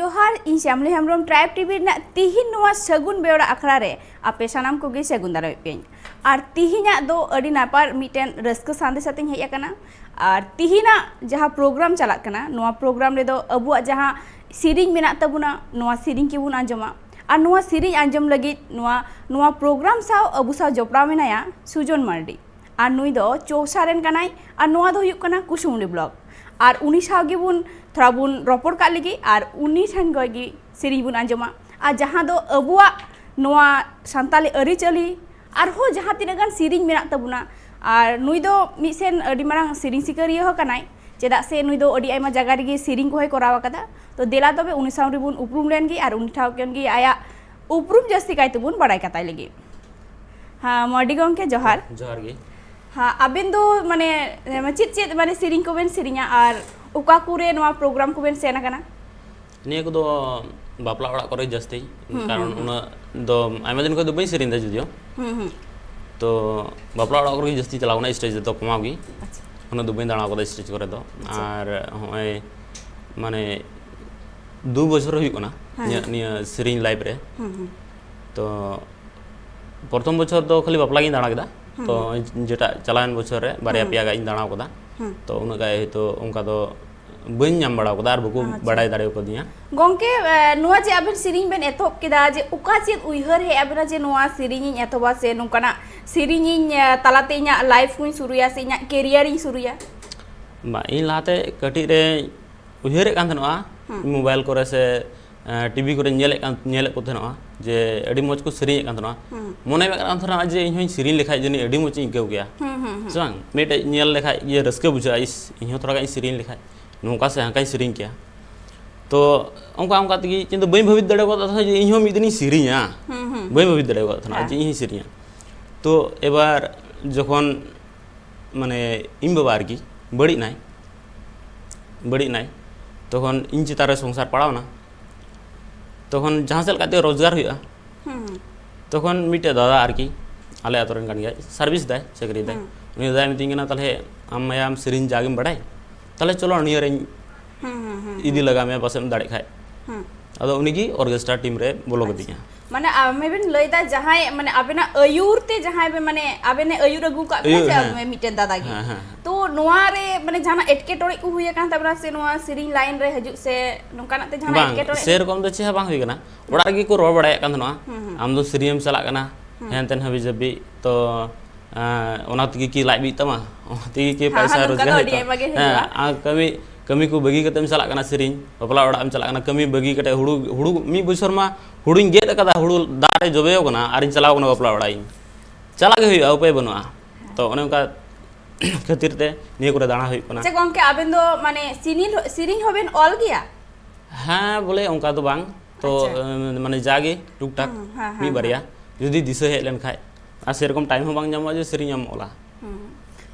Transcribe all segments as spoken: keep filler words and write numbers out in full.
ᱡᱚᱦᱟᱨ, ᱤᱧ ᱥᱭᱟᱢᱞᱤ Hembrom, tribe TV ᱨᱮᱱᱟᱜ ᱛᱤᱦᱤᱧ ᱱᱚᱣᱟ ᱥᱟᱹᱜᱩᱱ ᱵᱮᱣᱨᱟ ᱟᱠᱷᱲᱟ ᱨᱮ ᱟᱯᱮ ᱥᱟᱱᱟᱢ ᱠᱚᱜᱮ ᱥᱟᱹᱜᱩᱱ ᱫᱟᱨᱟᱢᱮᱫ ᱯᱮᱭᱟᱹᱧ᱾ ᱟᱨ ᱛᱤᱦᱤᱧᱟᱜ ᱫᱚ ᱟᱹᱰᱤ ᱱᱟᱯᱟᱭ ᱢᱤᱫᱴᱮᱱ ᱨᱟᱹᱥᱠᱟᱹ ᱥᱟᱸᱫᱮᱥ ᱟᱛᱮᱧ ᱦᱮᱡ ᱟᱠᱟᱱᱟ᱾ ᱟᱨ ᱛᱤᱦᱤᱧᱟᱜ ᱡᱟᱦᱟᱸ ᱯᱨᱳᱜᱨᱟᱢ ᱪᱟᱞᱟᱜ ᱠᱟᱱᱟ, ᱱᱚᱣᱟ ᱯᱨᱳᱜᱨᱟᱢ ᱨᱮᱫᱚ ᱟᱵᱚᱣᱟᱜ ᱡᱟᱦᱟᱸ ᱥᱮᱨᱮᱧ ᱢᱮᱱᱟᱜ ᱛᱟᱵᱚᱱᱟ, ᱱᱚᱣᱟ ᱥᱮᱨᱮᱧ ᱜᱮᱵᱚᱱ ᱟᱸᱡᱚᱢᱟ᱾ ᱟᱨ ᱱᱚᱣᱟ ᱥᱮᱨᱮᱧ ᱟᱸᱡᱚᱢ ᱞᱟᱹᱜᱤᱫ ᱱᱚᱣᱟ, ᱱᱚᱣᱟ ᱯᱨᱳᱜᱨᱟᱢ ᱥᱟᱶ ᱟᱵᱚ ᱥᱟᱶ ᱡᱚᱯᱲᱟᱣ ᱢᱮᱱᱟᱭᱟ ᱥᱩᱡᱚᱱ ᱢᱟᱨᱰᱤ᱾ ᱟᱨ ᱱᱩᱭ ᱫᱚ ᱪᱳᱣᱥᱟ ᱨᱮᱱ ᱠᱟᱱᱟᱭ᱾ ᱟᱨ ᱱᱚᱣᱟ ᱫᱚ ᱦᱩᱭᱩᱜ ᱠᱟᱱᱟ ᱠᱩᱥᱩᱢᱩᱰᱤ ᱵᱞᱚᱠ᱾ ᱟᱨ ᱩᱱᱤ ᱥᱟᱶ ᱜᱮᱵᱚᱱ ᱛᱷᱚᱲᱟ ᱵᱚᱱ ᱨᱚᱯᱚᱲ ᱠᱟᱜ ᱞᱮᱜᱮ ᱟᱨ ᱩᱱᱤ ᱴᱷᱮᱱ ᱠᱷᱚᱱ ᱜᱮ ᱥᱮᱨᱮᱧ ᱵᱚᱱ ᱟᱸᱡᱚᱢᱟ᱾ ᱟᱨ ᱡᱟᱦᱟᱸ ᱫᱚ ᱟᱵᱚᱣᱟᱜ ᱱᱚᱣᱟ ᱥᱟᱱᱛᱟᱞᱤ ᱟᱹᱨᱤᱪᱟᱹᱞᱤ ᱟᱨᱦᱚᱸ ᱡᱟᱦᱟᱸ ᱛᱤᱱᱟᱹᱜ ᱜᱟᱱ ᱥᱮᱨᱮᱧ ᱢᱮᱱᱟᱜ ᱛᱟᱵᱚᱱᱟ, ᱟᱨ ᱱᱩᱭ ᱫᱚ ᱢᱤᱫ ᱥᱮᱱ ᱟᱹᱰᱤ ᱢᱟᱨᱟᱝ ᱥᱮᱨᱮᱧ ᱥᱤᱠᱟᱹᱨᱤᱭᱟᱹ ᱦᱚᱸ ᱠᱟᱱᱟᱭ, ᱪᱮᱫᱟᱜ ᱥᱮ ᱱᱩᱭ ᱫᱚ ᱟᱹᱰᱤ ᱟᱭᱢᱟ ᱡᱟᱭᱜᱟ ᱨᱮᱜᱮ ᱥᱮᱨᱮᱧ ᱠᱚᱦᱚᱸᱭ ᱠᱚᱨᱟᱣ ᱟᱠᱟᱫᱟ᱾ ᱛᱚ ᱫᱮᱞᱟ ᱛᱚᱵᱮ ᱩᱱᱤ ᱥᱟᱶ ᱨᱮᱵᱚᱱ ᱩᱯᱨᱩᱢ ᱞᱮᱱ ᱜᱮ ᱟᱨ ᱩᱱᱤ ᱴᱷᱟᱶ ᱠᱷᱚᱱ ᱜᱮ ᱟᱭᱟᱜ ᱩᱯᱨᱩᱢ ᱡᱟᱹᱥᱛᱤ ᱠᱟᱭ ᱛᱮᱵᱚᱱ ᱵᱟᱲᱟᱭ ᱠᱟᱛᱟᱭ ᱞᱟᱹᱜᱤᱫ᱾ ᱦᱮᱸ, ᱢᱟᱨᱰᱤ ᱜᱚᱢᱠᱮ, ᱡᱚᱦᱟᱨ᱾ ᱡᱚᱦᱟᱨ ᱜᱮ᱾ ᱦᱮᱸ, ᱟᱵᱮᱱ ᱫᱚ ᱢᱟᱱᱮ ᱪᱮᱫ ᱪᱮᱫ ᱢᱟᱱᱮ ᱥᱮᱨᱮᱧ ᱠᱚᱵᱮᱱ ᱥᱮᱨᱮᱧᱟ ᱟᱨ ᱚᱠᱟ ᱠᱚᱨᱮ ᱱᱚᱣᱟ ᱯᱨᱳᱜᱨᱟᱢ ᱠᱚᱵᱮᱱ ᱥᱮᱱ ᱟᱠᱟᱱᱟ? ᱱᱤᱭᱟᱹ ᱠᱚᱫᱚ ᱵᱟᱯᱞᱟ ᱚᱲᱟᱜ ᱠᱚᱨᱮ ᱡᱟᱹᱥᱛᱤ, ᱦᱩᱸ, ᱠᱟᱨᱚᱱ ᱦᱩᱸ, ᱦᱩᱸ᱾ ᱩᱱᱟᱹᱜ ᱫᱚ ᱟᱭᱢᱟ ᱫᱤᱱ ᱠᱷᱚᱱ ᱫᱚ ᱵᱟᱹᱧ ᱥᱮᱨᱮᱧ ᱮᱫᱟ ᱡᱩᱫᱤᱭᱳ᱾ ᱦᱩᱸ, ᱦᱩᱸ᱾ ᱛᱚ ᱵᱟᱯᱞᱟ ᱚᱲᱟᱜ ᱠᱚᱨᱮ ᱜᱮ ᱡᱟᱹᱥᱛᱤ ᱪᱟᱞᱟᱣ ᱠᱟᱱᱟ, ᱥᱴᱮᱡ ᱨᱮᱫᱚ ᱠᱚᱢᱟᱣ ᱜᱮ᱾ ᱟᱪᱪᱷᱟ᱾ ᱩᱱᱟᱹᱜ ᱫᱚ ᱵᱟᱹᱧ ᱫᱟᱬᱟ ᱠᱟᱫᱟ ᱥᱴᱮᱡ ᱠᱚᱨᱮ ᱫᱚ᱾ ᱟᱪᱪᱷᱟ᱾ ᱟᱨ ᱦᱚᱸᱜᱼᱚᱭ ᱢᱟᱱᱮ ᱫᱩ ᱵᱚᱪᱷᱚᱨ ᱦᱩᱭᱩᱜ ᱠᱟᱱᱟ, ᱦᱮᱸ᱾ ᱤᱧᱟᱹᱜ ᱱᱤᱭᱟᱹ ᱥᱮᱨᱮᱧ ᱞᱟᱭᱤᱯᱷ ᱨᱮ᱾ ᱦᱩᱸ, ᱦᱩᱸ᱾ ᱛᱚ ᱯᱨᱚᱛᱷᱚᱢ ᱵᱚᱪᱷᱚᱨ ᱫᱚ ᱠᱷᱟᱹᱞᱤ ᱵᱟᱯᱞᱟ ᱜᱤᱧ ᱫᱟᱬᱟ ᱠᱮᱫᱟ᱾ ᱦᱩᱸ, ᱛᱚ ᱦᱩᱸ᱾ ᱡᱮᱴᱟ ᱪᱟᱞᱟᱣᱮᱱ ᱵᱚᱪᱷᱚᱨ ᱨᱮ ᱵᱟᱨᱭᱟ, ᱦᱩᱸ᱾ ᱯᱮᱭᱟ ᱜᱟᱱ ᱤᱧ ᱫᱟᱬᱟ ᱠᱟᱫᱟ᱾ ᱦᱩᱸ᱾ ᱛᱚ ᱩᱱᱟᱹᱜ ᱜᱟᱱ ᱦᱚᱭᱛᱳ ᱚᱱᱠᱟ ᱫᱚ ᱵᱟᱹᱧ ᱧᱟᱢ ᱵᱟᱲᱟ ᱠᱟᱫᱟ ᱟᱨ ᱵᱟᱠᱚ, ᱟᱪᱪᱷᱟ᱾ ᱵᱟᱲᱟᱭ ᱫᱟᱲᱮ ᱠᱟᱫᱤᱧᱟ᱾ ᱜᱚᱝᱠᱮ, ᱮ, ᱱᱚᱣᱟ ᱡᱮ ᱟᱵᱮᱱ ᱥᱮᱨᱮᱧ ᱵᱮᱱ ᱮᱛᱚᱦᱚᱵ ᱠᱮᱫᱟ, ᱡᱮ ᱚᱠᱟ ᱪᱮᱫ ᱩᱭᱦᱟᱹᱨ ᱦᱮᱡ ᱟᱵᱮᱱᱟ ᱡᱮ ᱱᱚᱣᱟ ᱥᱮᱨᱮᱧ ᱤᱧ ᱮᱛᱚᱦᱚᱵᱟ ᱥᱮ ᱱᱚᱝᱠᱟᱱᱟᱜ ᱥᱮᱨᱮᱧ ᱤᱧ, ᱮ, ᱛᱟᱞᱟᱛᱮ ᱤᱧᱟᱹᱜ ᱞᱟᱭᱤᱯᱷ ᱠᱚᱧ ᱥᱩᱨᱩᱭᱟ ᱥᱮ ᱤᱧᱟᱹᱜ ᱠᱮᱨᱤᱭᱟᱨ ᱤᱧ ᱥᱩᱨᱩᱭᱟ? ᱵᱟ, ᱤᱧ ᱞᱟᱦᱟᱛᱮ ᱠᱟᱹᱴᱤᱡ ᱨᱮ ᱩᱭᱦᱟᱹᱨᱮᱫ ᱠᱟᱱ ᱛᱟᱦᱮᱱᱚᱜᱼᱟ, ᱦᱩᱸ᱾ ᱢᱳᱵᱟᱭᱤᱞ ᱠᱚᱨᱮ ᱥᱮ, ᱮ, ᱴᱤᱵᱷᱤ ᱠᱚᱨᱮ ᱧᱮᱞᱮᱫ ᱠᱟᱱ, ᱧᱮᱞᱮᱫ ᱠᱚ ᱛᱟᱦᱮᱱᱚᱜᱼᱟ ᱡᱮ ᱟᱹᱰᱤ ᱢᱚᱡᱽ ᱠᱚ ᱥᱮᱨᱮᱧᱮᱫ ᱠᱟᱱ ᱛᱟᱦᱮᱱᱚᱜᱼᱟ᱾ ᱦᱩᱸ᱾ ᱢᱚᱱᱮ ᱢᱮ ᱠᱟᱱ ᱛᱟᱦᱮᱱᱟ ᱡᱮ ᱤᱧ ᱦᱚᱧ ᱥᱮᱨᱮᱧ ᱞᱮᱠᱷᱟᱡ ᱡᱟᱹᱱᱤᱡ ᱟᱹᱰᱤ ᱢᱚᱡᱽ ᱤᱧ ᱟᱹᱭᱠᱟᱹᱣ ᱠᱮᱭᱟ᱾ ᱦᱩᱸ, ᱦᱩᱸ, ᱦᱩᱸ᱾ ᱥᱮ ᱵᱟᱝ? ᱢᱤᱫᱴᱮᱡ ᱧᱮᱞ ᱞᱮᱠᱷᱟᱡ ᱜᱮ ᱨᱟᱹᱥᱠᱟᱹ ᱵᱩᱡᱷᱟᱹᱜᱼᱟ, ᱤᱥ, ᱤᱧ ᱦᱚᱸ ᱛᱷᱚᱲᱟ ᱜᱟᱱ ᱤᱧ ᱥᱮᱨᱮᱧ ᱞᱮᱠᱷᱟᱡ ᱱᱚᱝᱠᱟ ᱥᱮ ᱦᱟᱱᱠᱟᱧ ᱥᱮᱨᱮᱧ ᱠᱮᱭᱟ᱾ ᱛᱚ ᱚᱱᱠᱟ ᱚᱱᱠᱟ ᱛᱮᱜᱮ ᱤᱧ ᱫᱚ ᱵᱟᱹᱧ ᱵᱷᱟᱹᱵᱤᱛ ᱫᱟᱲᱮ ᱠᱟᱣᱫᱟ ᱛᱟᱦᱮᱸᱫ ᱡᱮ ᱤᱧ ᱦᱚᱸ ᱢᱤᱫ ᱫᱤᱱᱤᱧ ᱥᱮᱨᱮᱧᱟ᱾ ᱦᱩᱸ, ᱦᱩᱸ, ᱵᱟᱹᱧ ᱦᱩᱸ᱾ ᱵᱷᱟᱹᱵᱤᱛ ᱫᱟᱲᱮ ᱠᱟᱣᱫᱟ ᱛᱟᱦᱮᱱᱟ ᱦᱮᱸ᱾ ᱡᱮ ᱤᱧ ᱦᱚᱸᱧ ᱥᱮᱨᱮᱧᱟ᱾ ᱛᱚ ᱮᱵᱟᱨ ᱡᱚᱠᱷᱚᱱ ᱢᱟᱱᱮ ᱤᱧ ᱵᱟᱵᱟ ᱟᱨᱠᱤ ᱵᱟᱹᱲᱤᱡ ᱱᱟᱭ, ᱵᱟᱹᱲᱤᱡ ᱱᱟᱭ, ᱛᱚᱠᱷᱚᱱ ᱤᱧ ᱪᱮᱛᱟᱱ ᱨᱮ ᱥᱚᱝᱥᱟᱨ ᱯᱟᱲᱟᱣ ᱮᱱᱟ᱾ ᱛᱚᱠᱷᱚᱱ ᱡᱟᱦᱟᱸ ᱥᱮᱫ ᱞᱮᱠᱟᱛᱮ ᱨᱳᱡᱽᱜᱟᱨ ᱦᱩᱭᱩᱜᱼᱟ᱾ ᱦᱩᱸ, ᱦᱩᱸ᱾ ᱛᱚᱠᱷᱚᱱ ᱢᱤᱫᱴᱮᱡ ᱫᱟᱫᱟ ᱟᱨᱠᱤ, ᱟᱞᱮ ᱟᱛᱳ ᱨᱮᱱ ᱠᱟᱱ ᱜᱮᱭᱟᱭ, ᱥᱟᱨᱵᱷᱤᱥ ᱫᱟᱭ, ᱪᱟᱹᱠᱨᱤᱭ ᱫᱟᱭ᱾ ᱦᱩᱸ᱾ ᱩᱱᱤ ᱫᱟᱫᱟᱭ ᱢᱤᱛᱟᱹᱧ ᱠᱟᱱᱟ, "ᱛᱟᱦᱞᱮ ᱟᱢ ᱢᱟᱭᱟᱢ ᱥᱮᱨᱮᱧ ᱡᱟᱜᱮᱢ ᱵᱟᱰᱟᱭ, ᱛᱟᱦᱞᱮ ᱪᱚᱞᱚ ᱱᱤᱭᱟᱹ ᱨᱮᱧ ᱦᱩᱸ, ᱦᱩᱸ, ᱦᱩᱸ, ᱤᱫᱤ ᱦᱩᱸ᱾ ᱞᱟᱜᱟ ᱢᱮᱭᱟ, ᱯᱟᱥᱮᱢ ᱫᱟᱲᱮᱜ ᱠᱷᱟᱡ᱾" ᱦᱩᱸ᱾ ᱟᱫᱚ ᱩᱱᱤᱜᱮ ᱚᱨᱠᱮᱥᱴᱨᱟ ᱴᱤᱢ ᱨᱮ ᱵᱚᱞᱚ ᱠᱟᱫᱤᱧᱟ᱾ ᱢᱟᱱᱮ ᱟᱢᱮ ᱵᱮᱱ ᱞᱟᱹᱭᱫᱟ ᱡᱟᱦᱟᱸᱭ, ᱢᱟᱱᱮ ᱟᱵᱮᱱᱟᱜ ᱟᱹᱭᱩᱨ ᱛᱮ ᱡᱟᱦᱟᱸᱭ ᱵᱮᱱ, ᱢᱟᱱᱮ ᱟᱵᱮᱱᱮ ᱟᱹᱭᱩᱨ ᱟᱹᱜᱩ ᱠᱟᱜ ᱵᱮᱱᱟ ᱟᱹᱭᱩᱨ, ᱡᱮ ᱦᱮᱸ᱾ ᱢᱤᱫᱴᱮᱱ ᱫᱟᱫᱟ ᱜᱮ᱾ ᱦᱮᱸ, ᱦᱮᱸ, ᱦᱮᱸ᱾ ᱛᱚ ᱱᱚᱣᱟ ᱨᱮ ᱢᱟᱱᱮ ᱡᱟᱦᱟᱱᱟᱜ ᱮᱴᱠᱮᱴᱚᱬᱮ ᱠᱚ ᱦᱩᱭ ᱟᱠᱟᱱ ᱛᱟᱵᱮᱱᱟ ᱥᱮ ᱱᱚᱣᱟ ᱥᱮᱨᱮᱧ ᱞᱟᱭᱤᱱ ᱨᱮ ᱦᱤᱡᱩᱜ ᱥᱮ ᱱᱚᱝᱠᱟᱱᱟᱜ ᱛᱮ ᱡᱟᱦᱟᱱᱟᱜ ᱵᱟᱝ, ᱮᱴᱠᱮᱴᱚᱬᱮ? ᱥᱮᱨᱚᱠᱚᱢ ᱫᱚ ᱪᱮᱫ ᱦᱚᱸ ᱵᱟᱝ ᱦᱩᱭ ᱠᱟᱱᱟ᱾ ᱚᱲᱟᱜ ᱨᱮᱜᱮ ᱠᱚ ᱨᱚᱲ ᱵᱟᱲᱟᱭᱮᱫ ᱠᱟᱱ ᱛᱟᱦᱮᱱᱟ, ᱦᱩᱸ, ᱦᱩᱸ᱾ "ᱟᱢ ᱫᱚ ᱥᱮᱨᱮᱧ ᱮᱢ ᱪᱟᱞᱟᱜ ᱠᱟᱱᱟ, ᱦᱩᱸ᱾ ᱦᱮᱱ ᱛᱮᱱ ᱦᱟᱹᱵᱤ ᱡᱟᱹᱵᱤ, ᱛᱚ, ᱮᱸ, ᱚᱱᱟ ᱛᱮᱜᱮ ᱠᱤ ᱞᱟᱡ ᱵᱤᱜ ᱛᱟᱢᱟ? ᱚᱱᱟ ᱛᱮᱜᱮ ᱠᱤ ᱦᱮᱸ, ᱯᱟᱭᱥᱟ ᱦᱮᱸ, ᱱᱚᱝᱠᱟ ᱨᱳᱡᱽᱜᱟᱨ ᱫᱚ ᱦᱩᱭᱩᱜ ᱟᱹᱰᱤ ᱛᱟᱢᱟ?" ᱟᱭᱢᱟ ᱜᱮ ᱦᱮᱸ, ᱦᱤᱡᱩᱜᱼᱟ᱾ ᱟᱨ ᱠᱟᱹᱢᱤ, ᱠᱟᱹᱢᱤ ᱠᱚ ᱵᱟᱹᱜᱤ ᱠᱟᱛᱮᱢ ᱪᱟᱞᱟᱜ ᱠᱟᱱᱟ ᱥᱮᱨᱮᱧ, ᱵᱟᱯᱞᱟ ᱚᱲᱟᱜ ᱮᱢ ᱪᱟᱞᱟᱜ ᱠᱟᱱᱟ, ᱠᱟᱹᱢᱤ ᱵᱟᱹᱜᱤ ᱠᱟᱛᱮ ᱦᱩᱲᱩ, ᱦᱩᱲᱩ ᱢᱤᱫ ᱵᱚᱪᱷᱚᱨ ᱢᱟ ᱦᱩᱲᱩᱧ ᱜᱮᱫ ᱟᱠᱟᱫᱟ, ᱦᱩᱲᱩ ᱫᱟᱜ ᱨᱮ ᱡᱚᱵᱮᱣ ᱠᱟᱱᱟ, ᱟᱨᱤᱧ ᱪᱟᱞᱟᱣ ᱠᱟᱱᱟ ᱵᱟᱯᱞᱟ ᱚᱲᱟᱜ ᱤᱧ᱾ ᱪᱟᱞᱟᱜ ᱜᱮ ᱦᱩᱭᱩᱜᱼᱟ, ᱩᱯᱟᱹᱭ ᱵᱟᱹᱱᱩᱜᱼᱟ᱾ ᱛᱚ ᱚᱱᱮ ᱚᱱᱠᱟ ᱠᱷᱟᱹᱛᱤᱨ ᱛᱮ ᱱᱤᱭᱟᱹ ᱠᱚᱨᱮ ᱫᱟᱬᱟ ᱦᱩᱭᱩᱜ ᱠᱟᱱᱟ᱾ ᱟᱪᱪᱷᱟ ᱜᱚᱝᱠᱮ, ᱟᱵᱮᱱ ᱫᱚ ᱢᱟᱱᱮ ᱥᱮᱨᱮᱧ, ᱥᱮᱨᱮᱧ ᱦᱚᱸᱵᱮᱱ ᱚᱞ ᱜᱮᱭᱟ? ᱦᱮᱸ, ᱵᱚᱞᱮ ᱚᱱᱠᱟ ᱫᱚ ᱵᱟᱝ᱾ ᱛᱚ, ᱟᱪᱪᱷᱟ᱾ ᱮ, ᱢᱟᱱᱮ ᱡᱟᱜᱮ ᱴᱩᱠ ᱴᱟᱠ ᱦᱩᱸ, ᱦᱮᱸ, ᱦᱮᱸ, ᱢᱤᱫ ᱵᱟᱨᱭᱟ, ᱦᱮᱸ᱾ ᱡᱩᱫᱤ ᱫᱤᱥᱟᱹ ᱦᱮᱡ ᱞᱮᱱ ᱠᱷᱟᱡ᱾ ᱟᱨ ᱥᱮᱨᱚᱠᱚᱢ ᱴᱟᱭᱤᱢ ᱦᱚᱸ ᱵᱟᱝ ᱧᱟᱢᱚᱜᱼᱟ ᱡᱮ ᱥᱮᱨᱮᱧ ᱮᱢ ᱚᱞᱟ᱾ ᱦᱩᱸ᱾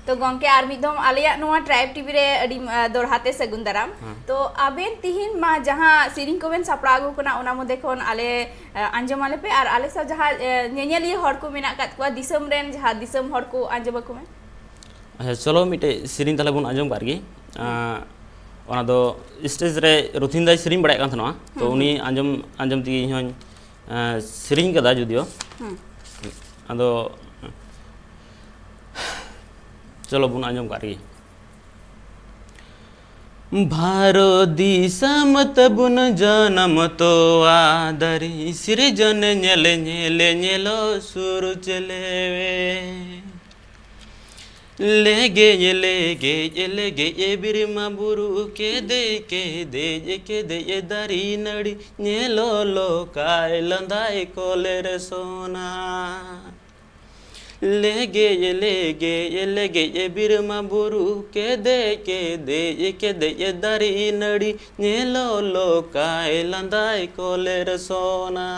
ᱛᱚ ᱜᱚᱝᱠᱮ, ᱟᱨ ᱢᱤᱫ ᱫᱷᱚᱢ ᱟᱞᱮᱭᱟᱜ ᱱᱚᱣᱟ ᱴᱨᱟᱭᱤᱵᱽ ᱴᱤᱵᱷᱤ ᱨᱮ ᱟᱹᱰᱤ, ᱟ, ᱫᱚᱲᱦᱟ ᱛᱮ ᱥᱟᱹᱜᱩᱱ ᱫᱟᱨᱟᱢ᱾ ᱦᱮᱸ᱾ ᱛᱚ ᱟᱵᱮᱱ ᱛᱤᱦᱤᱧ ᱢᱟ ᱡᱟᱦᱟᱸ ᱥᱮᱨᱮᱧ ᱠᱚᱵᱮᱱ ᱥᱟᱯᱲᱟᱣ ᱟᱹᱜᱩ ᱠᱟᱱᱟ, ᱚᱱᱟ ᱢᱚᱫᱽᱫᱷᱮ ᱠᱷᱚᱱ ᱟᱞᱮ, ᱟ, ᱟᱸᱡᱚᱢ ᱟᱞᱮ ᱯᱮ, ᱟᱨ ᱟᱞᱮ ᱥᱟᱶ ᱡᱟᱦᱟᱸ, ᱮ, ᱧᱮᱧᱮᱞᱤᱭᱟᱹ ᱦᱚᱲ ᱠᱚ ᱢᱮᱱᱟᱜ ᱟᱠᱟᱫ ᱠᱚᱣᱟ, ᱫᱤᱥᱚᱢ ᱨᱮᱱ ᱡᱟᱦᱟᱸ ᱫᱤᱥᱚᱢ ᱦᱚᱲ ᱠᱚ ᱟᱸᱡᱚᱢ ᱟᱠᱚ ᱢᱮ᱾ ᱟᱪᱪᱷᱟ, ᱪᱚᱞᱚ ᱢᱤᱫᱴᱮᱡ ᱥᱮᱨᱮᱧ ᱛᱟᱦᱞᱮ ᱵᱚᱱ ᱟᱸᱡᱚᱢ ᱠᱟᱜ ᱜᱮ᱾ ᱦᱩᱸ᱾ ᱟᱸ, ᱚᱱᱟ ᱫᱚ ᱥᱴᱮᱡ ᱨᱮ ᱨᱚᱛᱷᱤᱱ ᱫᱟᱭ ᱥᱮᱨᱮᱧ ᱵᱟᱲᱟᱭᱮᱫ ᱠᱟᱱ ᱛᱟᱦᱮᱱᱟ, ᱛᱚ ᱦᱩᱸ, ᱩᱱᱤ ᱦᱩᱸ᱾ ᱟᱸᱡᱚᱢ, ᱟᱸᱡᱚᱢ ᱛᱮᱜᱮ ᱤᱧ ᱦᱚᱸᱧ, ᱟᱸ, ᱥᱮᱨᱮᱧ ᱠᱟᱫᱟ ᱡᱩᱫᱤᱭᱳ᱾ ᱦᱩᱸ᱾ ᱟᱫᱚ ᱪᱚᱞᱚ ᱵᱚᱱ ᱟᱸᱡᱚᱢ ᱠᱟᱜ ᱨᱮᱜᱮ᱾ ᱵᱷᱟᱨᱚᱛ ᱫᱤᱥᱚᱢ ᱛᱟᱵᱚᱱ ᱡᱟᱱᱟᱢ ᱛᱚᱣᱟ ᱫᱟᱨᱮ, ᱥᱤᱨᱡᱚᱱ ᱧᱮᱞ ᱧᱮᱞ ᱧᱮᱞᱚᱜ ᱥᱩᱨ ᱪᱮᱞᱮᱣᱮ᱾ ᱞᱮᱜᱮᱡ ᱞᱮᱜᱮᱡ ᱞᱮᱜᱮᱡ ᱵᱤᱨᱢᱟ ᱵᱩᱨᱩ, ᱠᱮᱫᱮᱡ ᱠᱮᱫᱮᱡ ᱠᱮᱫᱮᱡ ᱫᱟᱨᱮ ᱱᱟᱹᱲᱤ, ᱧᱮᱞᱚᱜ ᱞᱚᱠᱟᱭ ᱞᱟᱸᱫᱟᱭ ᱠᱚᱞᱮᱨ ᱥᱚᱱᱟ᱾ ᱞᱮᱜᱮᱡ ᱞᱮᱜᱮᱡ ᱞᱮᱜᱮᱡ ᱵᱤᱨᱢᱟ ᱵᱩᱨᱩ, ᱠᱮᱫᱮᱡ ᱠᱮᱫᱮᱡ ᱠᱮᱫᱮᱡ ᱫᱟᱨᱮ ᱱᱟᱹᱲᱤ, ᱧᱮᱞᱚᱜ ᱞᱚᱠᱟᱭ ᱞᱟᱸᱫᱟᱭ ᱠᱚᱞᱮᱨ ᱥᱚᱱᱟ᱾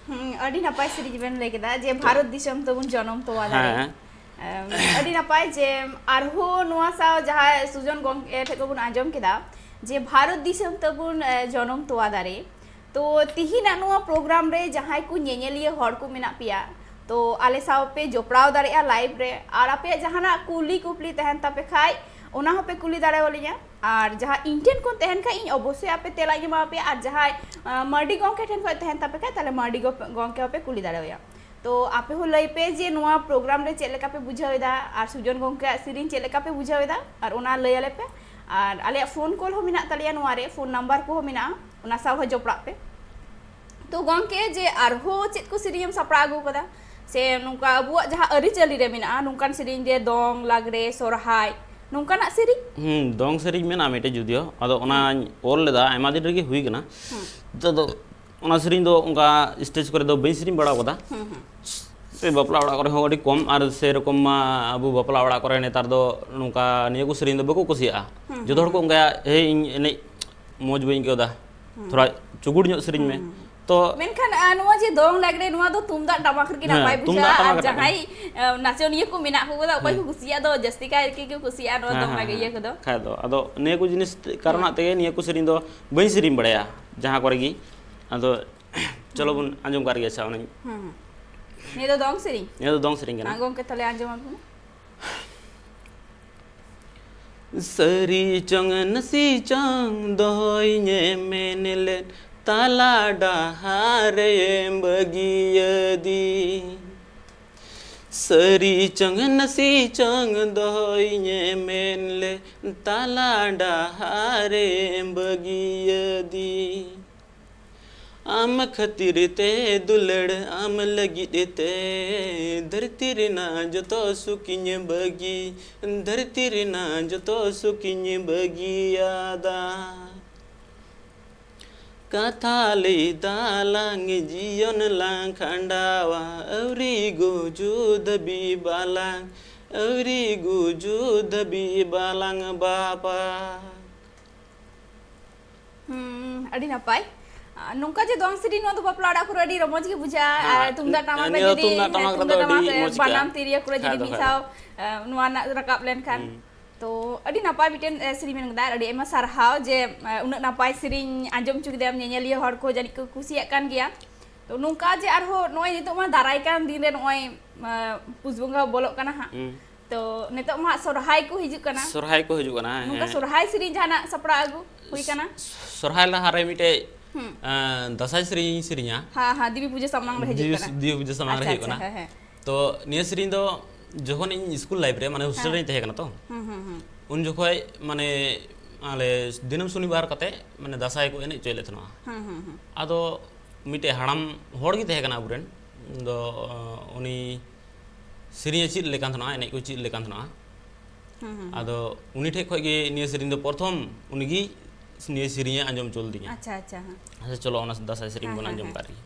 ᱦᱩᱸ, ᱟᱹᱰᱤ ᱱᱟᱯᱟᱭ ᱥᱮᱨᱮᱧ ᱵᱮᱱ ᱞᱟᱹᱭ ᱠᱮᱫᱟ ᱡᱮ ᱛᱚ, ᱵᱷᱟᱨᱚᱛ ᱫᱤᱥᱚᱢ ᱛᱟᱵᱚᱱ ᱡᱚᱱᱚᱢ ᱛᱚᱣᱟ ᱫᱟᱨᱮ᱾ ᱦᱮᱸ᱾ ᱮᱢ, ᱟᱹᱰᱤ ᱱᱟᱯᱟᱭ ᱡᱮ ᱟᱨᱦᱚᱸ ᱱᱚᱣᱟ ᱥᱟᱶ ᱡᱟᱦᱟᱸᱭ ᱥᱩᱡᱚᱱ ᱜᱚᱢᱠᱮ ᱴᱷᱮᱱ ᱠᱷᱚᱱ ᱵᱚᱱ ᱟᱸᱡᱚᱢ ᱠᱮᱫᱟ ᱡᱮ ᱵᱷᱟᱨᱚᱛ ᱫᱤᱥᱚᱢ ᱛᱟᱵᱚᱱ, ᱮ, ᱡᱚᱱᱚᱢ ᱛᱚᱣᱟ ᱫᱟᱨᱮ᱾ ᱛᱚ ᱛᱤᱦᱤᱧᱟᱜ ᱱᱚᱣᱟ ᱯᱨᱳᱜᱨᱟᱢ ᱨᱮ ᱡᱟᱦᱟᱸᱭ ᱠᱚ ᱧᱮᱧᱮᱞᱤᱭᱟᱹ ᱦᱚᱲ ᱠᱚ ᱢᱮᱱᱟᱜ ᱯᱮᱭᱟ, ᱛᱚ ᱟᱞᱮ ᱥᱟᱶ ᱯᱮ ᱡᱚᱯᱲᱟᱣ ᱫᱟᱲᱮᱭᱟᱜᱼᱟ ᱞᱟᱭᱤᱵᱷ ᱨᱮ, ᱟᱨ ᱟᱯᱮᱭᱟᱜ ᱡᱟᱦᱟᱱᱟᱜ ᱠᱩᱞᱤ ᱠᱩᱯᱞᱤ ᱛᱟᱦᱮᱱ ᱛᱟᱯᱮ ᱠᱷᱟᱡ ᱚᱱᱟ ᱦᱚᱸᱯᱮ ᱠᱩᱞᱤ ᱫᱟᱲᱮᱭᱟᱞᱤᱧᱟ᱾ ᱟᱨ ᱡᱟᱦᱟᱸ ᱤᱧ ᱴᱷᱮᱱ ᱠᱷᱚᱱ ᱛᱟᱦᱮᱱ ᱠᱷᱟᱡ, ᱤᱧ ᱚᱵᱚᱥᱥᱳᱭ ᱟᱯᱮ ᱛᱮᱞᱟᱧ ᱮᱢᱟ ᱯᱮᱭᱟ᱾ ᱟᱨ ᱡᱟᱦᱟᱸᱭ ᱟᱸ, ᱢᱟᱨᱰᱤ ᱜᱚᱢᱠᱮ ᱴᱷᱮᱱ ᱠᱷᱚᱱ ᱛᱟᱦᱮᱱ ᱛᱟᱯᱮ ᱠᱷᱟᱡ, ᱛᱟᱦᱞᱮ ᱢᱟᱨᱰᱤ ᱜᱚ- ᱜᱚᱢᱠᱮ ᱦᱚᱸᱯᱮ ᱠᱩᱞᱤ ᱫᱟᱲᱮᱣᱟᱭᱟ᱾ ᱛᱚ ᱟᱯᱮ ᱦᱚᱸ ᱞᱟᱹᱭ ᱯᱮ ᱡᱮ ᱱᱚᱣᱟ ᱯᱨᱳᱜᱨᱟᱢ ᱨᱮ ᱪᱮᱫ ᱞᱮᱠᱟ ᱯᱮ ᱵᱩᱡᱷᱟᱹᱣ ᱮᱫᱟ, ᱟᱨ ᱥᱩᱡᱚᱱ ᱜᱚᱢᱠᱮᱭᱟᱜ ᱥᱮᱨᱮᱧ ᱪᱮᱫ ᱞᱮᱠᱟ ᱯᱮ ᱵᱩᱡᱷᱟᱹᱣ ᱮᱫᱟ, ᱟᱨ ᱚᱱᱟ ᱞᱟᱹᱭ ᱟᱞᱮ ᱯᱮ᱾ ᱟᱨ ᱟᱞᱮᱭᱟᱜ ᱯᱷᱳᱱ ᱠᱚᱞ ᱦᱚᱸ ᱢᱮᱱᱟᱜ ᱛᱟᱞᱮᱭᱟ, ᱱᱚᱣᱟ ᱨᱮ ᱯᱷᱳᱱ ᱱᱟᱢᱵᱟᱨ ᱠᱚᱦᱚᱸ ᱢᱮᱱᱟᱜᱼᱟ, ᱚᱱᱟ ᱥᱟᱶ ᱦᱚᱸ ᱡᱚᱯᱲᱟᱜ ᱯᱮ᱾ ᱛᱚ ᱜᱚᱢᱠᱮ, ᱡᱮ ᱟᱨᱦᱚᱸ ᱪᱮᱫ ᱠᱚ ᱥᱮᱨᱮᱧ ᱮᱢ ᱥᱟᱯᱲᱟᱣ ᱟᱹᱜᱩ ᱠᱟᱫᱟ, ᱥᱮ ᱱᱚᱝᱠᱟ ᱟᱵᱚᱣᱟᱜ ᱡᱟᱦᱟᱸ ᱟᱹᱨᱤᱪᱟᱹᱞᱤ ᱨᱮ ᱢᱮᱱᱟᱜᱼᱟ, ᱱᱚᱝᱠᱟᱱ ᱥᱮᱨᱮᱧ ᱡᱮ ᱫᱚᱝ, ᱞᱟᱜᱽᱲᱮ, ᱥᱚᱨᱦᱟᱭ, ᱱᱚᱝᱠᱟᱱᱟᱜ ᱥᱮᱨᱮᱧ? ᱦᱩᱸ, ᱫᱚᱝ ᱥᱮᱨᱮᱧ ᱢᱮᱱᱟᱜᱼᱟ ᱢᱤᱫᱴᱮᱡ, ᱡᱩᱫᱤᱭᱳ ᱟᱫᱚ ᱚᱱᱟᱧ ᱚᱞ ᱞᱮᱫᱟ, ᱟᱭᱢᱟ ᱫᱤᱱ ᱨᱮᱜᱮ ᱦᱩᱭ ᱠᱟᱱᱟ᱾ ᱦᱩᱸ᱾ ᱱᱤᱛᱚᱜ ᱫᱚ ᱚᱱᱟ ᱥᱮᱨᱮᱧ ᱫᱚ ᱚᱱᱠᱟ ᱥᱴᱮᱡᱽ ᱠᱚᱨᱮ ᱫᱚ ᱵᱟᱹᱧ ᱥᱮᱨᱮᱧ ᱵᱟᱲᱟ ᱟᱠᱟᱫᱟ᱾ ᱦᱩᱸ, ᱦᱩᱸ᱾ ᱥᱮ ᱵᱟᱯᱞᱟ ᱚᱲᱟᱜ ᱠᱚᱨᱮ ᱦᱚᱸ ᱟᱹᱰᱤ ᱠᱚᱢ, ᱟᱨ ᱥᱮᱨᱚᱠᱚᱢ ᱢᱟ ᱟᱵᱚ ᱵᱟᱯᱞᱟ ᱚᱲᱟᱜ ᱠᱚᱨᱮ ᱱᱮᱛᱟᱨ ᱫᱚ ᱱᱚᱝᱠᱟ ᱱᱤᱭᱟᱹ ᱠᱚ ᱥᱮᱨᱮᱧ ᱫᱚ ᱵᱟᱠᱚ ᱠᱩᱥᱤᱭᱟᱜᱼᱟ᱾ ᱦᱩᱸ, ᱡᱚᱛᱚ ᱦᱚᱲ ᱦᱩᱸ, ᱠᱚ ᱦᱩᱸ᱾ ᱚᱱᱠᱟᱭᱟ, "ᱦᱮᱭ, ᱤᱧ ᱮᱱᱮᱡ ᱢᱚᱡᱽ ᱵᱟᱹᱧ ᱟᱹᱭᱠᱟᱹᱣ ᱮᱫᱟ, ᱦᱩᱸ᱾ ᱛᱷᱚᱲᱟ ᱪᱩᱜᱩᱲ ᱧᱚᱜ ᱥᱮᱨᱮᱧ ᱢᱮ᱾" ᱦᱩᱸ, ᱦᱩᱸ᱾ ᱛᱚ ᱢᱮᱱᱠᱷᱟᱱ, ᱟ, ᱱᱚᱣᱟ ᱡᱮ ᱫᱚᱝ ᱞᱟᱜᱽᱲᱮ, ᱱᱚᱣᱟ ᱫᱚ ᱛᱩᱢᱫᱟᱜ ᱴᱟᱢᱟᱠ ᱨᱮᱜᱮ ᱦᱮᱸ, ᱱᱟᱯᱟᱭ ᱛᱩᱢᱫᱟᱜ ᱵᱩᱡᱷᱟᱹᱜᱼᱟ᱾ ᱴᱟᱢᱟᱠ ᱟᱨ ᱨᱮ᱾ ᱡᱟᱦᱟᱸᱭ, ᱟ, ᱱᱟᱪᱚᱱᱤᱭᱟᱹ ᱠᱚ ᱢᱮᱱᱟᱜ ᱠᱚ ᱠᱚᱫᱟ, ᱚᱠᱚᱭ ᱦᱮᱸ᱾ ᱠᱚ ᱠᱩᱥᱤᱭᱟᱜᱼᱟ, ᱫᱚ ᱡᱟᱹᱥᱛᱤ ᱠᱟᱭ ᱜᱮᱠᱚ ᱠᱩᱥᱤᱭᱟᱜᱼᱟ ᱱᱚᱣᱟ ᱦᱮᱸ, ᱫᱚᱝ ᱦᱮᱸ, ᱞᱟᱜᱽᱲᱮ ᱦᱮᱸ, ᱤᱭᱟᱹ ᱦᱮᱸ᱾ ᱠᱚᱫᱚ᱾ ᱠᱷᱟᱡ ᱫᱚ, ᱟᱫᱚ ᱱᱤᱭᱟᱹ ᱠᱚ ᱡᱤᱱᱤᱥ ᱠᱟᱨᱚᱱᱟᱜ ᱦᱮᱸ᱾ ᱛᱮᱜᱮ ᱱᱤᱭᱟᱹ ᱠᱚ ᱥᱮᱨᱮᱧ ᱫᱚ ᱵᱟᱹᱧ ᱥᱮᱨᱮᱧ ᱵᱟᱲᱟᱭᱟ ᱡᱟᱦᱟᱸ ᱠᱚᱨᱮ ᱜᱮ᱾ ᱟᱫᱚ ᱪᱚᱞᱚ ᱦᱩᱸ᱾ ᱵᱚᱱ ᱟᱸᱡᱚᱢ ᱠᱟᱜ ᱨᱮᱜᱮ, ᱟᱪᱪᱷᱟ, ᱚᱱᱟᱧ ᱦᱩᱸ, ᱦᱩᱸ᱾ ᱱᱤᱭᱟᱹ ᱫᱚ ᱫᱚᱝ ᱥᱮᱨᱮᱧ? ᱱᱤᱭᱟᱹ ᱫᱚ ᱫᱚᱝ ᱥᱮᱨᱮᱧ ᱠᱟᱱᱟ᱾ ᱢᱟ ᱜᱚᱢᱠᱮ, ᱛᱟᱦᱞᱮ ᱟᱸᱡᱚᱢ ᱟᱵᱚᱱ᱾ ᱥᱟᱹᱨᱤ ᱪᱚᱝ ᱱᱟᱹᱥᱤ ᱪᱚᱝ ᱫᱚᱦᱚᱭᱤᱧᱮ ᱢᱮᱱ ᱞᱮᱫ, ᱛᱟᱞᱟ ᱰᱟᱦᱟᱨ ᱨᱮᱢ ᱵᱟᱹᱜᱤᱭᱟᱹᱫᱤᱧ᱾ ᱥᱟᱹᱨᱤ ᱪᱚᱝ ᱱᱟᱹᱥᱤ ᱪᱚᱝ ᱫᱚᱦᱚᱭᱤᱧᱮ ᱢᱮᱱ ᱞᱮᱫ, ᱛᱟᱞᱟ ᱰᱟᱦᱟᱨ ᱨᱮᱢ ᱵᱟᱹᱜᱤᱭᱟᱹᱫᱤᱧ᱾ ᱟᱢ ᱠᱷᱟᱹᱛᱤᱨ ᱛᱮ ᱫᱩᱞᱟᱹᱲ, ᱟᱢ ᱞᱟᱹᱜᱤᱫ ᱛᱮ ᱫᱷᱟᱹᱨᱛᱤ ᱨᱮᱱᱟᱜ ᱡᱚᱛᱚ ᱥᱩᱠᱤᱧ ᱵᱟᱹᱜᱤ, ᱫᱷᱟᱹᱨᱛᱤ ᱨᱮᱱᱟᱜ ᱡᱚᱛᱚ ᱥᱩᱠᱤᱧ ᱵᱟᱹᱜᱤᱭᱟᱫᱟ᱾ ᱠᱟᱛᱷᱟ ᱞᱟᱹᱭ ᱫᱟᱞᱟᱝ ᱡᱤᱭᱚᱱ ᱞᱟᱝ ᱠᱷᱟᱸᱰᱟᱣᱟ, ᱟᱹᱣᱨᱤ ᱜᱩᱡᱩᱜ ᱫᱷᱟᱹᱵᱤᱡ ᱵᱟᱞᱟᱝ, ᱟᱹᱣᱨᱤ ᱜᱩᱡᱩᱜ ᱫᱷᱟᱹᱵᱤᱡ ᱵᱟᱞᱟᱝ ᱵᱟᱯᱟᱜ᱾ ᱦᱩᱸ, ᱟᱹᱰᱤ ᱱᱟᱯᱟᱭ᱾ ᱟᱨ ᱱᱚᱝᱠᱟ ᱡᱮ ᱫᱚᱝ ᱥᱮᱨᱮᱧ, ᱱᱚᱣᱟ ᱫᱚ ᱵᱟᱯᱞᱟ ᱚᱲᱟᱜ ᱠᱚᱨᱮ ᱟᱹᱰᱤ ᱨᱚᱢᱚᱡᱽ ᱜᱮ ᱵᱩᱡᱷᱟᱹᱜᱼᱟ᱾ ᱦᱮᱸ, ᱟᱨ ᱛᱩᱢᱫᱟᱜ ᱴᱟᱢᱟᱠ ᱨᱮ ᱱᱤᱭᱟᱹ ᱡᱩᱫᱤ, ᱛᱩᱢᱫᱟᱜ ᱦᱮᱸ, ᱴᱟᱢᱟᱠ ᱨᱮᱫᱚ ᱛᱩᱢᱫᱟᱜ ᱟᱹᱰᱤ ᱴᱟᱢᱟᱠ ᱨᱮ ᱢᱚᱡᱽ ᱟᱹᱭᱠᱟᱹᱜᱼᱟ᱾ ᱵᱟᱱᱟᱢ ᱛᱤᱨᱭᱳ ᱠᱚᱨᱮ ᱠᱷᱟᱡ ᱡᱩᱫᱤ ᱫᱚ, ᱢᱤᱫ ᱠᱷᱟᱡ ᱫᱚ᱾ ᱥᱟᱶ, ᱮ, ᱱᱚᱣᱟ ᱨᱮᱱᱟᱜ ᱨᱟᱠᱟᱵ ᱞᱮᱱᱠᱷᱟᱱ᱾ ᱦᱩᱸ᱾ ᱛᱚ, ᱟᱹᱰᱤ ᱱᱟᱯᱟᱭ ᱢᱤᱫᱴᱮᱱ, ᱮ, ᱥᱮᱨᱮᱧ ᱢᱮᱱ ᱠᱮᱫᱟ᱾ ᱟᱨ ᱟᱹᱰᱤ ᱟᱭᱢᱟ ᱥᱟᱨᱦᱟᱣ ᱡᱮ, ᱮ, ᱩᱱᱟᱹᱜ ᱱᱟᱯᱟᱭ ᱥᱮᱨᱮᱧ ᱟᱸᱡᱚᱢ ᱦᱚᱪᱚ ᱠᱮᱫᱟᱢ, ᱧᱮᱧᱮᱞᱤᱭᱟᱹ ᱦᱚᱲ ᱠᱚ ᱡᱟᱹᱱᱤᱡ ᱠᱚ ᱠᱩᱥᱤᱭᱟᱜ ᱠᱟᱱ ᱜᱮᱭᱟ᱾ ᱛᱚ, ᱱᱚᱝᱠᱟ ᱡᱮ ᱟᱨᱦᱚᱸ ᱱᱚᱜᱼᱚᱭ ᱱᱤᱛᱚᱜ ᱢᱟ ᱫᱟᱨᱟᱭ ᱠᱟᱱ ᱫᱤᱱ ᱨᱮ ᱱᱚᱜᱼᱚᱭ, ᱮ, ᱯᱩᱥ ᱵᱚᱸᱜᱟ ᱵᱚᱞᱚᱜ ᱠᱟᱱᱟ ᱦᱟᱸᱜ᱾ ᱦᱩᱸ᱾ ᱛᱚ ᱱᱤᱛᱚᱜ ᱢᱟ ᱦᱟᱸᱜ ᱥᱚᱨᱦᱟᱭ ᱠᱚ ᱦᱤᱡᱩᱜ ᱠᱟᱱᱟ᱾ ᱥᱚᱨᱦᱟᱭ ᱠᱚ ᱦᱤᱡᱩᱜ ᱠᱟᱱᱟ᱾ ᱱᱚᱝᱠᱟ ᱦᱮᱸ᱾ ᱥᱚᱨᱦᱟᱭ ᱥᱮᱨᱮᱧ ᱡᱟᱦᱟᱱᱟᱜ ᱥᱟᱯᱲᱟᱣ ᱟᱹᱜᱩ ᱦᱩᱭ ᱠᱟᱱᱟ? ᱥᱚᱨᱦᱟᱭ ᱞᱟᱦᱟᱨᱮ ᱢᱤᱫᱴᱮᱡ ᱦᱩᱸ᱾ ᱟᱸ, ᱫᱟᱸᱥᱟᱭ ᱥᱮᱨᱮᱧ ᱤᱧ ᱥᱮᱨᱮᱧᱟ᱾ ᱦᱮᱸ, ᱦᱮᱸ, ᱫᱮᱵᱤ ᱯᱩᱡᱟᱹ ᱥᱟᱢᱟᱝ ᱨᱮ ᱦᱤᱡᱩᱜ ᱫᱮᱵᱤ ᱠᱟᱱᱟ᱾ ᱫᱮᱵᱤ ᱯᱩᱡᱟᱹ ᱥᱟᱢᱟᱝ ᱨᱮ ᱟᱪᱪᱷᱟ, ᱦᱩᱭᱩᱜ ᱟᱪᱪᱷᱟ, ᱠᱟᱱᱟ᱾ ᱦᱮᱸ, ᱦᱮᱸ᱾ ᱛᱚ ᱱᱤᱭᱟᱹ ᱥᱮᱨᱮᱧ ᱫᱚ ᱡᱚᱠᱷᱚᱱ ᱤᱧ ᱥᱠᱩᱞ ᱞᱟᱭᱤᱯᱷ ᱨᱮ, ᱢᱟᱱᱮ ᱦᱳᱥᱴᱮᱞ ᱦᱮᱸ᱾ ᱨᱮᱧ ᱛᱟᱦᱮᱸ ᱠᱟᱱᱟ ᱛᱚ, ᱦᱩᱸ, ᱦᱩᱸ, ᱦᱩᱸ᱾ ᱩᱱ ᱡᱚᱠᱷᱚᱡ ᱢᱟᱱᱮ ᱟᱞᱮ ᱫᱤᱱᱟᱹᱢ ᱥᱚᱱᱤᱵᱟᱨ ᱠᱟᱛᱮ ᱢᱟᱱᱮ ᱫᱟᱸᱥᱟᱭ ᱠᱚ ᱮᱱᱮᱡ ᱦᱚᱪᱚᱭᱮᱫ ᱞᱮ ᱛᱟᱦᱮᱱᱟ᱾ ᱦᱩᱸ, ᱦᱩᱸ, ᱦᱩᱸ᱾ ᱟᱫᱚ ᱢᱤᱫᱴᱮᱡ ᱦᱟᱲᱟᱢ ᱦᱚᱲ ᱜᱮ ᱛᱟᱦᱮᱸ ᱠᱟᱱᱟ ᱟᱵᱚᱨᱮᱱ, ᱫᱚ ᱩᱱᱤ ᱥᱮᱨᱮᱧ ᱮ ᱪᱮᱫ ᱞᱮ ᱠᱟᱱ ᱛᱟᱦᱮᱱᱟ, ᱮᱱᱮᱡ ᱠᱚ ᱪᱮᱫ ᱞᱮ ᱠᱟᱱ ᱛᱟᱦᱮᱱᱟ᱾ ᱦᱩᱸ, ᱦᱩᱸ, ᱦᱩᱸ᱾ ᱟᱫᱚ ᱩᱱᱤ ᱴᱷᱮᱡ ᱠᱷᱚᱡ ᱜᱮ ᱱᱤᱭᱟᱹ ᱥᱮᱨᱮᱧ ᱫᱚ ᱯᱨᱚᱛᱷᱚᱢ ᱩᱱᱤᱜᱮ ᱱᱤᱭᱟᱹ ᱥᱮᱨᱮᱧ ᱮ ᱟᱸᱡᱚᱢ ᱦᱚᱪᱚ ᱞᱤᱫᱤᱧᱟ᱾ ᱟᱪᱪᱷᱟ, ᱟᱪᱪᱷᱟ, ᱦᱮᱸ᱾ ᱟᱪᱪᱷᱟ, ᱪᱚᱞᱚ ᱚᱱᱟ ᱫᱟᱸᱥᱟᱭ ᱥᱮᱨᱮᱧ ᱦᱮᱸ, ᱵᱚᱱ ᱦᱮᱸ, ᱟᱸᱡᱚᱢ ᱦᱮᱸ᱾ ᱠᱟᱜ ᱞᱮᱜᱮ᱾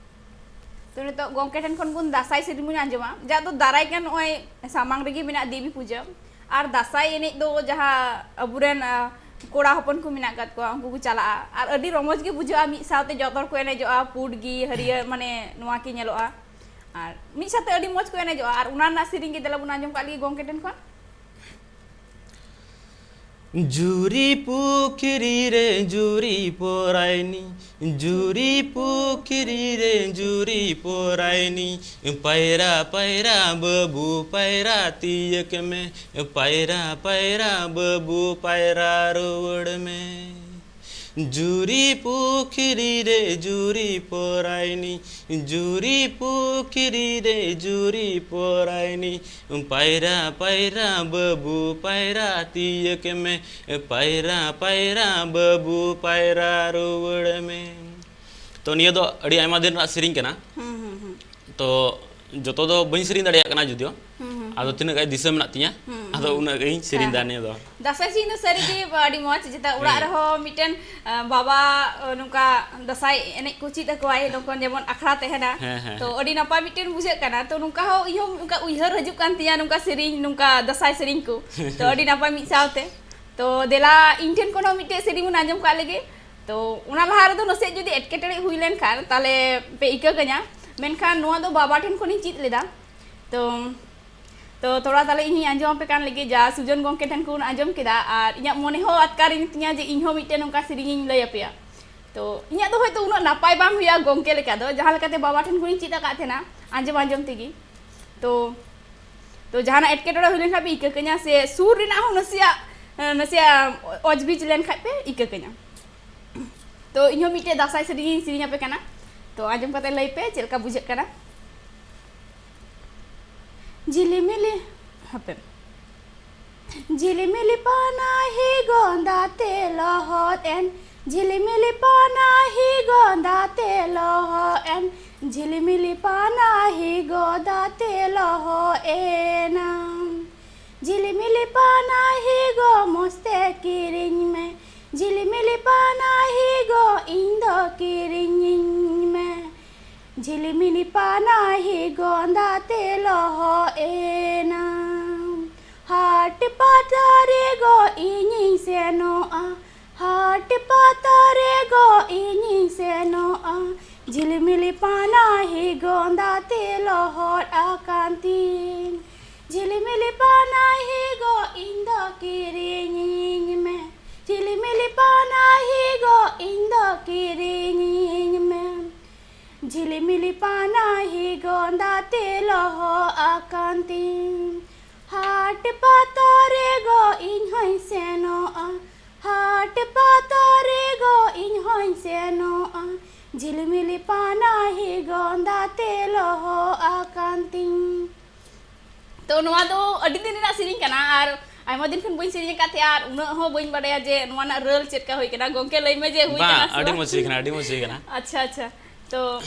ᱛᱚ ᱱᱤᱛᱚᱜ ᱜᱚᱝᱠᱮ ᱴᱷᱮᱱ ᱠᱷᱚᱱ ᱵᱚᱱ ᱫᱟᱸᱥᱟᱭ ᱥᱮᱨᱮᱧ ᱵᱚᱱ ᱟᱸᱡᱚᱢᱟ, ᱡᱟᱦᱟᱸ ᱫᱚ ᱫᱟᱨᱟᱭ ᱠᱟᱱ ᱱᱚᱜᱼᱚᱭ ᱥᱟᱢᱟᱝ ᱨᱮᱜᱮ ᱢᱮᱱᱟᱜ ᱫᱮᱵᱤ ᱯᱩᱡᱟᱹ᱾ ᱟᱨ ᱫᱟᱸᱥᱟᱭ ᱮᱱᱮᱡ ᱫᱚ ᱡᱟᱦᱟᱸ ᱟᱵᱚᱨᱮᱱ, ᱟ, ᱠᱚᱲᱟ ᱦᱚᱯᱚᱱ ᱠᱚ ᱢᱮᱱᱟᱜ ᱟᱠᱟᱫ ᱠᱚᱣᱟ, ᱩᱱᱠᱩ ᱠᱚ ᱪᱟᱞᱟᱜᱼᱟ᱾ ᱟᱨ ᱟᱹᱰᱤ ᱨᱚᱢᱚᱡᱽ ᱜᱮ ᱵᱩᱡᱷᱟᱹᱜᱼᱟ, ᱢᱤᱫ ᱥᱟᱶᱛᱮ ᱡᱚᱛᱚ ᱦᱚᱲ ᱠᱚ ᱮᱱᱮᱡᱚᱜᱼᱟ, ᱯᱩᱸᱰ ᱜᱮ, ᱦᱟᱹᱨᱭᱟᱹᱲ, ᱢᱟᱱᱮ ᱱᱚᱣᱟ ᱜᱮ ᱧᱮᱞᱚᱜᱼᱟ᱾ ᱟᱨ ᱢᱤᱫ ᱥᱟᱶᱛᱮ ᱟᱹᱰᱤ ᱢᱚᱡᱽ ᱠᱚ ᱮᱱᱮᱡᱚᱜᱼᱟ᱾ ᱟᱨ ᱚᱱᱟ ᱨᱮᱱᱟᱜ ᱥᱮᱨᱮᱧ ᱜᱮ ᱫᱮᱞᱟ ᱵᱚᱱ ᱟᱸᱡᱚᱢ ᱠᱟᱜ ᱞᱮᱜᱮ ᱜᱚᱝᱠᱮ ᱴᱷᱮᱱ ᱠᱷᱚᱱ᱾ ᱡᱩᱨᱤ ᱯᱩᱠᱷᱨᱤ ᱨᱮ ᱡᱩᱨᱤ ᱯᱚᱨᱟᱭᱱᱤ, ᱡᱩᱨᱤ ᱯᱩᱠᱷᱨᱤ ᱨᱮ ᱡᱩᱨᱤ ᱯᱚᱨᱟᱭᱱᱤ, ᱯᱟᱭᱨᱟ ᱯᱟᱭᱨᱟ ᱵᱟᱹᱵᱩ ᱯᱟᱭᱨᱟ ᱛᱤᱭᱟᱹᱜ ᱢᱮ, ᱯᱟᱭᱨᱟ ᱯᱟᱭᱨᱟ ᱵᱟᱹᱵᱩ ᱯᱟᱭᱨᱟ ᱨᱩᱣᱟᱹᱲ ᱢᱮ᱾ ᱡᱩᱨᱤ ᱯᱩᱠᱷᱨᱤ ᱨᱮ ᱡᱩᱨᱤ ᱯᱚᱨᱟᱭᱱᱤ, ᱡᱩᱨᱤ ᱯᱩᱠᱷᱨᱤ ᱨᱮ ᱡᱩᱨᱤ ᱯᱚᱨᱟᱭᱱᱤ, ᱯᱟᱭᱨᱟ ᱯᱟᱭᱨᱟ ᱵᱟᱹᱵᱩ ᱯᱟᱭᱨᱟ ᱛᱤᱭᱟᱹᱜ ᱢᱮ, ᱯᱟᱭᱨᱟ ᱯᱟᱭᱨᱟ ᱵᱟᱹᱵᱩ ᱯᱟᱭᱨᱟ ᱨᱩᱣᱟᱹᱲ ᱢᱮ᱾ ᱛᱚ ᱱᱤᱭᱟᱹ ᱫᱚ ᱟᱹᱰᱤ ᱟᱭᱢᱟ ᱫᱤᱱ ᱨᱮᱱᱟᱜ ᱥᱮᱨᱮᱧ ᱠᱟᱱᱟ᱾ ᱦᱩᱸ, ᱦᱩᱸ, ᱦᱩᱸ᱾ ᱛᱚ ᱡᱚᱛᱚ ᱫᱚ ᱵᱟᱹᱧ ᱥᱮᱨᱮᱧ ᱫᱟᱲᱮᱭᱟᱜ ᱠᱟᱱᱟ ᱡᱩᱫᱤᱭᱳ, ᱦᱩᱸ, ᱦᱩᱸ, ᱟᱫᱚ ᱦᱩᱸ᱾ ᱛᱤᱱᱟᱹᱜ ᱜᱟᱱ ᱫᱤᱥᱟᱹ ᱢᱮᱱᱟᱜ ᱛᱤᱧᱟ, ᱦᱩᱸ, ᱟᱫᱚ ᱦᱩᱸ᱾ ᱩᱱᱟᱹᱜ ᱜᱮᱧ ᱥᱮᱨᱮᱧ ᱦᱮᱸ, ᱫᱟ ᱦᱮᱸ᱾ ᱱᱤᱭᱟᱹ ᱫᱚ᱾ ᱫᱟᱸᱥᱟᱭ ᱥᱮᱨᱮᱧ ᱫᱚ ᱥᱟᱹᱨᱤᱜᱮ ᱟᱹᱰᱤ ᱢᱚᱡᱽ, ᱡᱮᱴᱟ ᱚᱲᱟᱜ ᱦᱮᱸ᱾ ᱨᱮᱦᱚᱸ ᱢᱤᱫᱴᱮᱱ, ᱟ, ᱵᱟᱵᱟ, ᱟ, ᱱᱚᱝᱠᱟ ᱫᱟᱸᱥᱟᱭ ᱮᱱᱮᱡ ᱠᱚ ᱪᱮᱫ ᱟᱠᱚᱣᱟᱭ, ᱱᱚᱝᱠᱟ ᱡᱮᱢᱚᱱ ᱟᱠᱷᱲᱟ ᱛᱟᱦᱮᱱᱟ᱾ ᱦᱮᱸ, ᱦᱮᱸ, ᱛᱚ ᱦᱮᱸ᱾ ᱟᱹᱰᱤ ᱱᱟᱯᱟᱭ ᱢᱤᱫᱴᱮᱱ ᱵᱩᱡᱷᱟᱹᱜ ᱠᱟᱱᱟ᱾ ᱛᱚ ᱱᱚᱝᱠᱟ ᱦᱚᱸ ᱤᱧ ᱦᱚᱸ ᱱᱚᱝᱠᱟ ᱩᱭᱦᱟᱹᱨ ᱦᱤᱡᱩᱜ ᱠᱟᱱ ᱛᱤᱧᱟ, ᱱᱚᱝᱠᱟ ᱥᱮᱨᱮᱧ, ᱱᱚᱝᱠᱟ ᱫᱟᱸᱥᱟᱭ ᱥᱮᱨᱮᱧ ᱠᱚ᱾ ᱛᱚ ᱟᱹᱰᱤ ᱱᱟᱯᱟᱭ ᱢᱤᱫ ᱥᱟᱶᱛᱮ᱾ ᱛᱚ ᱫᱮᱞᱟ ᱤᱧ ᱴᱷᱮᱱ ᱠᱷᱚᱱ ᱦᱚᱸ ᱢᱤᱫᱴᱮᱡ ᱥᱮᱨᱮᱧ ᱵᱚᱱ ᱟᱸᱡᱚᱢ ᱠᱟᱜ ᱞᱮᱜᱮ᱾ ᱛᱚ ᱚᱱᱟ ᱞᱟᱦᱟ ᱨᱮᱫᱚ ᱱᱟᱥᱮ ᱡᱩᱫᱤ ᱮᱴᱠᱮᱴᱚᱬᱮ ᱦᱩᱭ ᱞᱮᱱᱠᱷᱟᱱ ᱛᱟᱦᱞᱮ ᱯᱮ ᱤᱠᱟᱹ ᱠᱟᱹᱧᱟ᱾ ᱢᱮᱱᱠᱷᱟᱱ ᱱᱚᱣᱟ ᱫᱚ ᱵᱟᱵᱟ ᱴᱷᱮᱱ ᱠᱷᱚᱱᱤᱧ ᱪᱮᱫ ᱞᱮᱫᱟ᱾ ᱛᱚ, ᱛᱚ ᱛᱷᱚᱲᱟ ᱛᱟᱦᱞᱮ ᱤᱧ ᱦᱚᱸᱧ ᱟᱸᱡᱚᱢ ᱟᱯᱮ ᱠᱟᱱ ᱞᱮᱜᱮ, ᱡᱟ ᱥᱩᱡᱚᱱ ᱜᱚᱢᱠᱮ ᱴᱷᱮᱱ ᱠᱷᱚᱱ ᱟᱸᱡᱚᱢ ᱠᱮᱫᱟ᱾ ᱟᱨ ᱤᱧᱟᱹᱜ ᱢᱚᱱᱮ ᱦᱚᱸ ᱟᱴᱠᱟᱨᱤᱧ ᱛᱤᱧᱟ ᱡᱮ ᱤᱧ ᱦᱚᱸ ᱢᱤᱫᱴᱮᱱ ᱱᱚᱝᱠᱟ ᱥᱮᱨᱮᱧ ᱤᱧ ᱞᱟᱹᱭ ᱟᱯᱮᱭᱟ᱾ ᱛᱚ ᱤᱧᱟᱹᱜ ᱫᱚ ᱦᱚᱭᱛᱳ ᱩᱱᱟᱹᱜ ᱱᱟᱯᱟᱭ ᱵᱟᱝ ᱦᱩᱭᱩᱜᱼᱟ ᱜᱚᱢᱠᱮ ᱞᱮᱠᱟ ᱫᱚ, ᱡᱟᱦᱟᱸ ᱞᱮᱠᱟᱛᱮ ᱵᱟᱵᱟ ᱴᱷᱮᱱ ᱠᱷᱚᱱᱤᱧ ᱪᱮᱫ ᱟᱠᱟᱫ ᱛᱟᱦᱮᱱᱟ ᱟᱸᱡᱚᱢ ᱟᱸᱡᱚᱢ ᱛᱮᱜᱮ᱾ ᱛᱚ ᱛᱚ ᱡᱟᱦᱟᱱᱟᱜ ᱮᱴᱠᱮᱴᱚᱬᱮ ᱦᱩᱭ ᱞᱮᱱᱠᱷᱟᱱ ᱯᱮ ᱤᱠᱟᱹ ᱠᱟᱹᱧᱟ, ᱥᱮ ᱥᱩᱨ ᱨᱮᱱᱟᱜ ᱦᱚᱸ ᱱᱟᱥᱮᱭᱟᱜ, ᱱᱟᱥᱮᱭᱟᱜ ᱚᱡᱽᱵᱤᱡᱽ ᱞᱮᱱᱠᱷᱟᱱ ᱯᱮ ᱤᱠᱟᱹ ᱠᱟᱹᱧᱟ᱾ ᱛᱚ ᱤᱧᱦᱚᱸ ᱢᱤᱫᱴᱮᱡ ᱫᱟᱸᱥᱟᱭ ᱥᱮᱨᱮᱧ ᱤᱧ ᱥᱮᱨᱮᱧ ᱟᱯᱮ ᱠᱟᱱᱟ, ᱛᱚ ᱟᱸᱡᱚᱢ ᱠᱟᱛᱮ ᱞᱟᱹᱭ ᱯᱮ ᱪᱮᱫ ᱞᱮᱠᱟ ᱵᱩᱡᱷᱟᱹᱜ ᱠᱟᱱᱟ᱾ ᱡᱷᱤᱞᱤᱢᱤᱞᱤ, ᱦᱟᱯᱮ, ᱡᱷᱤᱞᱤᱢᱤᱞᱤ ᱯᱟᱱᱟᱦᱤ ᱜᱚᱸᱫᱟ ᱛᱮ ᱞᱚᱦᱚᱫ ᱮᱱ, ᱡᱷᱤᱞᱤᱢᱤᱞᱤ ᱯᱟᱱᱟᱦᱤ ᱜᱚᱸᱫᱟ ᱛᱮ ᱞᱚᱦᱚᱫ ᱮᱱ, ᱡᱷᱤᱞᱤᱢᱤᱞᱤ ᱯᱟᱱᱟᱦᱤ ᱜᱚᱸᱫᱟ ᱛᱮ ᱞᱚᱦᱚᱫ ᱮᱱᱟ᱾ ᱡᱷᱤᱞᱤᱢᱤᱞᱤ ᱯᱟᱱᱟᱦᱤ ᱜᱚ ᱢᱚᱡᱽ ᱛᱮ ᱠᱤᱨᱤᱧ ᱢᱮ, ᱡᱷᱤᱞᱤᱢᱤᱞᱤ ᱯᱟᱱᱟᱦᱤ ᱜᱚ ᱤᱧ ᱫᱚ ᱠᱤᱨᱤᱧᱤᱧ ᱢᱮ᱾ ᱡᱷᱤᱞᱤᱢᱤᱞᱤ ᱯᱟᱱᱟᱦᱤ ᱜᱚᱸᱫᱟ ᱛᱮ ᱞᱚᱦᱚᱫ ᱮᱱᱟ᱾ ᱦᱟᱴ ᱯᱟᱛᱟ ᱨᱮ ᱜᱚ ᱤᱧᱤᱧ ᱥᱮᱱᱚᱜᱼᱟ, ᱦᱟᱴ ᱯᱟᱛᱟ ᱨᱮ ᱜᱚ ᱤᱧᱤᱧ ᱥᱮᱱᱚᱜᱼᱟ᱾ ᱡᱷᱤᱞᱤᱢᱤᱞᱤ ᱯᱟᱱᱟᱦᱤ ᱜᱚᱸᱫᱟ ᱛᱮ ᱞᱚᱦᱚᱫ ᱟᱠᱟᱱ ᱛᱤᱧ, ᱡᱷᱤᱞᱤᱢᱤᱞᱤ ᱯᱟᱱᱟᱦᱤ ᱜᱚ ᱤᱧ ᱫᱚ ᱠᱤᱨᱤᱧᱤᱧ ᱢᱮ᱾ ᱡᱷᱤᱞᱤᱢᱤᱞᱤ ᱯᱟᱱᱟᱦᱤ ᱜᱚ ᱤᱧ ᱫᱚ ᱠᱤᱨᱤᱧᱤᱧ ᱢᱮ᱾ ᱡᱷᱤᱞᱤᱢᱤᱞᱤ ᱯᱟᱱᱟᱦᱤ ᱜᱚᱸᱫᱟ ᱛᱮ ᱞᱚᱦᱚᱫ ᱟᱠᱟᱱ ᱛᱤᱧ᱾ ᱦᱟᱴ ᱯᱟᱛᱟ ᱨᱮ ᱜᱚ ᱤᱧ ᱦᱚᱸᱧ ᱥᱮᱱᱚᱜᱼᱟ, ᱦᱟᱴ ᱯᱟᱛᱟ ᱨᱮ ᱜᱚ ᱤᱧ ᱦᱚᱸᱧ ᱥᱮᱱᱚᱜᱼᱟ᱾ ᱡᱷᱤᱞᱤᱢᱤᱞᱤ ᱯᱟᱱᱟᱦᱤ ᱜᱚᱸᱫᱟ ᱛᱮ ᱞᱚᱦᱚᱫ ᱟᱠᱟᱱ ᱛᱤᱧ᱾ ᱛᱚ ᱱᱚᱣᱟ ᱫᱚ ᱟᱹᱰᱤ ᱫᱤᱱ ᱨᱮᱱᱟᱜ ᱥᱮᱨᱮᱧ ᱠᱟᱱᱟ, ᱟᱨ ᱟᱭᱢᱟ ᱫᱤᱱ ᱠᱷᱚᱱ ᱵᱟᱹᱧ ᱥᱮᱨᱮᱧ ᱟᱠᱟᱫ ᱛᱟᱦᱮᱸᱜᱼᱟ, ᱟᱨ ᱩᱱᱟᱹᱜ ᱦᱚᱸ ᱵᱟᱹᱧ ᱵᱟᱰᱟᱭᱟ ᱡᱮ ᱱᱚᱣᱟ ᱨᱮᱱᱟᱜ ᱨᱟᱹᱲ ᱪᱮᱫ ᱞᱮᱠᱟ ᱦᱩᱭ ᱠᱟᱱᱟ᱾ ᱜᱚᱝᱠᱮ, ᱞᱟᱹᱭ ᱢᱮ ᱡᱮ ᱦᱩᱭ ᱵᱟᱝ, ᱠᱟᱱᱟ ᱥᱮ ᱟᱹᱰᱤ ᱵᱟᱝ? ᱢᱚᱡᱽ ᱦᱩᱭ ᱠᱟᱱᱟ, ᱟᱹᱰᱤ ᱢᱚᱡᱽ ᱦᱩᱭ ᱠᱟᱱᱟ᱾ ᱟᱪᱪᱷᱟ, ᱟᱪᱪᱷᱟ᱾ ᱛᱚ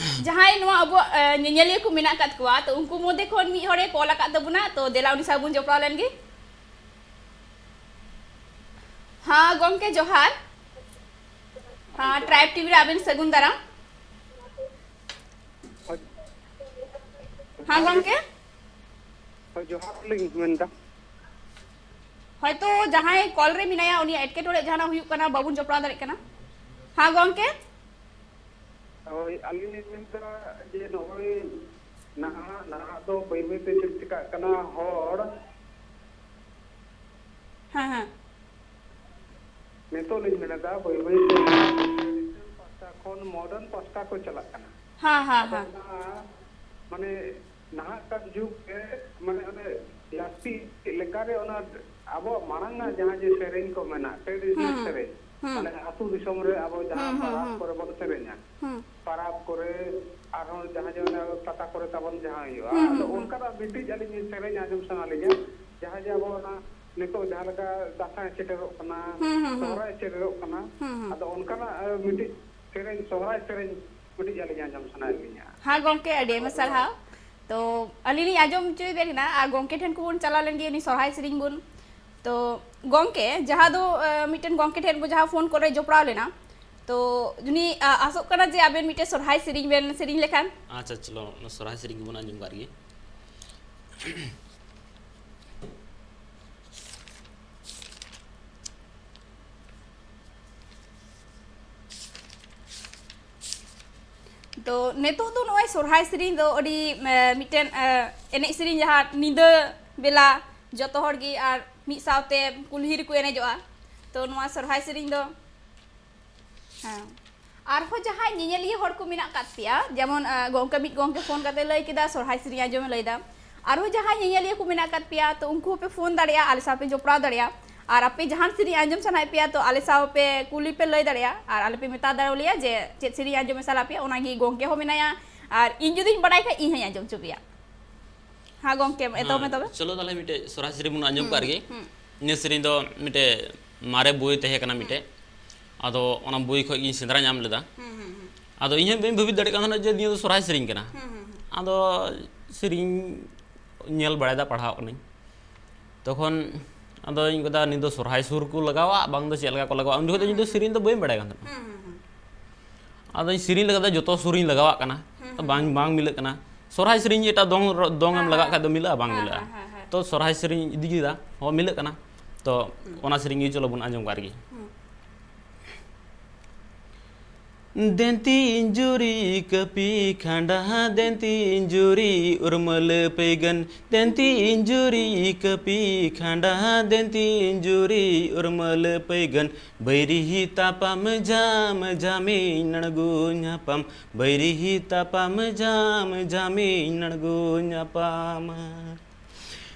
ᱡᱟᱦᱟᱸᱭ ᱱᱚᱣᱟ ᱟᱵᱚᱣᱟᱜ, ᱮ, ᱧᱮᱧᱮᱞᱤᱭᱟᱹ ᱠᱚ ᱢᱮᱱᱟᱜ ᱟᱠᱟᱫ ᱠᱚᱣᱟ, ᱛᱚ ᱩᱱᱠᱩ ᱢᱚᱫᱽᱫᱷᱮ ᱠᱷᱚᱱ ᱢᱤᱫ ᱦᱚᱲᱮ ᱠᱚᱞ ᱟᱠᱟᱫ ᱛᱟᱵᱚᱱᱟ, ᱛᱚ ᱫᱮᱞᱟ ᱩᱱᱤ ᱥᱟᱶ ᱵᱚᱱ ᱡᱚᱯᱲᱟᱣ ᱞᱮᱱ ᱜᱮ᱾ ᱦᱮᱸ ᱜᱚᱝᱠᱮ, ᱡᱚᱦᱟᱨ᱾ ᱦᱮᱸ, ᱴᱨᱟᱭᱤᱵᱽ ᱴᱤᱵᱷᱤ ᱨᱮ ᱟᱵᱮᱱ ᱥᱟᱹᱜᱩᱱ ᱫᱟᱨᱟᱢ᱾ ᱦᱮᱸ ᱜᱚᱝᱠᱮ᱾ ᱦᱳᱭ, ᱡᱚᱦᱟᱨ ᱞᱤᱧ ᱢᱮᱱᱫᱟ᱾ ᱦᱚᱭᱛᱳ ᱡᱟᱦᱟᱸᱭ ᱠᱚᱞ ᱨᱮ ᱢᱮᱱᱟᱭᱟ, ᱩᱱᱤᱭᱟᱜ ᱮᱴᱠᱮᱴᱚᱬᱮ ᱡᱟᱦᱟᱱᱟᱜ ᱦᱩᱭᱩᱜ ᱠᱟᱱᱟ, ᱵᱟᱵᱚᱱ ᱡᱚᱯᱲᱟᱣ ᱫᱟᱲᱮᱭᱟᱜ ᱠᱟᱱᱟ᱾ ᱦᱮᱸ ᱜᱚᱝᱠᱮ᱾ ᱦᱳᱭ, ᱟᱹᱞᱤᱧ ᱞᱤᱧ ᱢᱮᱱᱫᱟ ᱡᱮ ᱱᱚᱜᱼᱚᱭ ᱱᱟᱦᱟᱜ, ᱱᱟᱦᱟᱜ ᱫᱚ ᱵᱟᱹᱭ ᱵᱟᱹᱭ ᱛᱮ ᱪᱮᱫ ᱪᱤᱠᱟᱜ ᱠᱟᱱᱟ, ᱦᱚᱲ ᱦᱮᱸ, ᱦᱮᱸ᱾ ᱱᱤᱛᱚᱜ ᱞᱤᱧ ᱢᱮᱱᱮᱫᱟ, ᱵᱟᱹᱭ ᱵᱟᱹᱭ ᱛᱮ ᱰᱤᱡᱤᱴᱟᱞ ᱯᱟᱥᱴᱟ ᱠᱷᱚᱱ ᱢᱚᱰᱟᱨᱱ ᱯᱟᱥᱴᱟ ᱠᱚ ᱪᱟᱞᱟᱜ ᱠᱟᱱᱟ᱾ ᱦᱮᱸ, ᱦᱮᱸ, ᱟᱫᱚ ᱦᱮᱸ᱾ ᱚᱱᱟ, ᱢᱟᱱᱮ, ᱱᱟᱦᱟᱜ ᱠᱟᱨ ᱡᱩᱜᱽ ᱨᱮ, ᱢᱟᱱᱮ, ᱚᱱᱮ ᱞᱟᱹᱠᱛᱤ ᱞᱮᱠᱟᱨᱮ ᱚᱱᱟ ᱟᱵᱚᱣᱟᱜ ᱢᱟᱲᱟᱝ ᱟᱜ ᱡᱟᱦᱟᱸ ᱡᱮ ᱥᱮᱨᱮᱧ ᱠᱚ ᱢᱮᱱᱟᱜ, traditional ᱦᱩᱸ, ᱦᱩᱸ, ᱥᱮᱨᱮᱧ, ᱦᱩᱸ᱾ ᱢᱟᱱᱮ ᱟᱹᱛᱩ ᱫᱤᱥᱚᱢ ᱨᱮ ᱟᱵᱚ ᱡᱟᱦᱟᱸ ᱦᱩᱸ, ᱦᱩᱸ, ᱯᱟᱨᱟᱵᱽ ᱦᱩᱸ᱾ ᱠᱚᱨᱮ ᱵᱚᱱ ᱥᱮᱨᱮᱧᱟ, ᱦᱩᱸ᱾ ᱯᱟᱨᱟᱵᱽ ᱠᱚᱨᱮ ᱟᱨᱦᱚᱸ ᱡᱟᱦᱟᱸ ᱡᱮ ᱚᱱᱟ ᱯᱟᱛᱟ ᱠᱚᱨᱮ ᱛᱟᱵᱚᱱ ᱡᱟᱦᱟᱸ ᱦᱩᱭᱩᱜᱼᱟ, ᱦᱩᱸ, ᱦᱩᱸ, ᱟᱫᱚ ᱦᱩᱸ᱾ ᱚᱱᱠᱟᱱᱟᱜ ᱢᱤᱫᱴᱤᱡ ᱟᱹᱞᱤᱧ ᱥᱮᱨᱮᱧ ᱟᱸᱡᱚᱢ ᱥᱟᱱᱟ ᱞᱤᱧᱟ, ᱡᱟᱦᱟᱸ ᱡᱮ ᱟᱵᱚ ᱚᱱᱟ ᱱᱤᱛᱚᱜ ᱡᱟᱦᱟᱸ ᱞᱮᱠᱟ ᱫᱟᱸᱥᱟᱭ ᱥᱮᱴᱮᱨᱚᱜ ᱠᱟᱱᱟ, ᱦᱩᱸ, ᱦᱩᱸ, ᱦᱩᱸ᱾ ᱥᱚᱦᱨᱟᱭ ᱥᱮᱴᱮᱨᱚᱜ ᱠᱟᱱᱟ, ᱦᱩᱸ, ᱦᱩᱸ᱾ ᱟᱫᱚ ᱚᱱᱠᱟᱱᱟᱜ, ᱟᱸ, ᱢᱤᱫᱴᱤᱡ ᱥᱮᱨᱮᱧ, ᱥᱚᱦᱨᱟᱭ ᱥᱮᱨᱮᱧ ᱢᱤᱫᱴᱤᱡ ᱟᱹᱞᱤᱧ ᱟᱸᱡᱚᱢ ᱥᱟᱱᱟᱭᱮᱫ ᱞᱤᱧᱟ᱾ ᱦᱮᱸ ᱜᱚᱢᱠᱮ, ᱟᱹᱰᱤ ᱟᱭᱢᱟ ᱥᱟᱨᱦᱟᱣ᱾ ᱛᱚ ᱟᱹᱞᱤᱧ ᱞᱤᱧ ᱟᱸᱡᱚᱢ ᱦᱚᱪᱚᱭᱮᱫ ᱵᱮᱱᱟ ᱟᱨ ᱜᱚᱢᱠᱮ ᱴᱷᱮᱱ ᱠᱚᱵᱚᱱ ᱪᱟᱞᱟᱣ ᱞᱮᱱ ᱜᱮ, ᱩᱱᱤ ᱥᱚᱨᱦᱟᱭ ᱥᱮᱨᱮᱧ ᱵᱚᱱ᱾ ᱛᱚ ᱜᱚᱢᱠᱮ, ᱡᱟᱦᱟᱸ ᱫᱚ, ᱟᱸ, ᱢᱤᱫᱴᱮᱱ ᱜᱚᱢᱠᱮ ᱴᱷᱮᱱ ᱵᱚ ᱡᱟᱦᱟᱸ ᱯᱷᱳᱱ ᱠᱚᱨᱮ ᱡᱚᱯᱲᱟᱣ ᱞᱮᱱᱟ, ᱛᱚ ᱩᱱᱤ, ᱟ-, ᱟᱥᱚᱜ ᱠᱟᱱᱟ ᱡᱮ ᱟᱵᱮᱱ ᱢᱤᱫᱴᱮᱱ ᱥᱚᱨᱦᱟᱭ ᱥᱮᱨᱮᱧ ᱵᱮᱱ ᱥᱮᱨᱮᱧ ᱞᱮᱠᱷᱟᱱ᱾ ᱟᱪᱪᱷᱟ, ᱪᱚᱞᱚ, ᱚᱱᱟ ᱥᱚᱨᱦᱟᱭ ᱥᱮᱨᱮᱧ ᱜᱮᱵᱚᱱ ᱟᱸᱡᱚᱢ ᱠᱟᱜ ᱜᱮ᱾ ᱛᱚ ᱱᱤᱛᱚᱜ ᱫᱚ ᱱᱚᱜᱼᱚᱭ ᱥᱚᱨᱦᱟᱭ ᱥᱮᱨᱮᱧ ᱫᱚ ᱟᱹᱰᱤ, ᱮ, ᱢᱤᱫᱴᱮᱱ, ᱮ, ᱮᱱᱮᱡ ᱥᱮᱨᱮᱧ ᱡᱟᱦᱟᱸ ᱧᱤᱫᱟᱹ ᱵᱮᱞᱟ ᱡᱚᱛᱚ ᱦᱚᱲ ᱜᱮ ᱟᱨ ᱢᱤᱫ ᱥᱟᱶᱛᱮ ᱠᱩᱞᱦᱤ ᱨᱮᱠᱚ ᱮᱱᱮᱡᱚᱜᱼᱟ᱾ ᱛᱚ ᱱᱚᱣᱟ ᱥᱚᱨᱦᱟᱭ ᱥᱮᱨᱮᱧ ᱫᱚ, ᱦᱮᱸ, ᱟᱨᱦᱚᱸ ᱡᱟᱦᱟᱸᱭ ᱧᱮᱧᱮᱞᱤᱭᱟᱹ ᱦᱚᱲ ᱠᱚ ᱢᱮᱱᱟᱜ ᱟᱠᱟᱫ ᱯᱮᱭᱟ, ᱡᱮᱢᱚᱱ, ᱮ, ᱜᱚᱢᱠᱮ, ᱢᱤᱫ ᱜᱚᱢᱠᱮ ᱯᱷᱳᱱ ᱠᱟᱛᱮ ᱞᱟᱹᱭ ᱠᱮᱫᱟ ᱥᱚᱨᱦᱟᱭ ᱥᱮᱨᱮᱧ ᱟᱸᱡᱚᱢᱮ ᱞᱟᱹᱭᱫᱟ, ᱟᱨᱦᱚᱸ ᱡᱟᱦᱟᱸᱭ ᱧᱮᱧᱮᱞᱤᱭᱟᱹ ᱠᱚ ᱢᱮᱱᱟᱜ ᱟᱠᱟᱫ ᱯᱮᱭᱟ, ᱛᱚ ᱩᱱᱠᱩ ᱦᱚᱸᱯᱮ ᱯᱷᱳᱱ ᱫᱟᱲᱮᱭᱟᱜᱼᱟ, ᱟᱞᱮ ᱥᱟᱶ ᱯᱮ ᱡᱚᱯᱲᱟᱣ ᱫᱟᱲᱮᱭᱟᱜᱼᱟ᱾ ᱟᱨ ᱟᱯᱮ ᱡᱟᱦᱟᱱ ᱥᱮᱨᱮᱧ ᱟᱸᱡᱚᱢ ᱥᱟᱱᱟᱭᱮᱫ ᱯᱮᱭᱟ, ᱛᱚ ᱟᱞᱮ ᱥᱟᱶ ᱯᱮ ᱠᱩᱞᱤ ᱯᱮ ᱞᱟᱹᱭ ᱫᱟᱲᱮᱭᱟᱜᱼᱟ, ᱟᱨ ᱟᱞᱮ ᱯᱮ ᱢᱮᱛᱟ ᱫᱟᱲᱮᱭᱟᱞᱮᱭᱟ ᱡᱮ ᱪᱮᱫ ᱥᱮᱨᱮᱧ ᱟᱸᱡᱚᱢ ᱥᱟᱱᱟ ᱯᱮᱭᱟ, ᱚᱱᱟᱜᱮ ᱜᱚᱢᱠᱮ ᱦᱚᱸ ᱢᱮᱱᱟᱭᱟ, ᱟᱨ ᱤᱧ ᱡᱩᱫᱤᱧ ᱵᱟᱲᱟᱭ ᱠᱷᱟᱡ ᱤᱧ ᱦᱚᱸᱧ ᱟᱸᱡᱚᱢ ᱦᱚᱪᱚ ᱯᱮᱭᱟ᱾ ᱦᱮᱸ ᱜᱚᱢᱠᱮ, ᱮᱛᱚᱦᱚᱵ ᱢᱮ ᱛᱚᱵᱮ᱾ ᱪᱚᱞᱚ ᱛᱟᱦᱞᱮ ᱢᱤᱫᱴᱮᱡ ᱥᱚᱨᱦᱟᱭ ᱥᱮᱨᱮᱧ ᱵᱚᱱ ᱟᱸᱡᱚᱢ ᱦᱩᱸ, ᱠᱟᱜ ᱨᱮᱜᱮ᱾ ᱦᱩᱸ᱾ ᱱᱤᱭᱟᱹ ᱥᱮᱨᱮᱧ ᱫᱚ ᱢᱤᱫᱴᱮᱡ ᱢᱟᱨᱮ ᱵᱳᱭ ᱛᱟᱦᱮᱸ ᱠᱟᱱᱟ ᱢᱤᱫᱴᱮᱡ, ᱟᱫᱚ ᱚᱱᱟ ᱵᱳᱭ ᱠᱷᱚᱡ ᱜᱤᱧ ᱥᱮᱸᱫᱽᱨᱟ ᱧᱟᱢ ᱞᱮᱫᱟ᱾ ᱦᱩᱸ, ᱦᱩᱸ, ᱦᱩᱸ᱾ ᱟᱫᱚ ᱤᱧ ᱦᱚᱸ ᱵᱟᱹᱧ ᱵᱷᱟᱹᱵᱤᱛ ᱫᱟᱲᱮᱭᱟᱜ ᱠᱟᱱ ᱛᱟᱦᱮᱱᱟ ᱡᱮ ᱱᱤᱭᱟᱹ ᱫᱚ ᱥᱚᱨᱦᱟᱭ ᱥᱮᱨᱮᱧ ᱠᱟᱱᱟ᱾ ᱦᱩᱸ, ᱦᱩᱸ, ᱦᱩᱸ᱾ ᱟᱫᱚ ᱥᱮᱨᱮᱧ ᱧᱮᱞ ᱵᱟᱲᱟᱭᱮᱫᱟ, ᱯᱟᱲᱦᱟᱣ ᱠᱟᱹᱱᱟᱹᱧ᱾ ᱛᱚᱠᱷᱚᱱ ᱟᱫᱚᱧ ᱢᱮᱱᱫᱟ, ᱱᱤᱭᱟᱹ ᱫᱚ ᱥᱚᱨᱦᱟᱭ ᱥᱩᱨ ᱠᱚ ᱞᱟᱜᱟᱣᱟ, ᱵᱟᱝ ᱫᱚ ᱪᱮᱫ ᱞᱮᱠᱟ ᱠᱚ ᱞᱟᱜᱟᱣᱟ᱾ ᱩᱱ ᱡᱚᱠᱷᱚᱱ ᱫᱚ ᱤᱧ ᱫᱚ ᱥᱮᱨᱮᱧ ᱫᱚ ᱵᱟᱹᱧ ᱵᱟᱲᱟᱭ ᱠᱟᱱ ᱛᱟᱦᱮᱱᱟ᱾ ᱦᱩᱸ, ᱦᱩᱸ, ᱦᱩᱸ᱾ ᱟᱫᱚᱧ ᱥᱮᱨᱮᱧ ᱞᱮᱠᱟ ᱫᱚ ᱡᱚᱛᱚ ᱥᱩᱨᱤᱧ ᱞᱟᱜᱟᱣᱟᱜ ᱠᱟᱱᱟ᱾ ᱦᱩᱸ, ᱛᱚ ᱦᱩᱸ, ᱵᱟᱝ, ᱦᱩᱸ᱾ ᱵᱟᱝ ᱢᱤᱞᱟᱹᱜ ᱠᱟᱱᱟ᱾ ᱥᱚᱨᱦᱟᱭ ᱥᱮᱨᱮᱧ ᱮᱴᱟᱜ ᱫᱚᱝ ᱨᱚ-, ᱫᱚᱝ ᱮᱢ ᱦᱮᱸ, ᱞᱟᱜᱟᱣᱟᱜ ᱦᱮᱸ᱾ ᱠᱷᱟᱡ ᱫᱚ ᱢᱤᱞᱟᱹᱜᱼᱟ? ᱵᱟᱝ ᱦᱮᱸ, ᱢᱤᱞᱟᱹᱜᱼᱟ᱾ ᱦᱮᱸ, ᱦᱮᱸ, ᱦᱮᱸ᱾ ᱛᱚ ᱥᱚᱨᱦᱟᱭ ᱥᱮᱨᱮᱧ ᱤᱫᱤ ᱠᱮᱫᱟ, ᱦᱚᱸ ᱢᱤᱞᱟᱹᱜ ᱠᱟᱱᱟ᱾ ᱛᱚ ᱦᱩᱸ᱾ ᱚᱱᱟ ᱥᱮᱨᱮᱧ ᱜᱮ ᱪᱚᱞᱚ ᱵᱚᱱ ᱟᱸᱡᱚᱢ ᱠᱟᱜ ᱨᱮᱜᱮ᱾ ᱦᱩᱸ᱾ ᱫᱮᱱ ᱛᱤᱧ ᱡᱩᱨᱤ ᱠᱟᱹᱯᱤ ᱠᱷᱟᱸᱰᱟ, ᱫᱮᱱ ᱛᱤᱧ ᱡᱩᱨᱤ ᱩᱨᱢᱟᱹᱞ ᱯᱟᱹᱭᱜᱟᱹᱱ, ᱫᱮᱱ ᱛᱤᱧ ᱡᱩᱨᱤ ᱠᱟᱹᱯᱤ ᱠᱷᱟᱸᱰᱟ, ᱫᱮᱱ ᱛᱤᱧ ᱡᱩᱨᱤ ᱩᱨᱢᱟᱹᱞ ᱯᱟᱹᱭᱜᱟᱹᱱ, ᱵᱟᱹᱭᱨᱤ ᱛᱟᱯᱟᱢ ᱡᱟᱢ ᱡᱟᱢᱤᱧ ᱟᱬᱜᱚ ᱧᱟᱯᱟᱢ, ᱵᱟᱹᱭᱨᱤ ᱛᱟᱯᱟᱢ ᱡᱟᱢ ᱡᱟᱢᱤᱧ ᱟᱬᱜᱚ ᱧᱟᱯᱟᱢ᱾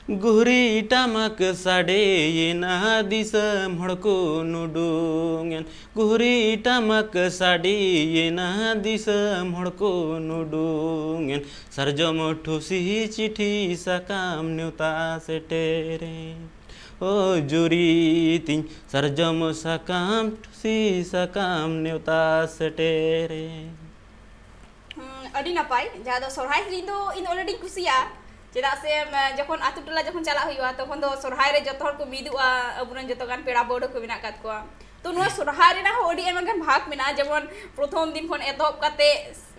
ᱜᱷᱩᱨᱤ ᱴᱟᱢᱟᱠ ᱥᱟᱰᱮᱭᱮᱱᱟ, ᱫᱤᱥᱚᱢ ᱦᱚᱲ ᱠᱚ ᱱᱩᱰᱩᱝᱮᱱ᱾ ᱜᱷᱩᱨᱤ ᱴᱟᱢᱟᱠ ᱥᱟᱰᱮᱭᱮᱱᱟ, ᱫᱤᱥᱚᱢ ᱦᱚᱲ ᱠᱚ ᱱᱩᱰᱩᱝᱮᱱ᱾ ᱥᱟᱨᱡᱚᱢ ᱴᱷᱩᱥᱤ ᱪᱤᱴᱷᱤ ᱥᱟᱠᱟᱢ ᱱᱮᱣᱛᱟ ᱥᱮᱴᱮᱨᱮᱱ᱾ ᱳ ᱡᱩᱨᱤ ᱛᱤᱧ ᱥᱟᱨᱡᱚᱢ ᱥᱟᱠᱟᱢ, ᱴᱷᱩᱥᱤ ᱥᱟᱠᱟᱢ ᱱᱮᱣᱛᱟ ᱥᱮᱴᱮᱨᱮᱱ᱾ ᱦᱩᱸ, ᱟᱹᱰᱤ ᱱᱟᱯᱟᱭ᱾ ᱡᱟᱦᱟᱸ ᱫᱚ ᱥᱚᱨᱦᱟᱭ ᱥᱮᱨᱮᱧ ᱫᱚ ᱤᱧ ᱫᱚ ᱟᱹᱰᱤ ᱟᱸᱴᱤᱧ ᱠᱩᱥᱤᱭᱟᱜᱼᱟ᱾ ᱪᱮᱫᱟᱜ ᱥᱮ, ᱮᱢ, ᱡᱚᱠᱷᱚᱱ ᱟᱛᱳ ᱴᱚᱞᱟ ᱡᱚᱠᱷᱚᱱ ᱪᱟᱞᱟᱜ ᱦᱩᱭᱩᱜᱼᱟ, ᱛᱚᱠᱷᱚᱱ ᱫᱚ ᱥᱚᱨᱦᱟᱭ ᱨᱮ ᱡᱚᱛᱚ ᱦᱚᱲ ᱠᱚ ᱢᱤᱫᱚᱜᱼᱟ, ᱟᱵᱚᱨᱮᱱ ᱡᱚᱛᱚ ᱜᱟᱱ ᱯᱮᱲᱟ ᱯᱟᱹᱲᱦᱟᱹ ᱠᱚ ᱢᱮᱱᱟᱜ ᱟᱠᱟᱫ ᱠᱚᱣᱟ᱾ ᱛᱚ ᱱᱚᱣᱟ ᱥᱚᱨᱦᱟᱭ ᱨᱮᱱᱟᱜ ᱦᱚᱸ ᱟᱹᱰᱤ ᱟᱭᱢᱟ ᱜᱟᱱ ᱵᱷᱟᱜᱽ ᱢᱮᱱᱟᱜᱼᱟ, ᱡᱮᱢᱚᱱ ᱯᱨᱚᱛᱷᱚᱢ ᱫᱤᱱ ᱠᱷᱚᱱ ᱮᱛᱚᱦᱚᱵ ᱠᱟᱛᱮ,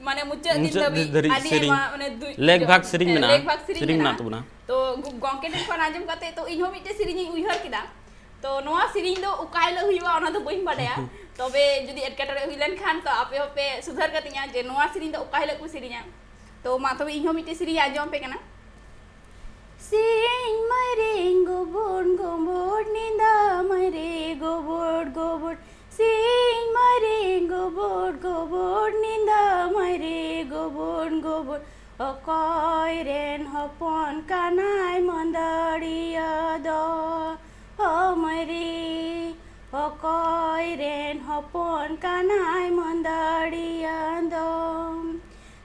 ᱢᱟᱱᱮ, ᱢᱩᱪᱟᱹᱫ ᱫᱤᱱ ᱢᱩᱪᱟᱹᱫ ᱫᱷᱟᱹᱵᱤᱡ ᱫᱷᱟᱹᱨᱤᱡ ᱟᱹᱰᱤ ᱥᱮᱨᱮᱧ᱾ ᱟᱭᱢᱟ, ᱢᱟᱱᱮ, ᱫᱩ-, ᱞᱮᱠ ᱡᱚ-, ᱵᱷᱟᱜᱽ ᱥᱮᱨᱮᱧ ᱦᱮᱸ, ᱢᱮᱱᱟᱜᱼᱟ᱾ ᱞᱮᱠ ᱵᱷᱟᱜᱽ ᱥᱮᱨᱮᱧ ᱥᱮᱨᱮᱧ ᱢᱮᱱᱟᱜ ᱢᱮᱱᱟᱜᱼᱟ᱾ ᱛᱟᱵᱚᱱᱟ᱾ ᱛᱚ ᱜᱚ-, ᱜᱚᱝᱠᱮ ᱴᱷᱮᱱ ᱠᱷᱚᱱ ᱟᱸᱡᱚᱢ ᱠᱟᱛᱮ, ᱛᱚ ᱤᱧ ᱦᱚᱸ ᱢᱤᱫᱴᱮᱡ ᱥᱮᱨᱮᱧ ᱤᱧ ᱩᱭᱦᱟᱹᱨ ᱠᱮᱫᱟ᱾ ᱛᱚ ᱱᱚᱣᱟ ᱥᱮᱨᱮᱧ ᱫᱚ ᱚᱠᱟ ᱦᱤᱞᱳᱜ ᱦᱩᱭᱩᱜᱼᱟ, ᱚᱱᱟ ᱫᱚ ᱵᱟᱹᱧ ᱵᱟᱰᱟᱭᱟ᱾ ᱛᱚᱵᱮ ᱡᱩᱫᱤ ᱮᱴᱠᱮᱴᱚᱬᱮ ᱦᱩᱭ ᱞᱮᱱᱠᱷᱟᱱ, ᱛᱚ ᱟᱯᱮ ᱦᱚᱸᱯᱮ ᱥᱩᱫᱷᱟᱹᱨ ᱠᱟᱹᱛᱤᱧᱟ ᱡᱮ ᱱᱚᱣᱟ ᱥᱮᱨᱮᱧ ᱫᱚ ᱚᱠᱟ ᱦᱤᱞᱳᱜ ᱠᱚ ᱥᱮᱨᱮᱧᱟ᱾ ᱛᱚ ᱢᱟ ᱛᱚᱵᱮ ᱤᱧ ᱦᱚᱸ ᱢᱤᱫᱴᱮᱡ ᱥᱮᱨᱮᱧ ᱟᱸᱡᱚᱢ ᱟᱯᱮ ᱠᱟᱱᱟ᱾ ᱥᱤᱧ ᱢᱟᱨᱮ ᱜᱚᱵᱚᱨ ᱜᱚᱵᱚᱨ, ᱧᱤᱫᱟᱹ ᱢᱟᱨᱮ ᱜᱚᱵᱚᱨ ᱜᱚᱵᱚᱨ, ᱥᱤᱧ ᱢᱟᱨᱮ ᱜᱚᱵᱚᱨ ᱜᱚᱵᱚᱨ, ᱧᱤᱫᱟᱹ ᱢᱟᱨᱮ ᱜᱚᱵᱚᱨ ᱜᱚᱵᱚᱨ, ᱚᱠᱚᱭ ᱨᱮᱱ ᱦᱚᱯᱚᱱ ᱠᱟᱱᱟᱭ ᱢᱟᱹᱫᱟᱹᱲᱤᱭᱟᱹ ᱫᱚ? ᱦᱳ ᱢᱟᱹᱨᱤ, ᱚᱠᱚᱭ ᱨᱮᱱ ᱦᱚᱯᱚᱱ ᱠᱟᱱᱟᱭ ᱢᱟᱹᱫᱟᱹᱲᱤᱭᱟᱹ ᱫᱚ?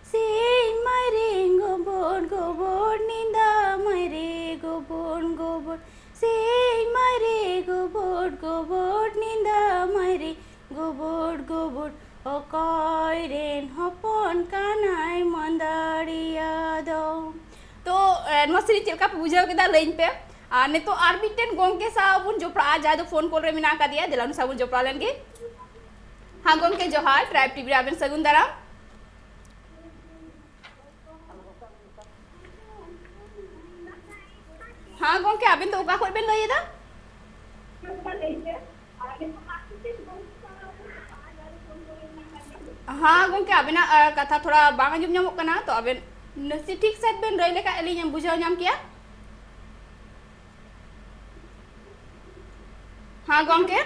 ᱥᱤᱧ ᱢᱟᱨᱮ ᱜᱚᱵᱚᱨ ᱜᱚᱵᱚᱨ, ᱧᱤᱫᱟᱹ ᱢᱟᱨᱮ ᱜᱚᱵᱚᱨ ᱜᱚᱵᱚᱨ, ᱥᱤᱧ ᱢᱟᱨᱮ ᱜᱚᱵᱚᱨ ᱜᱚᱵᱚᱨ, ᱧᱤᱫᱟᱹ ᱢᱟᱨᱮ ᱜᱚᱵᱚᱨ ᱜᱚᱵᱚᱨ, ᱚᱠᱚᱭ ᱨᱮᱱ ᱦᱚᱯᱚᱱ ᱠᱟᱱᱟᱭ ᱢᱟᱹᱫᱟᱹᱲᱤᱭᱟᱹ ᱫᱚ? ᱛᱚ, ᱮ, ᱱᱚᱣᱟ ᱥᱮᱨᱮᱧ ᱪᱮᱫ ᱞᱮᱠᱟ ᱯᱮ ᱵᱩᱡᱷᱟᱹᱣ ᱠᱮᱫᱟ, ᱞᱟᱹᱭᱟᱹᱧ ᱯᱮ᱾ ᱟᱨ ᱱᱤᱛᱚᱜ ᱟᱨ ᱢᱤᱫᱴᱮᱱ ᱜᱚᱝᱠᱮ ᱥᱟᱶ ᱵᱚᱱ ᱡᱚᱯᱲᱟᱜᱼᱟ, ᱡᱟᱦᱟᱸᱭ ᱫᱚ ᱯᱷᱳᱱ ᱠᱚᱞ ᱨᱮ ᱢᱮᱱᱟᱜ ᱟᱠᱟᱫᱮᱭᱟ᱾ ᱫᱮᱞᱟ ᱩᱱᱤ ᱥᱟᱶ ᱵᱚᱱ ᱡᱚᱯᱲᱟᱣ ᱞᱮᱱ ᱜᱮ᱾ ᱦᱮᱸ ᱜᱚᱝᱠᱮ, ᱡᱚᱦᱟᱨ᱾ ᱴᱨᱟᱭᱤᱵᱽ ᱴᱤᱵᱷᱤ ᱨᱮ ᱟᱵᱮᱱ ᱥᱟᱹᱜᱩᱱ ᱫᱟᱨᱟᱢ᱾ ᱦᱮᱸ ᱜᱚᱝᱠᱮ, ᱟᱵᱮᱱ ᱫᱚ ᱚᱠᱟ ᱠᱷᱚᱱ ᱵᱮᱱ ᱞᱟᱹᱭ ᱮᱫᱟ? ᱦᱮᱸ ᱜᱚᱝᱠᱮ, ᱟᱵᱮᱱᱟᱜ, ᱟ, ᱠᱟᱛᱷᱟ ᱛᱷᱚᱲᱟ ᱵᱟᱝ ᱟᱸᱡᱚᱢ ᱧᱟᱢᱚᱜ ᱠᱟᱱᱟ, ᱛᱚ ᱟᱵᱮᱱ ᱱᱟᱥᱮ ᱴᱷᱤᱠ ᱥᱟᱺᱦᱤᱡ ᱵᱮᱱ ᱞᱟᱹᱭ ᱞᱮᱠᱷᱟᱡ ᱟᱹᱞᱤᱧ ᱵᱩᱡᱷᱟᱹᱣ ᱧᱟᱢ ᱠᱮᱭᱟ᱾ ᱦᱮᱸ ᱜᱚᱝᱠᱮ᱾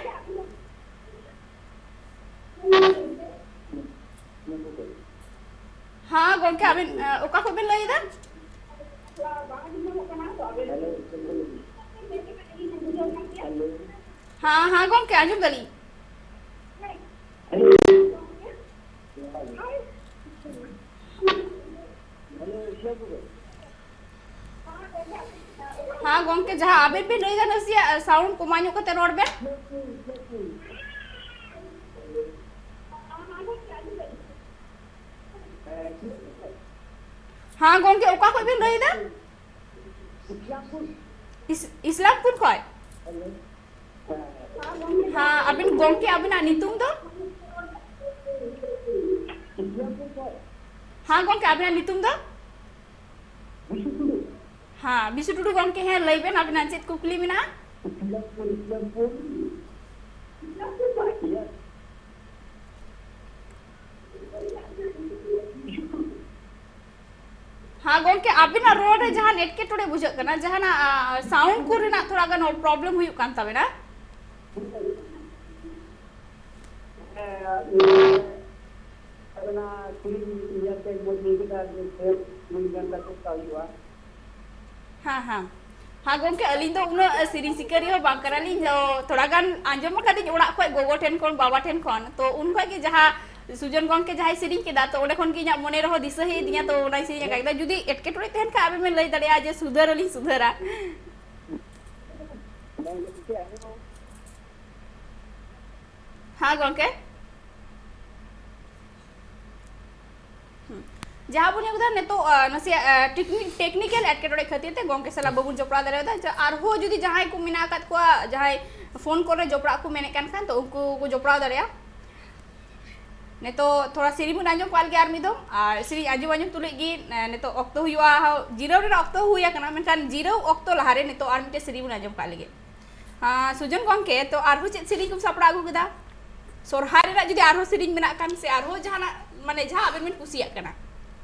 ᱦᱮᱸ ᱜᱚᱝᱠᱮ, ᱟᱵᱮᱱ, ᱟ, ᱚᱠᱟ ᱠᱷᱚᱱ ᱵᱮᱱ ᱞᱟᱹᱭ ᱮᱫᱟ? ᱦᱮᱸ, ᱦᱮᱸ, ᱜᱚᱢᱠᱮ, ᱟᱸᱡᱚᱢ ᱫᱟᱞᱤᱧ᱾ ᱦᱮᱸ, ᱜᱚᱢᱠᱮ, ᱡᱟᱦᱟᱸ ᱟᱵᱮᱱ ᱵᱮᱱ ᱞᱟᱹᱭᱫᱟ, ᱱᱟᱥᱮᱭᱟᱜ sound ᱠᱚᱢᱟᱣ ᱧᱚᱜ ᱠᱟᱛᱮ ᱨᱚᱲ ᱵᱮᱱ᱾ ᱦᱮᱸ, ᱜᱚᱢᱠᱮ, ᱚᱠᱟ ᱠᱷᱚᱡ ᱵᱮᱱ ᱞᱟᱹᱭᱫᱟ? ᱤᱥ-, ᱤᱥᱞᱟᱢᱯᱩᱨ ᱠᱷᱚᱡ? ᱦᱮᱸ, ᱟᱹᱵᱤᱱ ᱜᱚᱢᱠᱮ, ᱟᱹᱵᱤᱱᱟᱜ ᱧᱩᱛᱩᱢ ᱫᱚ? ᱦᱮᱸ, ᱜᱚᱢᱠᱮ, ᱟᱹᱵᱤᱱᱟᱜ ᱧᱩᱛᱩᱢ ᱫᱚ? ᱦᱮᱸ, ᱵᱤᱥᱩ ᱴᱩᱰᱩ ᱜᱚᱢᱠᱮ, ᱦᱮᱸ, ᱞᱟᱹᱭ ᱵᱮᱱ, ᱟᱹᱵᱤᱱᱟᱜ ᱪᱮᱫ ᱠᱩᱠᱞᱤ ᱢᱮᱱᱟᱜᱼᱟ? ᱦᱮᱸ, ᱜᱚᱢᱠᱮ, ᱟᱹᱵᱤᱱᱟᱜ ᱨᱚᱲ ᱨᱮ ᱡᱟᱦᱟᱱ ᱮᱴᱠᱮᱴᱚᱬᱮ ᱵᱩᱡᱷᱟᱹᱜ ᱠᱟᱱᱟ, ᱡᱟᱦᱟᱱᱟᱜ, ᱟ, sound ᱠᱚᱨᱮᱱᱟᱜ ᱛᱷᱚᱲᱟ ᱜᱟᱱ problem ᱦᱩᱭᱩᱜ ᱠᱟᱱ ᱛᱟᱵᱮᱱᱟ᱾ ᱚᱱᱟ ᱥᱮᱨᱮᱧ ᱧᱮᱞᱛᱮ ᱢᱚᱡᱽ ᱵᱩᱡᱷᱟᱹᱜᱼᱟ ᱡᱮ ᱥᱮᱨᱮᱧ ᱢᱮᱱ ᱜᱟᱱ ᱠᱟᱛᱮ ᱪᱮᱠᱟ ᱦᱩᱭᱩᱜᱼᱟ᱾ ᱦᱮᱸ, ᱦᱮᱸ᱾ ᱦᱮᱸ, ᱜᱚᱢᱠᱮ, ᱟᱹᱞᱤᱧ ᱫᱚ ᱩᱱᱟᱹᱜ ᱥᱮᱨᱮᱧ ᱥᱤᱠᱟᱹᱨᱤᱭᱟᱹ ᱦᱚᱸ ᱵᱟᱝ ᱠᱟᱱᱟᱞᱤᱧ᱾ ᱛᱚ, ᱛᱷᱚᱲᱟ ᱜᱟᱱ ᱟᱸᱡᱚᱢ ᱟᱠᱟᱫᱟᱹᱧ ᱚᱲᱟᱜ ᱠᱷᱚᱡ, ᱜᱚᱜᱚ ᱴᱷᱮᱱ ᱠᱷᱚᱱ, ᱵᱟᱵᱟ ᱴᱷᱮᱱ ᱠᱷᱚᱱ᱾ ᱛᱚ, ᱩᱱ ᱠᱷᱚᱡ ᱜᱮ ᱡᱟᱦᱟᱸ ᱥᱩᱡᱚᱱ ᱜᱚᱢᱠᱮ ᱡᱟᱦᱟᱸᱭ ᱥᱮᱨᱮᱧ ᱠᱮᱫᱟ, ᱛᱚ, ᱚᱸᱰᱮ ᱠᱷᱚᱱ ᱜᱮ ᱤᱧᱟᱹᱜ ᱢᱚᱱᱮ ᱨᱮᱦᱚᱸ ᱫᱤᱥᱟᱹ ᱦᱮᱡ ᱟᱹᱫᱤᱧᱟ᱾ ᱛᱚ, ᱚᱱᱟᱧ ᱥᱮᱨᱮᱧ ᱟᱠᱟᱫ ᱠᱮᱫᱟ᱾ ᱡᱩᱫᱤ ᱮᱴᱠᱮᱴᱚᱬᱮ ᱛᱟᱦᱮᱱ ᱠᱷᱟᱡ, ᱟᱵᱮᱱ ᱵᱮᱱ ᱞᱟᱹᱭ ᱫᱟᱲᱮᱭᱟᱜᱼᱟ ᱡᱮ ᱥᱩᱫᱷᱟᱹᱨ ᱟᱞᱤᱧ ᱥᱩᱫᱷᱟᱹᱨᱟ᱾ ᱦᱮᱸ, ᱜᱚᱢᱠᱮ᱾ ᱦᱩᱸ᱾ ᱡᱟᱦᱟᱸ ᱵᱚᱱ ᱧᱮᱞ ᱠᱮᱫᱟ ᱱᱤᱛᱚᱜ, ᱟ, ᱱᱟᱥᱮᱭᱟᱜ, ᱟ, ᱴᱮᱠᱱᱤ-, technical ᱮᱴᱠᱮᱴᱚᱬᱮ ᱠᱷᱟᱹᱛᱤᱨ ᱛᱮ ᱜᱚᱢᱠᱮ ᱥᱟᱞᱟᱜ ᱵᱟᱵᱚᱱ ᱡᱚᱯᱲᱟᱣ ᱫᱟᱲᱮᱭᱟᱫᱟ᱾ ᱡᱟ-, ᱟᱨᱦᱚᱸ ᱡᱩᱫᱤ ᱡᱟᱦᱟᱸᱭ ᱠᱚ ᱢᱮᱱᱟᱜ ᱟᱠᱟᱫ ᱠᱚᱣᱟ, ᱡᱟᱦᱟᱸᱭ ᱯᱷᱳᱱ ᱠᱚᱨᱮ ᱡᱚᱯᱲᱟᱜ ᱠᱚ ᱢᱮᱱᱮᱫ ᱠᱟᱱ ᱠᱷᱟᱱ, ᱛᱚ ᱩᱱᱠᱩ ᱠᱚ ᱡᱚᱯᱲᱟᱣ ᱫᱟᱲᱮᱭᱟᱜᱼᱟ᱾ ᱱᱤᱛᱚᱜ ᱛᱷᱚᱲᱟ ᱥᱮᱨᱮᱧ ᱵᱚᱱ ᱟᱸᱡᱚᱢ ᱠᱚᱣᱟ ᱞᱮᱜᱮ ᱟᱨ ᱢᱤᱫ ᱫᱚᱢ, ᱟᱨ ᱥᱮᱨᱮᱧ ᱟᱸᱡᱚᱢ ᱟᱸᱡᱚᱢ ᱛᱩᱞᱩᱡ ᱜᱮ, ᱮ, ᱱᱤᱛᱚᱜ ᱚᱠᱛᱚ ᱦᱩᱭᱩᱜᱼᱟ, ᱡᱤᱨᱟᱹᱣ ᱨᱮᱱᱟᱜ ᱚᱠᱛᱚ ᱦᱩᱭ ᱟᱠᱟᱱᱟ, ᱢᱮᱱᱠᱷᱟᱱ ᱡᱤᱨᱟᱹᱣ ᱚᱠᱛᱚ ᱞᱟᱦᱟᱨᱮ ᱱᱤᱛᱚᱜ ᱟᱨ ᱢᱤᱫᱴᱮᱡ ᱥᱮᱨᱮᱧ ᱵᱚᱱ ᱟᱸᱡᱚᱢ ᱠᱟᱜ ᱞᱮᱜᱮ᱾ ᱟᱸ, ᱥᱩᱡᱚᱱ ᱜᱚᱢᱠᱮ, ᱛᱚ ᱟᱨᱦᱚᱸ ᱪᱮᱫ ᱥᱮᱨᱮᱧ ᱠᱚᱢ ᱥᱟᱯᱲᱟᱣ ᱟᱹᱜᱩ ᱠᱮᱫᱟ? ᱥᱚᱨᱦᱟᱭ ᱨᱮᱱᱟᱜ ᱡᱩᱫᱤ ᱟᱨᱦᱚᱸ ᱥᱮᱨᱮᱧ ᱢᱮᱱᱟᱜ ᱠᱷᱟᱱ, ᱥᱮ ᱟᱨᱦᱚᱸ ᱡᱟᱦᱟᱱᱟᱜ, ᱢᱟᱱᱮ, ᱡᱟᱦᱟᱸ ᱟᱵᱮᱱ ᱵᱮᱱ ᱠᱩᱥᱤᱭᱟᱜ ᱠᱟᱱᱟ?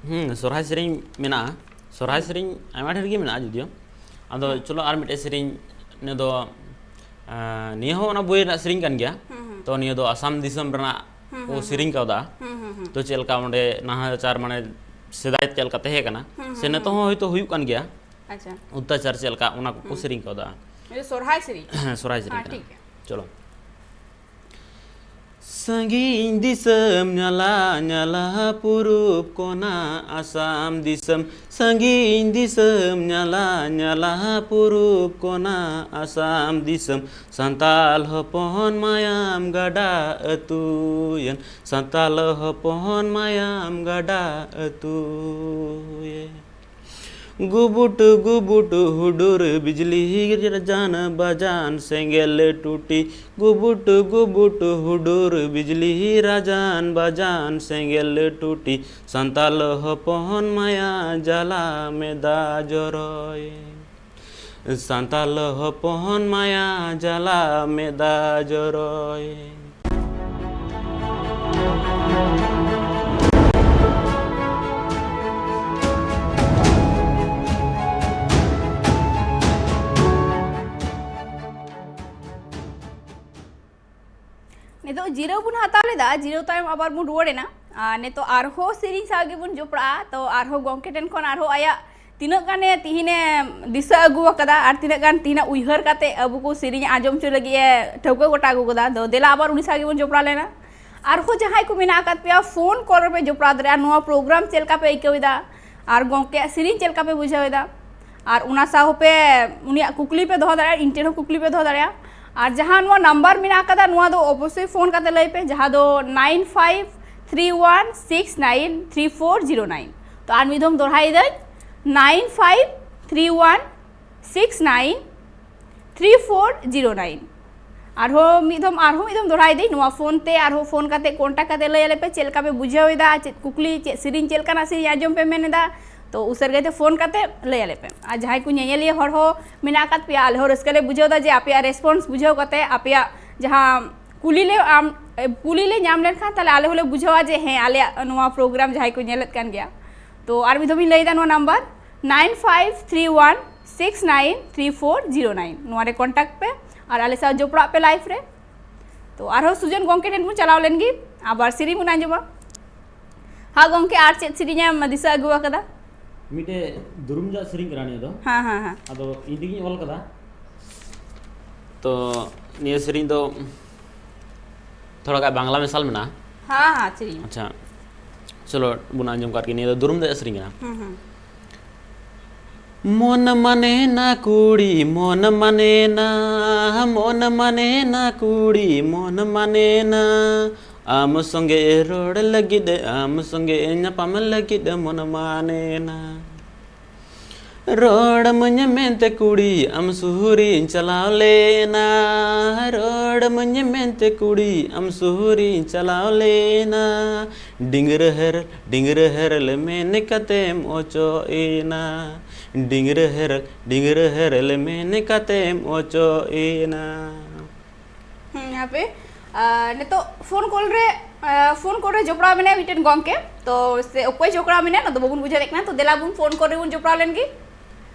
ᱦᱩᱸ, ᱥᱚᱨᱦᱟᱭ ᱥᱮᱨᱮᱧ ᱢᱮᱱᱟᱜᱼᱟ᱾ ᱥᱚᱨᱦᱟᱭ ᱦᱩᱸ᱾ ᱥᱮᱨᱮᱧ ᱟᱭᱢᱟ ᱰᱷᱮᱨ ᱜᱮ ᱢᱮᱱᱟᱜᱼᱟ ᱡᱩᱫᱤᱭᱳ᱾ ᱟᱫᱚ ᱦᱩᱸ᱾ ᱪᱚᱞᱚ ᱟᱨ ᱢᱤᱫᱴᱮᱡ ᱥᱮᱨᱮᱧ, ᱱᱤᱭᱟᱹ ᱫᱚ, ᱟᱸ, ᱱᱤᱭᱟᱹ ᱦᱚᱸ ᱚᱱᱟ ᱵᱳᱭ ᱨᱮᱱᱟᱜ ᱥᱮᱨᱮᱧ ᱠᱟᱱ ᱜᱮᱭᱟ᱾ ᱦᱩᱸ, ᱦᱩᱸ᱾ ᱛᱚ ᱱᱤᱭᱟᱹ ᱫᱚ ᱟᱥᱟᱢ ᱫᱤᱥᱚᱢ ᱨᱮᱱᱟᱜ ᱦᱩᱸ, ᱠᱚ ᱦᱩᱸ, ᱥᱮᱨᱮᱧ ᱦᱩᱸ᱾ ᱠᱟᱣᱫᱟ᱾ ᱦᱩᱸ, ᱦᱩᱸ, ᱦᱩᱸ᱾ ᱛᱚ ᱪᱮᱫ ᱞᱮᱠᱟ ᱚᱸᱰᱮ ᱱᱟᱦᱟᱪᱟᱨ, ᱢᱟᱱᱮ, ᱥᱮᱫᱟᱭ ᱪᱮᱫ ᱞᱮᱠᱟ ᱛᱟᱦᱮᱸ ᱠᱟᱱᱟ, ᱦᱩᱸ, ᱥᱮ ᱦᱩᱸ, ᱱᱤᱛᱚᱜ ᱦᱩᱸ᱾ ᱦᱚᱸ ᱦᱚᱭᱛᱳ ᱦᱩᱭᱩᱜ ᱠᱟᱱ ᱜᱮᱭᱟ, ᱟᱪᱪᱷᱟ᱾ ᱚᱛᱛᱟᱪᱟᱨ ᱪᱮᱫ ᱞᱮᱠᱟ, ᱚᱱᱟ ᱠᱚᱠᱚ ᱦᱩᱸ᱾ ᱥᱮᱨᱮᱧ ᱠᱟᱣᱫᱟ᱾ ᱱᱤᱭᱟᱹ ᱥᱚᱨᱦᱟᱭ ᱥᱮᱨᱮᱧ᱾ ᱦᱮᱸ, ᱥᱚᱨᱦᱟᱭ ᱥᱮᱨᱮᱧ ᱦᱮᱸ, ᱠᱟᱱᱟ᱾ ᱴᱷᱤᱠ ᱜᱮᱭᱟ᱾ ᱪᱚᱞᱚ᱾ ᱥᱟᱺᱜᱤᱧ ᱫᱤᱥᱚᱢ ᱧᱟᱞᱟ ᱧᱟᱞᱟ ᱯᱩᱨᱩᱵ ᱠᱚᱱᱟ ᱟᱥᱟᱢ ᱫᱤᱥᱚᱢ, ᱥᱟᱺᱜᱤᱧ ᱫᱤᱥᱚᱢ ᱧᱟᱞᱟ ᱧᱟᱞᱟ ᱯᱩᱨᱩᱵ ᱠᱚᱱᱟ ᱟᱥᱟᱢ ᱫᱤᱥᱚᱢ, ᱥᱟᱱᱛᱟᱞ ᱦᱚᱯᱚᱱ ᱢᱟᱭᱟᱢ ᱜᱟᱰᱟ ᱟᱹᱛᱩᱭᱮᱱ, ᱥᱟᱱᱛᱟᱞ ᱦᱚᱯᱚᱱ ᱢᱟᱭᱟᱢ ᱜᱟᱰᱟ ᱟᱹᱛᱩᱭᱮᱱ᱾ ᱜᱩᱵᱩᱴ ᱜᱩᱵᱩᱴ ᱦᱩᱰᱩᱨ ᱵᱤᱡᱽᱞᱤ ᱨᱟᱡᱟᱱ ᱵᱟᱡᱟᱱ ᱥᱮᱸᱜᱮᱞ ᱴᱩᱴᱤ, ᱜᱩᱵᱩᱴ ᱜᱩᱵᱩᱴ ᱦᱩᱰᱩᱨ ᱵᱤᱡᱽᱞᱤ ᱨᱟᱡᱟᱱ ᱵᱟᱡᱟᱱ ᱥᱮᱸᱜᱮᱞ ᱴᱩᱴᱤ, ᱥᱟᱱᱛᱟᱞ ᱦᱚᱯᱚᱱ ᱢᱟᱭᱟ ᱡᱟᱞᱟ ᱢᱮᱫᱟ ᱡᱚᱨᱚᱭ᱾ ᱥᱟᱱᱛᱟᱞ ᱦᱚᱯᱚᱱ ᱢᱟᱭᱟ ᱡᱟᱞᱟ ᱢᱮᱫᱟ ᱡᱚᱨᱚᱭ᱾ ᱱᱤᱛᱚᱜ ᱡᱤᱨᱟᱹᱣ ᱵᱚᱱ ᱦᱟᱛᱟᱣ ᱞᱮᱫᱟ, ᱡᱤᱨᱟᱹᱣ ᱛᱟᱭᱚᱢ ᱟᱵᱟᱨ ᱵᱚᱱ ᱨᱩᱣᱟᱹᱲ ᱮᱱᱟ᱾ ᱟᱨ ᱱᱤᱛᱚᱜ ᱟᱨᱦᱚᱸ ᱥᱮᱨᱮᱧ ᱥᱟᱶ ᱜᱮᱵᱚᱱ ᱡᱚᱯᱲᱟᱜᱼᱟ᱾ ᱛᱚ ᱟᱨᱦᱚᱸ ᱜᱚᱢᱠᱮ ᱴᱷᱮᱱ ᱠᱷᱚᱱ ᱟᱨᱦᱚᱸ ᱟᱭᱟᱜ ᱛᱤᱱᱟᱹᱜ ᱜᱟᱱᱮ ᱛᱤᱦᱤᱧᱮ ᱫᱤᱥᱟᱹ ᱟᱹᱜᱩ ᱟᱠᱟᱫᱟ ᱟᱨ ᱛᱤᱱᱟᱹᱜ ᱜᱟᱱ ᱛᱤᱦᱤᱧᱟᱜ ᱩᱭᱦᱟᱹᱨ ᱠᱟᱛᱮ ᱟᱵᱚ ᱠᱚ ᱥᱮᱨᱮᱧ ᱟᱸᱡᱚᱢ ᱦᱚᱪᱚ ᱞᱟᱹᱜᱤᱫ ᱮ ᱴᱷᱟᱹᱣᱠᱟᱹ ᱜᱚᱴᱟ ᱟᱹᱜᱩ ᱟᱠᱟᱫᱟ᱾ ᱫᱚ ᱫᱮᱞᱟ ᱟᱵᱟᱨ ᱩᱱᱤ ᱥᱟᱶ ᱜᱮᱵᱚᱱ ᱡᱚᱯᱲᱟᱣ ᱞᱮᱱᱟ᱾ ᱟᱨᱦᱚᱸ ᱡᱟᱦᱟᱸᱭ ᱠᱚ ᱢᱮᱱᱟᱜ ᱟᱠᱟᱫ ᱯᱮᱭᱟ, ᱯᱷᱳᱱ ᱠᱚᱞ ᱨᱮᱯᱮ ᱡᱚᱯᱲᱟᱣ ᱫᱟᱲᱮᱭᱟᱜᱼᱟ᱾ ᱱᱚᱣᱟ ᱯᱨᱳᱜᱨᱟᱢ ᱪᱮᱫ ᱞᱮᱠᱟ ᱯᱮ ᱟᱹᱭᱠᱟᱹᱣ ᱮᱫᱟ ᱟᱨ ᱜᱚᱢᱠᱮᱭᱟᱜ ᱥᱮᱨᱮᱧ ᱪᱮᱫ ᱞᱮᱠᱟ ᱯᱮ ᱵᱩᱡᱷᱟᱹᱣ ᱮᱫᱟ, ᱟᱨ ᱚᱱᱟ ᱥᱟᱶ ᱯᱮ ᱩᱱᱤᱭᱟᱜ ᱠᱩᱠᱞᱤ ᱯᱮ ᱫᱚᱦᱚ ᱫᱟᱲᱮᱭᱟᱜᱼᱟ, ᱤᱧ ᱴᱷᱮᱱ ᱦᱚᱸ ᱠᱩᱠᱞᱤ ᱯᱮ ᱫᱚᱦᱚ ᱫᱟᱲᱮᱭᱟᱜᱼᱟ᱾ ᱟᱨ ᱡᱟᱦᱟᱸ ᱱᱚᱣᱟ ᱱᱟᱢᱵᱟᱨ ᱢᱮᱱᱟᱜ ᱟᱠᱟᱫᱟ, ᱱᱚᱣᱟ ᱫᱚ ᱚᱵᱚᱥᱥᱳᱭ ᱯᱷᱳᱱ ᱠᱟᱛᱮ ᱞᱟᱹᱭ ᱯᱮ, ᱡᱟᱦᱟᱸ ᱫᱚ nine five three one six nine three four zero nine᱾ ᱛᱚ ᱟᱨ ᱢᱤᱫ ᱫᱷᱚᱢ ᱫᱚᱦᱲᱟᱭᱮᱫᱟᱹᱧ, nine five three one six nine three four zero nine᱾ ᱟᱨᱦᱚᱸ ᱢᱤᱫ ᱫᱷᱚᱢ, ᱟᱨᱦᱚᱸ ᱢᱤᱫ ᱫᱷᱚᱢ ᱫᱚᱦᱲᱟᱭᱮᱫᱟᱹᱧ, ᱱᱚᱣᱟ ᱯᱷᱳᱱ ᱛᱮ ᱟᱨᱦᱚᱸ ᱯᱷᱳᱱ ᱠᱟᱛᱮ ᱠᱚᱱᱴᱟᱠᱴ ᱠᱟᱛᱮ ᱞᱟᱹᱭ ᱟᱞᱮ ᱯᱮ ᱪᱮᱫ ᱞᱮᱠᱟ ᱯᱮ ᱵᱩᱡᱷᱟᱹᱣ ᱮᱫᱟ, ᱪᱮᱫ ᱠᱩᱠᱞᱤ, ᱪᱮᱫ ᱥᱮᱨᱮᱧ, ᱪᱮᱫ ᱞᱮᱠᱟᱱᱟᱜ ᱥᱮᱨᱮᱧ ᱟᱸᱡᱚᱢ ᱯᱮ ᱢᱮᱱ ᱮᱫᱟ᱾ ᱛᱚ ᱩᱥᱟᱹᱨ ᱜᱟᱹᱭᱛᱮ ᱯᱷᱳᱱ ᱠᱟᱛᱮ ᱞᱟᱹᱭ ᱟᱞᱮ ᱯᱮ᱾ ᱟᱨ ᱡᱟᱦᱟᱸᱭ ᱠᱚ ᱧᱮᱧᱮᱞᱤᱭᱟᱹ ᱦᱚᱲ ᱦᱚᱸ ᱢᱮᱱᱟᱜ ᱟᱠᱟᱫ ᱯᱮᱭᱟ, ᱟᱞᱮ ᱦᱚᱸ ᱨᱟᱹᱥᱠᱟᱹ ᱞᱮ ᱵᱩᱡᱷᱟᱹᱣ ᱮᱫᱟ ᱡᱮ ᱟᱯᱮᱭᱟᱜ ᱨᱮᱥᱯᱚᱱᱥ ᱵᱩᱡᱷᱟᱹᱣ ᱠᱟᱛᱮ, ᱟᱯᱮᱭᱟᱜ ᱡᱟᱦᱟᱸ ᱠᱩᱞᱤ ᱞᱮ ᱟᱢ, ᱮ, ᱠᱩᱞᱤ ᱞᱮ ᱧᱟᱢ ᱞᱮᱱᱠᱷᱟᱱ, ᱛᱟᱦᱞᱮ ᱟᱞᱮ ᱦᱚᱸᱞᱮ ᱵᱩᱡᱷᱟᱹᱣᱟ ᱡᱮ ᱦᱮᱸ, ᱟᱞᱮᱭᱟᱜ ᱱᱚᱣᱟ ᱯᱨᱳᱜᱨᱟᱢ ᱡᱟᱦᱟᱸᱭ ᱠᱚ ᱧᱮᱞᱮᱫ ᱠᱟᱱ ᱜᱮᱭᱟ᱾ ᱛᱚ ᱟᱨ ᱢᱤᱫ ᱫᱷᱟᱣ ᱤᱧ ᱞᱟᱹᱭᱫᱟ, ᱱᱚᱣᱟ number nine five three one six nine three four zero nine᱾ ᱱᱚᱣᱟ ᱨᱮ ᱠᱚᱱᱴᱟᱠᱴ ᱯᱮ ᱟᱨ ᱟᱞᱮ ᱥᱟᱶ ᱡᱚᱯᱲᱟᱜ ᱯᱮ ᱞᱟᱭᱤᱵᱷ ᱨᱮ᱾ ᱛᱚ ᱟᱨᱦᱚᱸ ᱥᱩᱡᱚᱱ ᱜᱚᱢᱠᱮ ᱴᱷᱮᱱ ᱵᱚᱱ ᱪᱟᱞᱟᱣ ᱞᱮᱱ ᱜᱮ, ᱟᱵᱟᱨ ᱥᱮᱨᱮᱧ ᱵᱚᱱ ᱟᱸᱡᱚᱢᱟ᱾ ᱦᱮᱸ ᱜᱚᱢᱠᱮ, ᱟᱨ ᱪᱮᱫ ᱥᱮᱨᱮᱧ ᱮᱢ ᱫᱤᱥᱟᱹ ᱟᱹᱜᱩ ᱟᱠᱟᱫᱟ? ᱢᱤᱫᱴᱮᱡ ᱫᱩᱨᱩᱢ ᱨᱮᱭᱟᱜ ᱥᱮᱨᱮᱧ ᱠᱟᱱᱟ ᱱᱤᱭᱟᱹ ᱫᱚ᱾ ᱦᱮᱸ ᱦᱮᱸ ᱦᱮᱸ᱾ ᱟᱫᱚ ᱤᱧ ᱛᱮᱜᱤᱧ ᱚᱞ ᱠᱟᱫᱟ᱾ ᱛᱚ ᱱᱤᱭᱟᱹ ᱥᱮᱨᱮᱧ ᱫᱚ ᱛᱷᱚᱲᱟ ᱜᱟᱱ ᱵᱟᱝᱞᱟ ᱢᱮᱥᱟᱞ ᱢᱮᱱᱟᱜᱼᱟ᱾ ᱦᱮᱸ ᱦᱮᱸ, ᱥᱮᱨᱮᱧ᱾ ᱟᱪᱪᱷᱟ, ᱪᱚᱞᱚ ᱵᱚᱱ ᱟᱸᱡᱚᱢ ᱠᱟᱜ ᱜᱮ᱾ ᱱᱤᱭᱟᱹ ᱫᱚ ᱫᱩᱨᱩᱢ ᱨᱮᱭᱟᱜ ᱥᱮᱨᱮᱧ ᱠᱟᱱᱟ᱾ ᱦᱩᱸ ᱦᱩᱸ᱾ ᱢᱚᱱ ᱢᱟᱱᱮᱱᱟ ᱠᱩᱲᱤ, ᱢᱚᱱ ᱢᱟᱱᱮᱱᱟ, ᱢᱚᱱ ᱢᱟᱱᱮᱱᱟ ᱠᱩᱲᱤ, ᱢᱚᱱ ᱢᱟᱱᱮᱱᱟ᱾ ᱟᱢ ᱥᱚᱸᱜᱮ ᱨᱚᱲ ᱞᱟᱹᱜᱤᱫ, ᱟᱢ ᱥᱚᱸᱜᱮ ᱧᱟᱯᱟᱢ ᱞᱟᱹᱜᱤᱫ ᱢᱚᱱ ᱢᱟᱱᱮᱱᱟ᱾ ᱨᱚᱲ ᱟᱹᱢᱟᱹᱧ ᱢᱮᱱᱛᱮ ᱠᱩᱲᱤ, ᱟᱢ ᱥᱩᱨᱤᱧ ᱪᱟᱞᱟᱣ ᱞᱮᱱᱟ᱾ ᱨᱚᱲ ᱟᱹᱢᱟᱹᱧ ᱢᱮᱱᱛᱮ ᱠᱩᱲᱤ, ᱟᱢ ᱥᱩᱨᱤᱧ ᱪᱟᱞᱟᱣ ᱞᱮᱱᱟ᱾ ᱰᱤᱝᱨᱟᱹ ᱦᱮᱨᱮᱞ, ᱰᱤᱝᱨᱟᱹ ᱦᱮᱨᱮᱞ ᱢᱮᱱ ᱠᱟᱛᱮᱢ ᱚᱪᱚᱜ ᱮᱱᱟ᱾ ᱰᱤᱝᱨᱟᱹ ᱦᱮᱨᱮᱞ, ᱰᱤᱝᱨᱟᱹ ᱦᱮᱨᱮᱞ ᱢᱮᱱ ᱠᱟᱛᱮᱢ ᱚᱪᱚᱜ ᱮᱱᱟ᱾ ᱦᱩᱸ, ᱦᱟᱯᱮ, ᱟᱨ ᱱᱤᱛᱚᱜ ᱯᱷᱳᱱ ᱠᱚᱞ ᱨᱮ, ᱟᱨ ᱯᱷᱳᱱ ᱠᱚᱞ ᱨᱮ ᱡᱚᱯᱲᱟᱣ ᱢᱮᱱᱟᱭᱟ ᱢᱤᱫᱴᱮᱱ ᱜᱚᱢᱠᱮ᱾ ᱛᱚ ᱥᱮ ᱚᱠᱚᱭ ᱡᱚᱯᱲᱟᱣ ᱢᱮᱱᱟᱭᱟ, ᱚᱱᱟ ᱫᱚ ᱵᱟᱵᱚᱱ ᱵᱩᱡᱷᱟᱹᱣ ᱫᱟᱲᱮᱭᱟᱜ ᱠᱟᱱᱟ᱾ ᱛᱚ ᱫᱮᱞᱟ ᱵᱚᱱ ᱯᱷᱳᱱ ᱠᱚᱞ ᱨᱮᱵᱚᱱ ᱡᱚᱯᱲᱟᱣ ᱞᱮᱱ ᱜᱮ᱾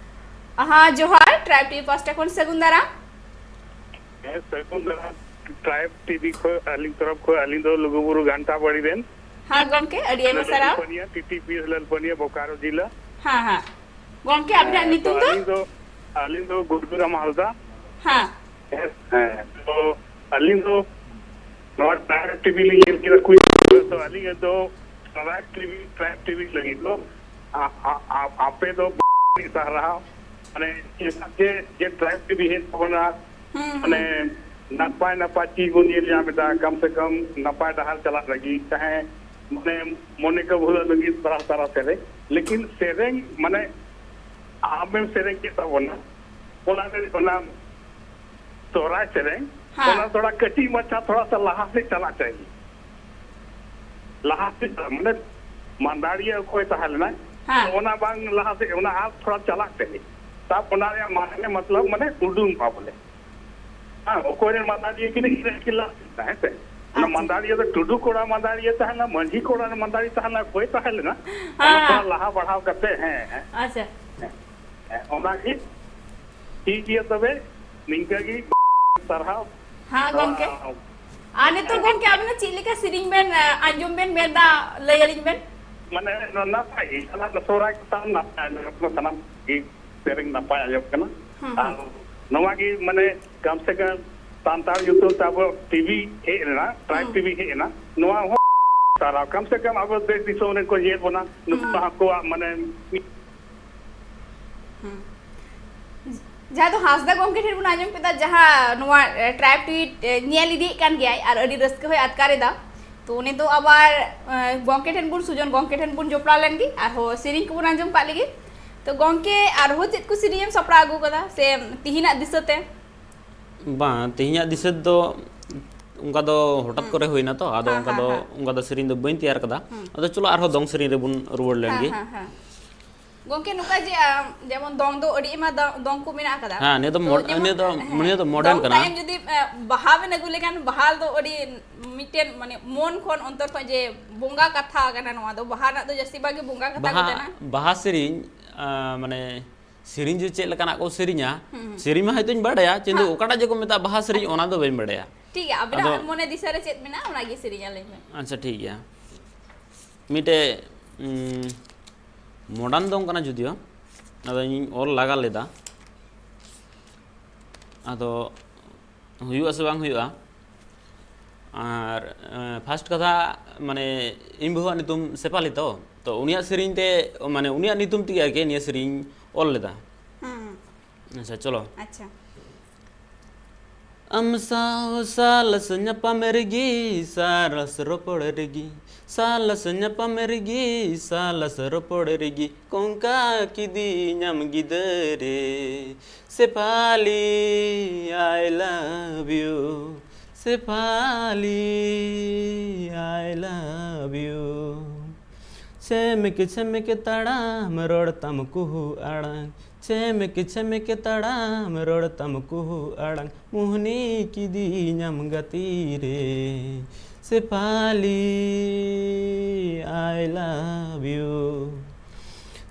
ᱦᱮᱸ, ᱡᱚᱦᱟᱨ, ᱴᱨᱟᱭᱤᱵᱽ ᱴᱤᱵᱷᱤ ᱯᱟᱥᱴᱟ ᱠᱷᱚᱱ ᱥᱟᱹᱜᱩᱱ ᱫᱟᱨᱟᱢ᱾ ᱦᱮᱸ, ᱥᱟᱹᱜᱩᱱ ᱫᱟᱨᱟᱢ᱾ ᱴᱨᱟᱭᱤᱵᱽ ᱴᱤᱵᱷᱤ ᱠᱷᱚᱱ ᱟᱹᱞᱤᱧ ᱛᱚᱨᱚᱯ ᱠᱷᱚᱱ ᱟᱹᱞᱤᱧ ᱫᱚ ᱞᱩᱜᱩᱵᱩᱨᱩ ᱜᱷᱟᱱᱴᱟ ᱵᱟᱲᱤ ᱨᱮᱱ᱾ ᱦᱮᱸ ᱜᱚᱢᱠᱮ, ᱟᱹᱰᱤ ᱟᱭᱢᱟ ᱥᱟᱨᱦᱟᱣ᱾ Lalpania, T T P S Lalpania, Bokaro ᱡᱤᱞᱟ᱾ ᱦᱮᱸ ᱦᱮᱸ᱾ ᱜᱚᱢᱠᱮ, ᱟᱵᱤᱱᱟᱜ ᱦᱮᱸ, ᱛᱚ ᱧᱩᱛᱩᱢ ᱫᱚ? ᱟᱹᱞᱤᱧ ᱫᱚ, ᱟᱹᱞᱤᱧ ᱫᱚ ᱜᱩᱰᱨᱩ ᱨᱟᱢ ᱦᱟᱸᱥᱫᱟ᱾ ᱦᱮᱸ᱾ ᱦᱮᱸ, ᱛᱚ ᱟᱹᱞᱤᱧ ᱫᱚ ᱱᱚᱣᱟ ᱴᱨᱟᱭᱤᱵᱽ ᱴᱤᱵᱷᱤ ᱞᱤᱧ ᱧᱮᱞ ᱠᱮᱫᱟ, ᱠᱩᱭ-, ᱛᱚ ᱟᱹᱞᱤᱧ ᱫᱚ ᱴᱨᱟᱭᱤᱵᱽ ᱴᱤᱵᱷᱤ, ᱴᱨᱟᱭᱤᱵᱽ ᱴᱤᱵᱷᱤ ᱞᱟᱹᱜᱤᱫ ᱫᱚ ᱟ-, ᱟ-, ᱟ-, ᱟᱯᱮ ᱫᱚ ᱥᱟᱨᱦᱟᱣ, ᱢᱟᱱᱮ ᱪᱮᱫᱟᱜ ᱡᱮ, ᱡᱮ ᱴᱨᱟᱭᱤᱵᱽ ᱴᱤᱵᱷᱤ ᱦᱮᱡ ᱛᱟᱵᱚᱱᱟ, ᱦᱩᱸ, ᱦᱩᱸ᱾ ᱢᱟᱱᱮ ᱱᱟᱯᱟᱭ ᱱᱟᱯᱟᱭ ᱪᱤᱡᱽ ᱵᱚᱱ ᱧᱮᱞ ᱧᱟᱢ ᱮᱫᱟ, ᱠᱟᱢ ᱥᱮ ᱠᱟᱢ ᱱᱟᱯᱟᱭ ᱰᱟᱦᱟᱨ ᱪᱟᱞᱟᱜ ᱞᱟᱹᱜᱤᱫ, ᱪᱟᱦᱮ ᱢᱟᱱᱮ ᱢᱚᱱᱮ ᱠᱚ ᱵᱷᱩᱞᱟᱹᱜ ᱞᱟᱹᱜᱤᱫ ᱛᱟᱨᱟ ᱛᱟᱨᱟ ᱥᱮᱨᱮᱧ, ᱞᱮᱠᱤᱱ ᱥᱮᱨᱮᱧ ᱢᱟᱱᱮ ᱟᱢᱮᱢ ᱥᱮᱨᱮᱧ ᱠᱮᱫ ᱛᱟᱵᱚᱱᱟ, ᱚᱱᱟ ᱨᱮ ᱚᱱᱟ ᱥᱚᱦᱨᱟᱭ ᱥᱮᱨᱮᱧ, ᱦᱮᱸ᱾ ᱚᱱᱟ ᱛᱷᱚᱲᱟ ᱠᱟᱹᱴᱤᱡ ᱢᱟᱪᱷᱟ ᱛᱷᱚᱲᱟ ᱥᱟ ᱞᱟᱦᱟ ᱥᱮᱫ ᱪᱟᱞᱟᱜ ᱪᱟᱦᱤᱭᱮ᱾ ᱞᱟᱦᱟ ᱥᱮᱫ ᱪᱟᱞᱟᱜ, ᱢᱟᱱᱮ ᱢᱟᱱᱫᱟᱲᱤᱭᱟᱹ ᱚᱠᱚᱭ ᱛᱟᱦᱮᱸ ᱞᱮᱱᱟᱭ, ᱦᱮᱸ᱾ ᱚᱱᱟ ᱵᱟᱝ ᱞᱟᱦᱟ ᱥᱮᱫ, ᱚᱱᱟ ᱟᱨ ᱛᱷᱚᱲᱟ ᱪᱟᱞᱟᱜ ᱪᱟᱦᱤᱭᱮ᱾ ᱛᱟᱵ ᱚᱱᱟ ᱨᱮᱭᱟᱜ ᱢᱟᱱᱮ ᱢᱚᱛᱞᱚᱵ ᱢᱟᱱᱮ ᱩᱰᱩᱝᱚᱜᱼᱟ ᱵᱚᱞᱮ᱾ ᱦᱮᱸ, ᱚᱠᱚᱭ ᱨᱮᱱ ᱢᱟᱱᱫᱟᱲᱤᱭᱟᱹ ᱠᱤᱱ ᱤᱱᱟᱹ ᱠᱤᱱ ᱞᱟᱦᱟ ᱥᱮᱫ ᱛᱟᱦᱮᱸ ᱥᱮ᱾ ᱚᱱᱟ ᱟᱪᱪᱷᱟ᱾ ᱢᱟᱱᱫᱟᱲᱤᱭᱟᱹ ᱫᱚ ᱴᱩᱰᱩ ᱠᱚᱲᱟ ᱢᱟᱱᱫᱟᱲᱤᱭᱟᱹ ᱛᱟᱦᱮᱸ ᱞᱮᱱᱟ, ᱢᱟᱹᱡᱷᱤ ᱠᱚᱲᱟ ᱢᱟᱱᱫᱟᱲᱤ ᱛᱟᱦᱮᱸ ᱞᱮᱱᱟ, ᱚᱱᱟ ᱦᱮᱸ᱾ ᱛᱷᱚᱲᱟ ᱞᱟᱦᱟ ᱵᱟᱲᱦᱟᱣ ᱠᱟᱛᱮ, ᱦᱮᱸ, ᱦᱮᱸ, ᱟᱪᱪᱷᱟ᱾ ᱦᱮᱸ, ᱚᱱᱟᱜᱮ ᱴᱷᱤᱠ ᱜᱮᱭᱟ ᱛᱚᱵᱮ, ᱱᱤᱝᱠᱟᱹ ᱜᱮ ᱥᱟᱨᱦᱟᱣ᱾ ᱦᱮᱸ ᱜᱚᱢᱠᱮ᱾ ᱱᱚᱣᱟ ᱟᱨ ᱱᱤᱛᱚᱜ ᱜᱚᱢᱠᱮ ᱟᱵᱮᱱ ᱫᱚ ᱪᱮᱫ ᱞᱮᱠᱟ ᱥᱮᱨᱮᱧ ᱵᱮᱱ ᱟᱸᱡᱚᱢ ᱵᱮᱱ ᱢᱮᱱᱫᱟ, ᱞᱟᱹᱭ ᱟᱹᱞᱤᱧ ᱵᱮᱱ᱾ ᱢᱟᱱᱮ ᱱᱚᱣᱟ ᱱᱟᱯᱟᱭ ᱜᱮ ᱪᱟᱞᱟᱜ ᱠᱟᱱᱟ, ᱥᱚᱦᱨᱟᱭ ᱠᱚ ᱥᱟᱶ ᱱᱟᱯᱟᱭ ᱟᱸᱡᱚᱢᱚᱜ ᱠᱟᱱᱟ, ᱥᱟᱱᱟᱢ ᱜᱮ ᱥᱮᱨᱮᱧ ᱱᱟᱯᱟᱭ ᱟᱸᱡᱚᱢ ᱠᱟᱱᱟ᱾ ᱟᱨ ᱱᱚᱣᱟ ᱜᱮ ᱢᱟᱱᱮ ᱠᱟᱢ ᱥᱮ ᱠᱟᱢ ᱥᱟᱱᱛᱟᱲ ᱧᱩᱛᱩᱢ ᱛᱮ ᱟᱵᱚ ᱴᱤᱵᱷᱤ ᱦᱮᱡ ᱞᱮᱱᱟ, ᱴᱨᱟᱭᱤᱵᱽ ᱴᱤᱵᱷᱤ ᱦᱮᱡ ᱮᱱᱟ, ᱱᱚᱣᱟ ᱦᱚᱸ ᱥᱟᱨᱦᱟᱣ᱾ ᱠᱟᱢ ᱥᱮ ᱠᱟᱢ ᱟᱵᱚ ᱫᱮᱥ ᱫᱤᱥᱚᱢ ᱨᱮᱱ ᱠᱚ ᱧᱮᱞ ᱵᱚᱱᱟ, ᱱᱩᱠᱩ ᱦᱟᱹᱠᱩᱣᱟᱜ ᱢᱟᱱᱮ ᱡᱟᱦᱟᱸ ᱫᱚ ᱦᱟᱸᱥᱫᱟ ᱜᱚᱢᱠᱮ ᱴᱷᱮᱱ ᱵᱚᱱ ᱟᱸᱡᱚᱢ ᱠᱮᱫᱟ, ᱡᱟᱦᱟᱸ ᱱᱚᱣᱟ ᱴᱨᱟᱭᱤᱵᱽ ᱴᱤᱵᱷᱤ ᱧᱮᱞ ᱤᱫᱤᱭᱮᱫ ᱠᱟᱱ ᱜᱮᱭᱟᱭ ᱟᱨ ᱟᱹᱰᱤ ᱨᱟᱹᱥᱠᱟᱹ ᱦᱚᱸᱭ ᱟᱴᱠᱟᱨ ᱮᱫᱟ᱾ ᱛᱚ ᱩᱱᱤ ᱫᱚ ᱟᱵᱟᱨ ᱜᱚᱢᱠᱮ ᱴᱷᱮᱱ ᱵᱚᱱ, ᱥᱩᱡᱚᱱ ᱜᱚᱢᱠᱮ ᱴᱷᱮᱱ ᱵᱚᱱ ᱡᱚᱯᱲᱟᱣ ᱞᱮᱱ ᱜᱮ, ᱟᱨᱦᱚᱸ ᱥᱮᱨᱮᱧ ᱠᱚᱵᱚᱱ ᱟᱸᱡᱚᱢ ᱠᱟᱜ ᱞᱮᱜᱮ᱾ ᱛᱚ ᱜᱚᱢᱠᱮ, ᱟᱨᱦᱚᱸ ᱪᱮᱫ ᱠᱚ ᱥᱮᱨᱮᱧ ᱮᱢ ᱥᱟᱯᱲᱟᱣ ᱟᱹᱜᱩ ᱠᱟᱫᱟ ᱥᱮ ᱛᱤᱦᱤᱧᱟᱜ ᱫᱤᱥᱟᱹᱛᱮ? ᱵᱟᱝ, ᱛᱮᱦᱮᱧᱟᱜ ᱫᱤᱥᱟᱹ ᱫᱚ ᱚᱱᱠᱟ ᱫᱚ ᱦᱚᱴᱟᱛ ᱠᱚᱨᱮ ᱦᱩᱭᱱᱟ ᱛᱚ, ᱟᱫᱚ ᱚᱱᱠᱟ ᱫᱚ ᱚᱱᱠᱟ ᱫᱚ ᱥᱮᱨᱮᱧ ᱫᱚ ᱵᱟᱹᱧ ᱛᱮᱭᱟᱨ ᱠᱟᱫᱟ᱾ ᱟᱫᱚ ᱪᱚᱞᱚ ᱟᱨᱦᱚᱸ ᱫᱚᱝ ᱥᱮᱨᱮᱧ ᱨᱮᱵᱚᱱ ᱨᱩᱣᱟᱹᱲ ᱞᱮᱱ ᱜᱮ᱾ ᱜᱚᱝᱠᱮ, ᱱᱚᱝᱠᱟ ᱡᱮ ᱟᱢ, ᱡᱮᱢᱚᱱ ᱫᱚᱝ ᱫᱚ ᱟᱹᱰᱤ ᱟᱭᱢᱟ ᱫᱚ- ᱫᱚᱝ ᱠᱚ ᱢᱮᱱᱟᱜ ᱟᱠᱟᱫᱟ᱾ ᱦᱮᱸ, ᱱᱤᱭᱟᱹ ᱫᱚ ᱛᱚ mod- ᱡᱮᱢᱚᱱ, ᱱᱤᱭᱟᱹ ᱫᱚ- ᱦᱮᱸ, ᱱᱤᱭᱟᱹ ᱫᱚ modern ᱫᱚᱝ ᱠᱟᱱᱟ᱾ ᱛᱟᱭᱚᱢ ᱡᱩᱫᱤ ᱮ, ᱵᱟᱦᱟ ᱵᱮᱱ ᱟᱹᱜᱩ ᱞᱮᱠᱷᱟᱱ ᱵᱟᱦᱟ ᱫᱚ ᱟᱹᱰᱤ ᱢᱤᱫᱴᱮᱱ ᱢᱟᱱᱮ ᱢᱚᱱ ᱠᱷᱚᱱ ᱚᱱᱛᱚᱨ ᱠᱷᱚᱱ ᱡᱮ ᱵᱚᱸᱜᱟ ᱠᱟᱛᱷᱟ ᱠᱟᱱᱟ ᱱᱚᱣᱟ ᱫᱚ, ᱵᱟᱦᱟ ᱨᱮᱱᱟᱜ ᱫᱚ ᱡᱟᱹᱥᱛᱤ ᱵᱷᱟᱜ ᱜᱮ ᱵᱚᱸᱜᱟ ᱠᱟᱛᱷᱟ ᱠᱚ ᱵᱟᱦᱟ ᱠᱟᱱᱟ᱾ ᱵᱟᱦᱟ ᱥᱮᱨᱮᱧ, ᱟᱸ, ᱢᱟᱱᱮ ᱥᱮᱨᱮᱧ ᱡᱮ ᱪᱮᱫ ᱞᱮᱠᱟᱱᱟᱜ ᱠᱚ ᱥᱮᱨᱮᱧᱟ, ᱥᱮᱨᱮᱧ ᱢᱟ ᱦᱚᱭᱛᱳᱧ ᱵᱟᱰᱟᱭᱟ, ᱠᱤᱱᱛᱩ ᱚᱠᱟᱴᱟᱜ ᱡᱮ ᱠᱚ ᱢᱮᱛᱟᱜᱼᱟ ᱵᱟᱦᱟ ᱥᱮᱨᱮᱧ, ᱚᱱᱟ ᱫᱚ ᱵᱟᱹᱧ ᱵᱟᱰᱟᱭᱟ᱾ ᱴᱷᱤᱠ ᱜᱮᱭᱟ, ᱟᱵᱤᱱᱟᱜ ᱟᱫᱚ- ᱢᱚᱱᱮ ᱫᱤᱥᱟᱹ ᱨᱮ ᱪᱮᱫ ᱢᱮᱱᱟᱜᱼᱟ ᱚᱱᱟᱜᱮ ᱥᱮᱨᱮᱧ ᱟᱹᱞᱤᱧ ᱵᱮᱱ᱾ ᱟᱪᱪᱷᱟ, ᱴᱷᱤᱠ ᱜᱮᱭᱟ᱾ ᱢᱤᱫᱴᱮᱡ ᱩᱸ, modern ᱫᱚᱝ ᱠᱟᱱᱟ ᱡᱩᱫᱤᱭᱳ, ᱟᱫᱚ ᱤᱧᱤᱧ ᱚᱞ ᱞᱟᱜᱟ ᱞᱮᱫᱟ, ᱟᱫᱚ ᱦᱩᱭᱩᱜᱼᱟ ᱥᱮ ᱵᱟᱝ ᱦᱩᱭᱩᱜᱼᱟ᱾ ᱟᱨ ᱮᱸ, first ᱠᱟᱛᱷᱟ, ᱢᱟᱱᱮ ᱤᱧ ᱵᱟᱹᱦᱩᱣᱟᱜ ᱧᱩᱛᱩᱢ ᱥᱮᱯᱷᱟᱞᱤ ᱛᱚ, ᱛᱚ ᱩᱱᱤᱭᱟᱜ ᱥᱮᱨᱮᱧ ᱛᱮ, ᱢᱟᱱᱮ ᱩᱱᱤᱭᱟᱜ ᱧᱩᱛᱩᱢ ᱛᱮᱜᱮ ᱟᱨᱠᱤ ᱱᱤᱭᱟᱹ ᱥᱮᱨᱮᱧ ᱚᱞ ᱞᱮᱫᱟ᱾ ᱦᱩᱸ᱾ ᱟᱪᱪᱷᱟ, ᱪᱚᱞᱚ᱾ ᱟᱪᱪᱷᱟ᱾ ᱟᱢ ᱥᱟᱶ ᱥᱟᱞᱟᱥ ᱧᱟᱯᱟᱢ ᱨᱮᱜᱮ, ᱥᱟᱞᱟᱥ ᱨᱚᱯᱚᱲ ᱨᱮᱜᱮ, ᱥᱟᱞᱟᱥ ᱧᱟᱯᱟᱢ ᱨᱮᱜᱮ, ᱥᱟᱞᱟᱥ ᱨᱚᱯᱚᱲ ᱨᱮᱜᱮ, ᱠᱚᱝᱠᱟ ᱠᱤᱫᱤᱧᱟᱢ ᱜᱤᱫᱟᱹᱨᱮ᱾ Sephali, I love you, Sephali, I love you. ᱪᱷᱮᱢᱮᱠ ᱪᱷᱮᱢᱮᱠ ᱛᱟᱲᱟᱢ, ᱨᱚᱲ ᱛᱟᱢ ᱠᱩᱦᱩ ᱟᱲᱟᱝ, ᱪᱷᱮᱢᱮᱠ ᱪᱷᱮᱢᱮᱠ ᱛᱟᱲᱟᱢ, ᱨᱚᱲ ᱛᱟᱢ ᱠᱩᱦᱩ ᱟᱲᱟᱝ, ᱢᱩᱦᱱᱤ ᱠᱤᱫᱤᱧᱟᱢ ᱜᱟᱛᱮ ᱨᱮ᱾ Sephali, I love you,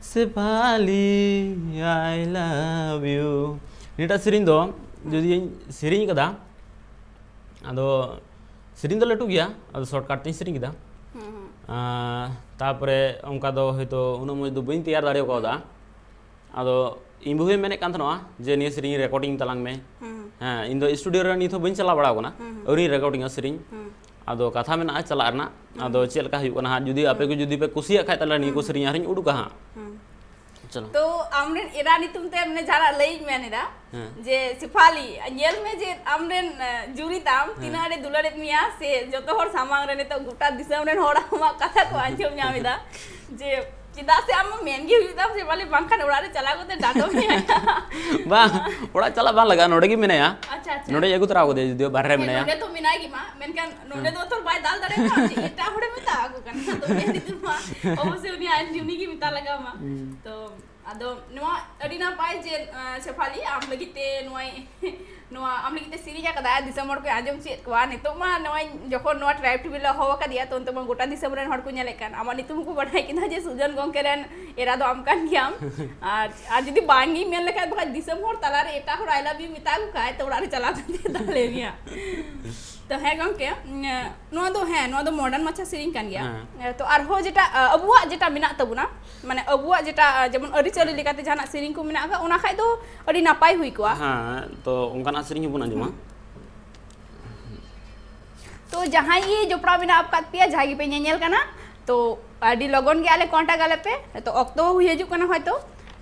Sephali, I love you. ᱱᱤᱭᱟᱹᱴᱟᱜ ᱥᱮᱨᱮᱧ ᱫᱚ ᱡᱩᱫᱤᱧ ᱥᱮᱨᱮᱧ ᱠᱟᱫᱟ, ᱟᱫᱚ ᱥᱮᱨᱮᱧ ᱫᱚ ᱞᱟᱹᱴᱩ ᱜᱮᱭᱟ, ᱟᱫᱚ ᱥᱚᱨᱴᱠᱟᱴ ᱛᱤᱧ ᱥᱮᱨᱮᱧ ᱠᱮᱫᱟ᱾ ᱦᱩᱸ, ᱦᱩᱸ᱾ ᱟᱨ ᱛᱟᱯᱚᱨᱮ ᱚᱱᱠᱟ ᱫᱚ ᱦᱚᱭᱛᱳ ᱩᱱᱟᱹᱜ ᱢᱚᱡᱽ ᱫᱚ ᱵᱟᱹᱧ ᱛᱮᱭᱟᱨ ᱫᱟᱲᱮ ᱠᱟᱣᱫᱟ᱾ ᱟᱫᱚ ᱤᱧ ᱵᱟᱹᱦᱩᱭ ᱢᱮᱱᱮᱫ ᱠᱟᱱ ᱛᱟᱦᱮᱱᱟ ᱡᱮ ᱱᱤᱭᱟᱹ ᱥᱮᱨᱮᱧ ᱨᱮᱠᱚᱨᱰᱤᱝ ᱛᱟᱞᱟᱝ ᱢᱮ᱾ ᱦᱩᱸ᱾ ᱦᱮᱸ, ᱤᱧ ᱫᱚ ᱥᱴᱩᱰᱤᱭᱳ ᱨᱮ ᱱᱤᱛ ᱦᱚᱸ ᱵᱟᱹᱧ ᱪᱟᱞᱟᱣ ᱵᱟᱲᱟ ᱟᱠᱟᱱᱟ, ᱦᱩᱸ, ᱦᱩᱸ᱾ ᱟᱹᱣᱨᱤᱧ ᱨᱮᱠᱚᱨᱰᱤᱝᱟ ᱥᱮᱨᱮᱧ᱾ ᱦᱩᱸ᱾ ᱟᱫᱚ ᱠᱟᱛᱷᱟ ᱢᱮᱱᱟᱜᱼᱟ ᱪᱟᱞᱟᱜ ᱨᱮᱱᱟᱜ᱾ ᱦᱩᱸ᱾ ᱟᱫᱚ ᱪᱮᱫ ᱞᱮᱠᱟ ᱦᱩᱭᱩᱜ ᱠᱟᱱᱟ ᱦᱟᱸᱜ, ᱡᱩᱫᱤ ᱟᱯᱮ ᱠᱚ ᱦᱩᱸ᱾ ᱡᱩᱫᱤ ᱯᱮ ᱠᱩᱥᱤᱭᱟᱜ ᱠᱷᱟᱡ, ᱛᱟᱦᱞᱮ ᱱᱤᱭᱟᱹ ᱠᱚ ᱦᱩᱸ᱾ ᱥᱮᱨᱮᱧ ᱟᱨᱦᱚᱸᱧ ᱩᱰᱩᱠᱟ ᱦᱟᱸᱜ᱾ ᱦᱩᱸ᱾ ᱪᱚᱞᱚ᱾ ᱛᱚ, ᱟᱢᱨᱮᱱ ᱮᱨᱟ ᱧᱩᱛᱩᱢ ᱛᱮ ᱢᱟᱱᱮ ᱡᱟᱦᱟᱱᱟᱜ ᱞᱟᱹᱭᱤᱧ ᱢᱮᱱ ᱮᱫᱟ, ᱦᱮᱸ᱾ ᱡᱮ ᱥᱮᱯᱷᱟᱞᱤ, ᱧᱮᱞ ᱢᱮ ᱡᱮ ᱟᱢᱨᱮᱱ, ᱮ, ᱡᱩᱨᱤ ᱛᱟᱢ ᱦᱮᱸ᱾ ᱛᱤᱱᱟᱹᱜ ᱟᱸᱴᱮ ᱫᱩᱞᱟᱹᱲᱮᱫ ᱢᱮᱭᱟ, ᱥᱮ ᱡᱚᱛᱚ ᱦᱚᱲ ᱥᱟᱢᱟᱝ ᱨᱮ ᱱᱤᱛᱚᱜ ᱜᱚᱴᱟ ᱫᱤᱥᱚᱢ ᱨᱮᱱ ᱦᱚᱲ ᱟᱢᱟᱜ ᱠᱟᱛᱷᱟ ᱠᱚ ᱟᱸᱡᱚᱢ ᱧᱟᱢ ᱮᱫᱟ, ᱡᱮ ᱪᱮᱫᱟᱜ ᱥᱮ ᱟᱢ ᱢᱟ ᱢᱮᱱ ᱜᱮ ᱦᱩᱭᱩᱜ ᱛᱟᱢ ᱥᱮᱯᱷᱟᱞᱤ, ᱵᱟᱝᱠᱷᱟᱱ ᱚᱲᱟᱜ ᱨᱮ ᱪᱟᱞᱟᱣ ᱠᱟᱛᱮ ᱰᱟᱸᱰᱚᱢ ᱢᱮᱭᱟ᱾ ᱵᱟᱝ, ᱚᱲᱟᱜ ᱪᱟᱞᱟᱜ ᱵᱟᱝ ᱞᱟᱜᱟᱜᱼᱟ, ᱱᱚᱰᱮ ᱜᱮ ᱢᱮᱱᱟᱭᱟ᱾ ᱟᱪᱪᱷᱟ, ᱟᱪᱪᱷᱟ᱾ ᱱᱚᱰᱮ ᱟᱹᱜᱩ ᱛᱚᱨᱟ ᱠᱟᱫᱮᱭᱟ, ᱡᱩᱫᱤᱭᱳ ᱵᱟᱦᱨᱮ ᱨᱮ ᱦᱮᱸ, ᱢᱮᱱᱟᱭᱟ᱾ ᱱᱚᱰᱮ ᱛᱚ ᱢᱮᱱᱟᱭ ᱜᱮ ᱢᱟ, ᱢᱮᱱᱠᱷᱟᱱ ᱱᱚᱰᱮ ᱦᱮᱸ᱾ ᱫᱚ ᱛᱚ ᱵᱟᱭ ᱫᱟᱞ ᱫᱟᱲᱮᱭᱟᱜᱼᱟ, ᱡᱮ ᱮᱴᱟᱜ ᱦᱚᱲᱮ ᱢᱮᱛᱟ ᱟᱠᱚ ᱠᱟᱱᱟ, ᱛᱚ ᱩᱱᱤ ᱫᱚ ᱢᱟ ᱚᱵᱚᱥᱥᱳᱭ ᱩᱱᱤ ᱟᱡ ᱩᱱᱤ ᱜᱮ ᱢᱮᱛᱟ ᱞᱟᱜᱟᱣ ᱢᱟ᱾ ᱦᱩᱸ᱾ ᱛᱚ ᱟᱫᱚ ᱱᱚᱣᱟ ᱟᱹᱰᱤ ᱱᱟᱯᱟᱭ ᱡᱮ, ᱟᱸ, ᱥᱮᱯᱷᱟᱞᱤ, ᱟᱢ ᱞᱟᱹᱜᱤᱫ ᱛᱮ ᱱᱚᱣᱟᱭ, ᱱᱚᱣᱟ ᱟᱢ ᱞᱟᱹᱜᱤᱫ ᱛᱮ ᱥᱮᱨᱮᱧ ᱟᱠᱟᱫᱟᱭ, ᱫᱤᱥᱚᱢ ᱦᱚᱲ ᱠᱚᱭ ᱟᱸᱡᱚᱢ ᱪᱮᱫ ᱠᱚᱣᱟ᱾ ᱱᱤᱛᱚᱜ ᱢᱟ ᱱᱚᱜᱼᱚᱭ ᱡᱚᱠᱷᱚᱱ ᱱᱚᱣᱟ ᱴᱨᱟᱭᱤᱵᱽ ᱴᱤᱵᱷᱤ ᱞᱮ ᱦᱚᱦᱚ ᱟᱠᱟᱫᱮᱭᱟ, ᱛᱚ ᱱᱤᱛᱚᱜ ᱢᱟ ᱜᱚᱴᱟ ᱫᱤᱥᱚᱢ ᱨᱮᱱ ᱦᱚᱲ ᱠᱚ ᱧᱮᱞᱮᱫ ᱠᱟᱱ, ᱟᱢᱟᱜ ᱧᱩᱛᱩᱢ ᱦᱚᱸᱠᱚ ᱵᱟᱰᱟᱭ ᱠᱮᱫᱟ ᱡᱮ ᱥᱩᱡᱚᱱ ᱜᱚᱢᱠᱮ ᱨᱮᱱ ᱮᱨᱟ ᱫᱚ ᱟᱢ ᱠᱟᱱ ᱜᱮᱭᱟᱢ᱾ ᱟᱨ, ᱟᱨ ᱡᱩᱫᱤ ᱵᱟᱝ ᱜᱤᱧ ᱢᱮᱱ ᱞᱮᱠᱷᱟᱱ, ᱵᱟᱠᱷᱟᱡ ᱫᱤᱥᱚᱢ ᱦᱚᱲ ᱛᱟᱞᱟᱨᱮ ᱮᱴᱟᱜ ᱦᱚᱲ I love you ᱢᱮᱛᱟ ᱠᱚ ᱠᱷᱟᱡ, ᱛᱚ ᱚᱲᱟᱜ ᱨᱮ ᱪᱟᱞᱟᱣ ᱠᱟᱛᱮ ᱫᱟᱞᱮ ᱢᱮᱭᱟ᱾ ᱛᱚ ᱦᱮᱸ ᱜᱚᱢᱠᱮ, ᱩᱸ, ᱱᱚᱣᱟ ᱫᱚ, ᱦᱮᱸ, ᱱᱚᱣᱟ ᱫᱚ ᱢᱚᱰᱟᱨᱱ ᱢᱟᱪᱷᱟ ᱥᱮᱨᱮᱧ ᱠᱟᱱ ᱜᱮᱭᱟ᱾ ᱦᱮᱸ᱾ ᱮ, ᱛᱚ ᱟᱨᱦᱚᱸ ᱡᱮᱴᱟ, ᱟ, ᱟᱵᱚᱣᱟᱜ ᱡᱮᱴᱟ ᱢᱮᱱᱟᱜ ᱛᱟᱵᱚᱱᱟ, ᱢᱟᱱᱮ ᱟᱵᱚᱣᱟᱜ ᱡᱮᱴᱟ, ᱟ, ᱡᱮᱢᱚᱱ ᱟᱹᱨᱤᱪᱟᱹᱞᱤ ᱞᱮᱠᱟᱛᱮ ᱡᱟᱦᱟᱱᱟᱜ ᱥᱮᱨᱮᱧ ᱠᱚ ᱢᱮᱱᱟᱜ ᱟᱠᱟᱫ, ᱚᱱᱟ ᱠᱷᱟᱡ ᱫᱚ ᱟᱹᱰᱤ ᱱᱟᱯᱟᱭ ᱦᱩᱭ ᱠᱚᱜᱼᱟ᱾ ᱦᱮᱸ, ᱛᱚ ᱚᱱᱠᱟᱱᱟᱜ ᱥᱮᱨᱮᱧ ᱦᱚᱸᱵᱚᱱ ᱟᱸᱡᱚᱢᱟ᱾ ᱦᱩᱸ᱾ ᱛᱚ ᱡᱟᱦᱟᱸᱭ ᱜᱮ ᱡᱚᱯᱲᱟᱣ ᱢᱮᱱᱟᱜ ᱟᱠᱟᱫ ᱯᱮᱭᱟ, ᱡᱟᱦᱟᱸᱭ ᱜᱮᱯᱮ ᱧᱮᱧᱮᱞ ᱠᱟᱱᱟ, ᱛᱚ ᱟᱹᱰᱤ ᱞᱚᱜᱚᱱ ᱜᱮ ᱟᱞᱮ ᱠᱚᱱᱴᱟᱠᱴ ᱟᱞᱮ ᱯᱮ᱾ ᱛᱚ ᱚᱠᱛᱚ ᱦᱚᱸ ᱦᱩᱭ ᱦᱤᱡᱩᱜ ᱠᱟᱱᱟ ᱦᱚᱭᱛᱚ,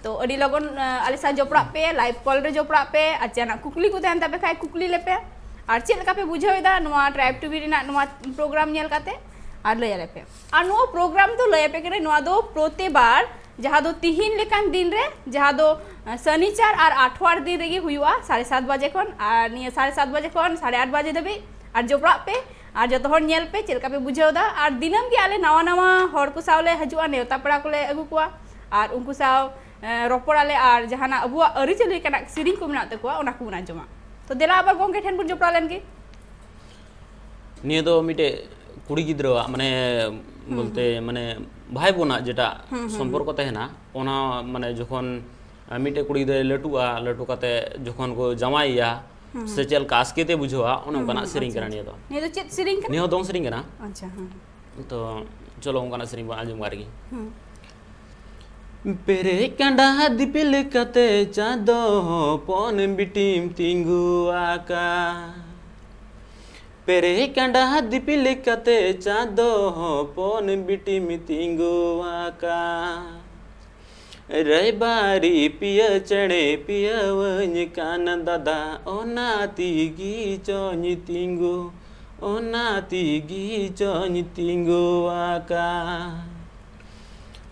ᱛᱚ ᱟᱹᱰᱤ ᱞᱚᱜᱚᱱ, ᱟ, ᱟᱞᱮ ᱥᱟᱶ ᱡᱚᱯᱲᱟᱜ ᱯᱮ, ᱞᱟᱭᱤᱵᱷ ᱠᱚᱞ ᱨᱮ ᱡᱚᱯᱲᱟᱜ ᱯᱮ, ᱟᱨ ᱡᱟᱦᱟᱱᱟᱜ ᱠᱩᱠᱞᱤ ᱠᱚ ᱛᱟᱦᱮᱱ ᱛᱟᱯᱮ ᱠᱷᱟᱡ ᱠᱩᱠᱞᱤ ᱞᱮᱯᱮ᱾ ᱟᱨ ᱪᱮᱫ ᱞᱮᱠᱟ ᱯᱮ ᱵᱩᱡᱷᱟᱹᱣ ᱮᱫᱟ ᱱᱚᱣᱟ ᱴᱨᱟᱭᱤᱵᱽ ᱴᱤᱵᱷᱤ ᱨᱮᱱᱟᱜ ᱱᱚᱣᱟ ᱯᱨᱳᱜᱨᱟᱢ ᱧᱮᱞ ᱠᱟᱛᱮ, ᱟᱨ ᱞᱟᱹᱭ ᱟᱞᱮ ᱯᱮ᱾ ᱟᱨ ᱱᱚᱣᱟ ᱯᱨᱳᱜᱨᱟᱢ ᱫᱚ ᱞᱟᱹᱭ ᱟᱯᱮ ᱠᱟᱹᱱᱟᱹᱧ, ᱱᱚᱣᱟ ᱫᱚ ᱯᱨᱚᱛᱤᱵᱟᱨ, ᱡᱟᱦᱟᱸ ᱫᱚ ᱛᱤᱦᱤᱧ ᱞᱮᱠᱟᱱ ᱫᱤᱱ ᱨᱮ, ᱡᱟᱦᱟᱸ ᱫᱚ, ᱟ, ᱥᱟᱱᱤᱪᱟᱨ ᱟᱨ ᱟᱴᱷᱣᱟᱨ ᱫᱤᱱ ᱨᱮᱜᱮ ᱦᱩᱭᱩᱜᱼᱟ, ᱥᱟᱲᱮ ᱥᱟᱛ ᱵᱟᱡᱮ ᱠᱷᱚᱱ, ᱟᱨ ᱱᱤᱭᱟᱹ ᱥᱟᱲᱮ ᱥᱟᱛ ᱵᱟᱡᱮ ᱠᱷᱚᱱ ᱥᱟᱲᱮ ᱟᱴ ᱵᱟᱡᱮ ᱫᱷᱟᱹᱵᱤᱡ᱾ ᱟᱨ ᱡᱚᱯᱲᱟᱜ ᱯᱮ, ᱟᱨ ᱡᱚᱛᱚ ᱦᱚᱲ ᱧᱮᱞ ᱯᱮ ᱪᱮᱫ ᱞᱮᱠᱟ ᱯᱮ ᱵᱩᱡᱷᱟᱹᱣ ᱮᱫᱟ᱾ ᱟᱨ ᱫᱤᱱᱟᱹᱢ ᱜᱮ ᱟᱞᱮ ᱱᱟᱣᱟ ᱱᱟᱣᱟ ᱦᱚᱲ ᱠᱚ ᱥᱟᱶ ᱞᱮ ᱦᱤᱡᱩᱜᱼᱟ, ᱱᱮᱣᱛᱟ ᱯᱮᱲᱟ ᱠᱚᱞᱮ ᱟᱹᱜᱩ ᱠᱚᱣᱟ, ᱟᱨ ᱩᱱᱠᱩ ᱥᱟᱶ, ᱮ, ᱨᱚᱯᱚᱲ ᱟᱞᱮ, ᱟᱨ ᱡᱟᱦᱟᱱᱟᱜ ᱟᱵᱚᱣᱟᱜ ᱟᱹᱨᱤᱪᱟᱹᱞᱤ ᱞᱮᱠᱟᱱᱟᱜ ᱥᱮᱨᱮᱧ ᱠᱚ ᱢᱮᱱᱟᱜ ᱛᱟᱠᱚᱣᱟ, ᱚᱱᱟ ᱠᱚᱵᱚᱱ ᱟᱸᱡᱚᱢᱟ᱾ ᱛᱚ ᱫᱮᱞᱟ ᱟᱵᱟᱨ ᱜᱚᱢᱠᱮ ᱴᱷᱮᱱ ᱵᱚᱱ ᱡᱚᱯᱲᱟᱣ ᱞᱮᱱ ᱜᱮ᱾ ᱱᱤᱭᱟᱹ ᱫᱚ ᱢᱤᱫᱴᱮᱡ ᱠᱩᱲᱤ ᱜᱤᱫᱽᱨᱟᱹᱣᱟᱜ, ᱢᱟᱱᱮ, ᱦᱩᱸ, ᱵᱚᱞᱛᱮ, ᱦᱩᱸ᱾ ᱢᱟᱱᱮ, ᱵᱷᱟᱭ ᱵᱚᱱᱟᱜ ᱡᱮᱴᱟ ᱦᱩᱸ, ᱦᱩᱸ, ᱥᱚᱢᱯᱚᱨᱠᱚ ᱦᱩᱸ᱾ ᱛᱟᱦᱮᱱᱟ, ᱚᱱᱟ, ᱢᱟᱱᱮ, ᱡᱚᱠᱷᱚᱱ, ᱟ, ᱢᱤᱫᱴᱮᱡ ᱠᱩᱲᱤ ᱜᱤᱫᱽᱨᱟᱹᱭ ᱞᱟᱹᱴᱩᱜᱼᱟ, ᱞᱟᱹᱴᱩ ᱠᱟᱛᱮ ᱡᱚᱠᱷᱚᱱ ᱠᱚ ᱡᱟᱶᱟᱭᱮᱭᱟ, ᱥᱮ ᱪᱮᱫ ᱞᱮᱠᱟ ᱟᱥᱠᱮᱛᱮ ᱵᱩᱡᱷᱟᱹᱣᱟ, ᱚᱱᱮ ᱚᱱᱠᱟᱱᱟᱜ ᱥᱮᱨᱮᱧ ᱠᱟᱱᱟ ᱱᱤᱭᱟᱹ ᱫᱚ᱾ ᱱᱤᱭᱟᱹ ᱫᱚ ᱪᱮᱫ ᱥᱮᱨᱮᱧ ᱠᱟᱱᱟ? ᱱᱤᱭᱟᱹ ᱦᱚᱸ ᱫᱚᱝ ᱥᱮᱨᱮᱧ ᱠᱟᱱᱟ᱾ ᱟᱪᱪᱷᱟ, ᱦᱮᱸ᱾ ᱛᱚ ᱪᱚᱞᱚ, ᱚᱱᱠᱟᱱᱟᱜ ᱥᱮᱨᱮᱧ ᱵᱚᱱ ᱟᱸᱡᱚᱢ ᱠᱟᱜ ᱨᱮᱜᱮ᱾ ᱦᱩᱸ᱾ ᱯᱮᱨᱮᱡ ᱠᱟᱸᱰᱟ ᱫᱤᱯᱤᱞ ᱠᱟᱛᱮ ᱪᱟᱸᱫᱚ ᱦᱚᱯᱚᱱ ᱵᱤᱴᱤᱢ ᱛᱤᱸᱜᱩ ᱟᱠᱟ᱾ ᱯᱮᱨᱮᱡ ᱠᱟᱸᱰᱟ ᱫᱤᱯᱤᱞ ᱠᱟᱛᱮ ᱪᱟᱸᱫᱚ ᱦᱚᱯᱚᱱ ᱵᱤᱴᱤᱢ ᱛᱤᱸᱜᱩ ᱟᱠᱟ᱾ ᱨᱟᱭᱵᱟᱨᱤ ᱯᱤᱭᱟᱹ ᱪᱮᱬᱮ ᱯᱤᱭᱟᱹᱣᱟᱹᱧ ᱠᱟᱱ ᱫᱟᱫᱟ, ᱚᱱᱟ ᱛᱤᱜᱤ ᱪᱚᱧ ᱛᱤᱸᱜᱩ, ᱚᱱᱟ ᱛᱤᱜᱤ ᱪᱚᱧ ᱛᱤᱸᱜᱩ ᱟᱠᱟ᱾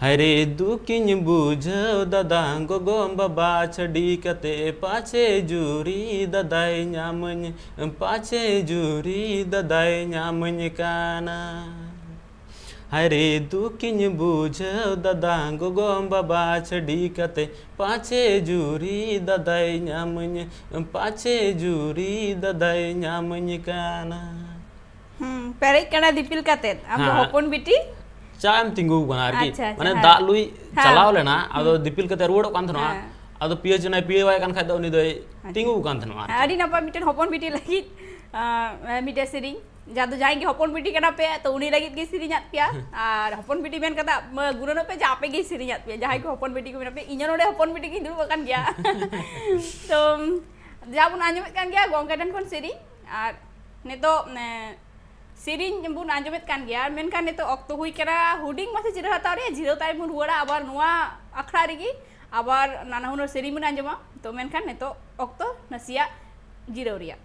ᱦᱟᱭᱨᱮ ᱫᱩᱠᱤᱧ ᱵᱩᱡᱷᱟᱹᱣ ᱫᱟᱫᱟ, ᱜᱚᱜᱚ ᱵᱟᱵᱟ ᱪᱷᱟᱹᱰᱤ ᱠᱟᱛᱮ ᱯᱟᱪᱷᱮ ᱡᱩᱨᱤ ᱫᱟᱫᱟᱭ ᱧᱟᱢᱟᱹᱧ, ᱯᱟᱪᱷᱮ ᱡᱩᱨᱤ ᱫᱟᱫᱟᱭ ᱧᱟᱢᱟᱹᱧ ᱠᱟᱱᱟ᱾ ᱦᱟᱭᱨᱮ ᱫᱩᱠᱤᱧ ᱵᱩᱡᱷᱟᱹᱣ ᱫᱟᱫᱟ, ᱜᱚᱜᱚ ᱵᱟᱵᱟ ᱪᱷᱟᱹᱰᱤ ᱠᱟᱛᱮ ᱯᱟᱪᱷᱮ ᱡᱩᱨᱤ ᱫᱟᱫᱟᱭ ᱧᱟᱢᱟᱹᱧ, ᱯᱟᱪᱷᱮ ᱡᱩᱨᱤ ᱫᱟᱫᱟᱭ ᱧᱟᱢᱟᱹᱧ ᱠᱟᱱᱟ᱾ ᱦᱩᱸ, ᱯᱮᱨᱮᱡ ᱠᱟᱸᱰᱟ ᱫᱤᱯᱤᱞ ᱠᱟᱛᱮ ᱟᱢ ᱫᱚ ᱦᱮᱸ᱾ ᱦᱚᱯᱚᱱ ᱵᱤᱴᱤ? ᱪᱟ ᱮᱢ ᱛᱤᱸᱜᱩ ᱠᱟᱱᱟ ᱟᱨᱠᱤ᱾ ᱟᱪᱪᱷᱟ, ᱟᱪᱪᱷᱟ, ᱢᱟᱱᱮ ᱦᱮᱸ᱾ ᱫᱟᱜ ᱞᱩᱭ ᱦᱮᱸ᱾ ᱪᱟᱞᱟᱣ ᱞᱮᱱᱟ, ᱟᱫᱚ ᱦᱩᱸ᱾ ᱫᱤᱯᱤᱞ ᱠᱟᱛᱮ ᱨᱩᱣᱟᱹᱲᱚᱜ ᱠᱟᱱ ᱛᱟᱦᱮᱱᱟ᱾ ᱦᱮᱸ᱾ ᱟᱫᱚ ᱯᱤᱭᱟᱹ ᱪᱮᱬᱮ ᱯᱤᱭᱟᱹᱣᱟᱭ ᱠᱟᱱ ᱠᱷᱟᱡ ᱫᱚ ᱩᱱᱤ ᱫᱚᱭ ᱟᱪᱪᱷᱟ᱾ ᱛᱤᱸᱜᱩ ᱠᱟᱱ ᱛᱟᱦᱮᱱᱟ ᱟᱨᱠᱤ᱾ ᱟᱹᱰᱤ ᱱᱟᱯᱟᱭ, ᱢᱤᱫᱴᱮᱱ ᱦᱚᱯᱚᱱ ᱵᱤᱴᱤ ᱞᱟᱹᱜᱤᱫ, ᱟᱸ, ᱢᱤᱫᱴᱮᱱ ᱥᱮᱨᱮᱧ, ᱡᱟᱦᱟᱸ ᱫᱚ ᱡᱟᱦᱟᱸᱭ ᱜᱮ ᱦᱚᱯᱚᱱ ᱵᱤᱴᱤ ᱠᱟᱱᱟ ᱯᱮ, ᱛᱚ ᱩᱱᱤ ᱞᱟᱹᱜᱤᱫ ᱜᱮ ᱥᱮᱨᱮᱧᱟᱫ ᱯᱮᱭᱟ᱾ ᱟᱨ ᱦᱚᱯᱚᱱ ᱵᱤᱴᱤ ᱢᱮᱱ ᱠᱟᱫᱟ, ᱢᱟ, ᱜᱩᱱᱟᱹᱱᱚᱜ ᱯᱮ ᱡᱮ ᱟᱯᱮ ᱜᱮ ᱥᱮᱨᱮᱧᱟᱫ ᱯᱮᱭᱟ, ᱡᱟᱦᱟᱸᱭ ᱠᱚ ᱦᱚᱯᱚᱱ ᱵᱤᱴᱤ ᱠᱚ ᱢᱮᱱᱟᱜ ᱯᱮᱭᱟ᱾ ᱤᱧ ᱦᱚᱸ ᱱᱚᱰᱮ ᱦᱚᱯᱚᱱ ᱵᱤᱴᱤ ᱜᱤᱧ ᱫᱩᱲᱩᱵ ᱟᱠᱟᱱ ᱜᱮᱭᱟ᱾ ᱛᱚ ᱡᱟ ᱵᱚᱱ ᱟᱸᱡᱚᱢᱮᱫ ᱠᱟᱱ ᱜᱮᱭᱟ ᱜᱚᱝᱠᱮ ᱴᱷᱮᱱ ᱠᱷᱚᱱ ᱥᱮᱨᱮᱧ, ᱟᱨ ᱱᱤᱛᱚᱜ, ᱮ, ᱥᱮᱨᱮᱧ ᱵᱚᱱ ᱟᱸᱡᱚᱢᱮᱫ ᱠᱟᱱ ᱜᱮᱭᱟ, ᱢᱮᱱᱠᱷᱟᱱ ᱱᱤᱛᱚᱜ ᱚᱠᱛᱚ ᱦᱩᱭ ᱠᱟᱱᱟ ᱦᱩᱰᱤᱧ ᱢᱟᱪᱷᱟ ᱡᱤᱨᱟᱹᱣ ᱦᱟᱛᱟᱣ ᱨᱮᱭᱟᱜ᱾ ᱡᱤᱨᱟᱹᱣ ᱛᱟᱭᱚᱢ ᱵᱚᱱ ᱨᱩᱣᱟᱹᱲᱟ ᱟᱵᱟᱨ ᱱᱚᱣᱟ ᱟᱠᱷᱲᱟ ᱨᱮᱜᱮ ᱟᱵᱟᱨ ᱱᱟᱱᱟ ᱦᱩᱱᱟᱹᱨ ᱥᱮᱨᱮᱧ ᱵᱚᱱ ᱟᱸᱡᱚᱢᱟ᱾ ᱛᱚ ᱢᱮᱱᱠᱷᱟᱱ ᱱᱤᱛᱚᱜ ᱚᱠᱛᱚ ᱱᱟᱥᱮᱭᱟᱜ ᱡᱤᱨᱟᱹᱣ ᱨᱮᱭᱟᱜ᱾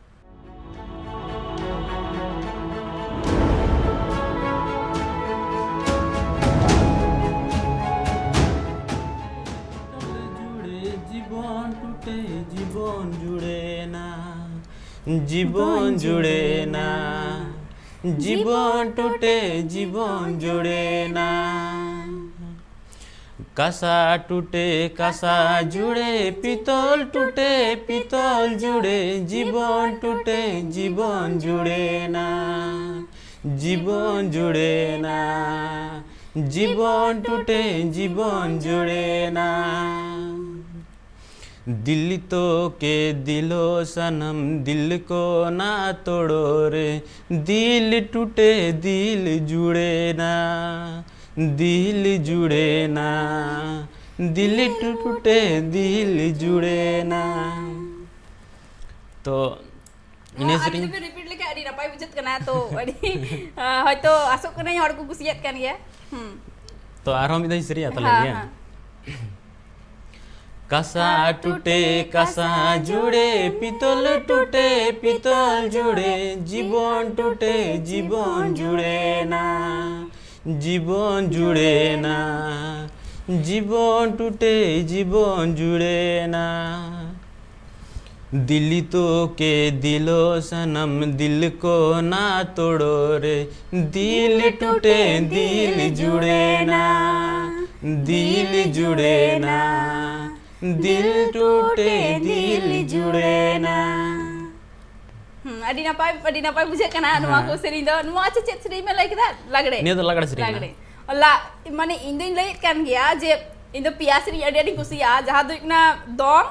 ᱡᱩᱲᱮ ᱡᱤᱵᱚᱱ ᱴᱩᱴᱮ ᱡᱤᱵᱚᱱ ᱡᱩᱲᱮᱱᱟ, ᱡᱤᱵᱚᱱ ᱡᱩᱲᱮᱱᱟ, ᱡᱤᱵᱚᱱ ᱴᱩᱴᱮ ᱡᱤᱵᱚᱱ ᱡᱩᱲᱮᱱᱟ᱾ ᱠᱟᱥᱟ ᱴᱩᱴᱮ ᱠᱟᱥᱟ ᱡᱩᱲᱮ, ᱯᱤᱛᱚᱞ ᱴᱩᱴᱮ ᱯᱤᱛᱚᱞ ᱡᱩᱲᱮ, ᱡᱤᱵᱚᱱ ᱴᱩᱴᱮ ᱡᱤᱵᱚᱱ ᱡᱩᱲᱮᱱᱟ, ᱡᱤᱵᱚᱱ ᱡᱩᱲᱮᱱᱟ, ᱡᱤᱵᱚᱱ ᱴᱩᱴᱮ ᱡᱤᱵᱚᱱ ᱡᱩᱲᱮᱱᱟ᱾ दिल तो के दिलो सनम, दिल को ना तोड़ो रे। दिल टूटे दिल जुड़े ना, दिल जुड़े ना, दिल टूटे दिल जुड़े ना। तो ᱤᱱᱟᱹ ᱱᱚᱣᱟ ᱟᱨ ᱥᱮᱨᱮᱧ ᱡᱩᱫᱤ ᱯᱮ ᱨᱤᱯᱤᱴ ᱞᱮᱠᱷᱟᱱ ᱟᱹᱰᱤ ᱱᱟᱯᱟᱭ ᱵᱩᱡᱷᱟᱹᱜ ᱠᱟᱱᱟ, ᱛᱚ ᱟᱹᱰᱤ ᱟᱸ, ᱦᱚᱭᱛᱳ ᱟᱥᱚᱜ ᱠᱟᱹᱱᱟᱹᱧ ᱦᱚᱲ ᱠᱚ ᱠᱩᱥᱤᱭᱟᱜ ᱠᱟᱱ ᱜᱮᱭᱟ᱾ ᱦᱩᱸ᱾ ᱛᱚ ᱟᱨᱦᱚᱸ ᱢᱤᱫ ᱫᱷᱟᱣ ᱤᱧ ᱥᱮᱨᱮᱧᱟ ᱛᱟᱦᱞᱮ, ᱦᱮᱸ, ᱱᱤᱭᱟᱹ᱾ ᱦᱮᱸ᱾ ᱠᱟᱥᱟ ᱴᱩᱴᱮ ᱠᱟᱥᱟ ᱡᱩᱲᱮ, ᱯᱤᱛᱚᱞ ᱴᱩᱴᱮ ᱯᱤᱛᱚᱞ ᱡᱩᱲᱮ, ᱡᱤᱵᱚᱱ ᱴᱩᱴᱮ ᱡᱤᱵᱚᱱ ᱡᱩᱲᱮ ᱱᱟ, ᱡᱤᱵᱚᱱ ᱡᱩᱲᱮ ᱱᱟ, ᱡᱤᱵᱚᱱ ᱴᱩᱴᱮ ᱡᱤᱵᱚᱱ ᱡᱩᱲᱮ ᱱᱟ᱾ दिल तो के दिलो सनम, दिल को ना तोड़ो रे। दिल टूटे दिल जुड़े ना, दिल जुड़े ना, दिल टूटे दिल जुड़े ना। ᱦᱩᱸ, ᱟᱹᱰᱤ ᱱᱟᱯᱟᱭ, ᱟᱹᱰᱤ ᱱᱟᱯᱟᱭ ᱵᱩᱡᱷᱟᱹᱜ ᱠᱟᱱᱟ ᱱᱚᱣᱟ ᱦᱮᱸ᱾ ᱠᱚ ᱥᱮᱨᱮᱧ ᱫᱚ᱾ ᱱᱚᱣᱟ ᱪᱮᱫ, ᱪᱮᱫ ᱥᱮᱨᱮᱧ ᱵᱮᱱ ᱞᱟᱹᱭ ᱠᱮᱫᱟ? ᱞᱟᱜᱽᱲᱮ᱾ ᱱᱤᱭᱟᱹ ᱫᱚ ᱞᱟᱜᱽᱲᱮ ᱥᱮᱨᱮᱧ ᱞᱟᱜᱽᱲᱮ᱾ ᱠᱟᱱᱟ᱾ ᱞᱟ-, ᱢᱟᱱᱮ ᱤᱧ ᱫᱚᱧ ᱞᱟᱹᱭᱮᱫ ᱠᱟᱱ ᱜᱮᱭᱟ ᱡᱮ ᱤᱧ ᱫᱚ ᱯᱮᱭᱟ ᱥᱮᱨᱮᱧ ᱟᱹᱰᱤ ᱟᱹᱰᱤᱧ ᱠᱩᱥᱤᱭᱟᱜᱼᱟ, ᱡᱟᱦᱟᱸ ᱫᱚ ᱦᱩᱭᱩᱜ ᱠᱟᱱᱟ ᱫᱚᱝ,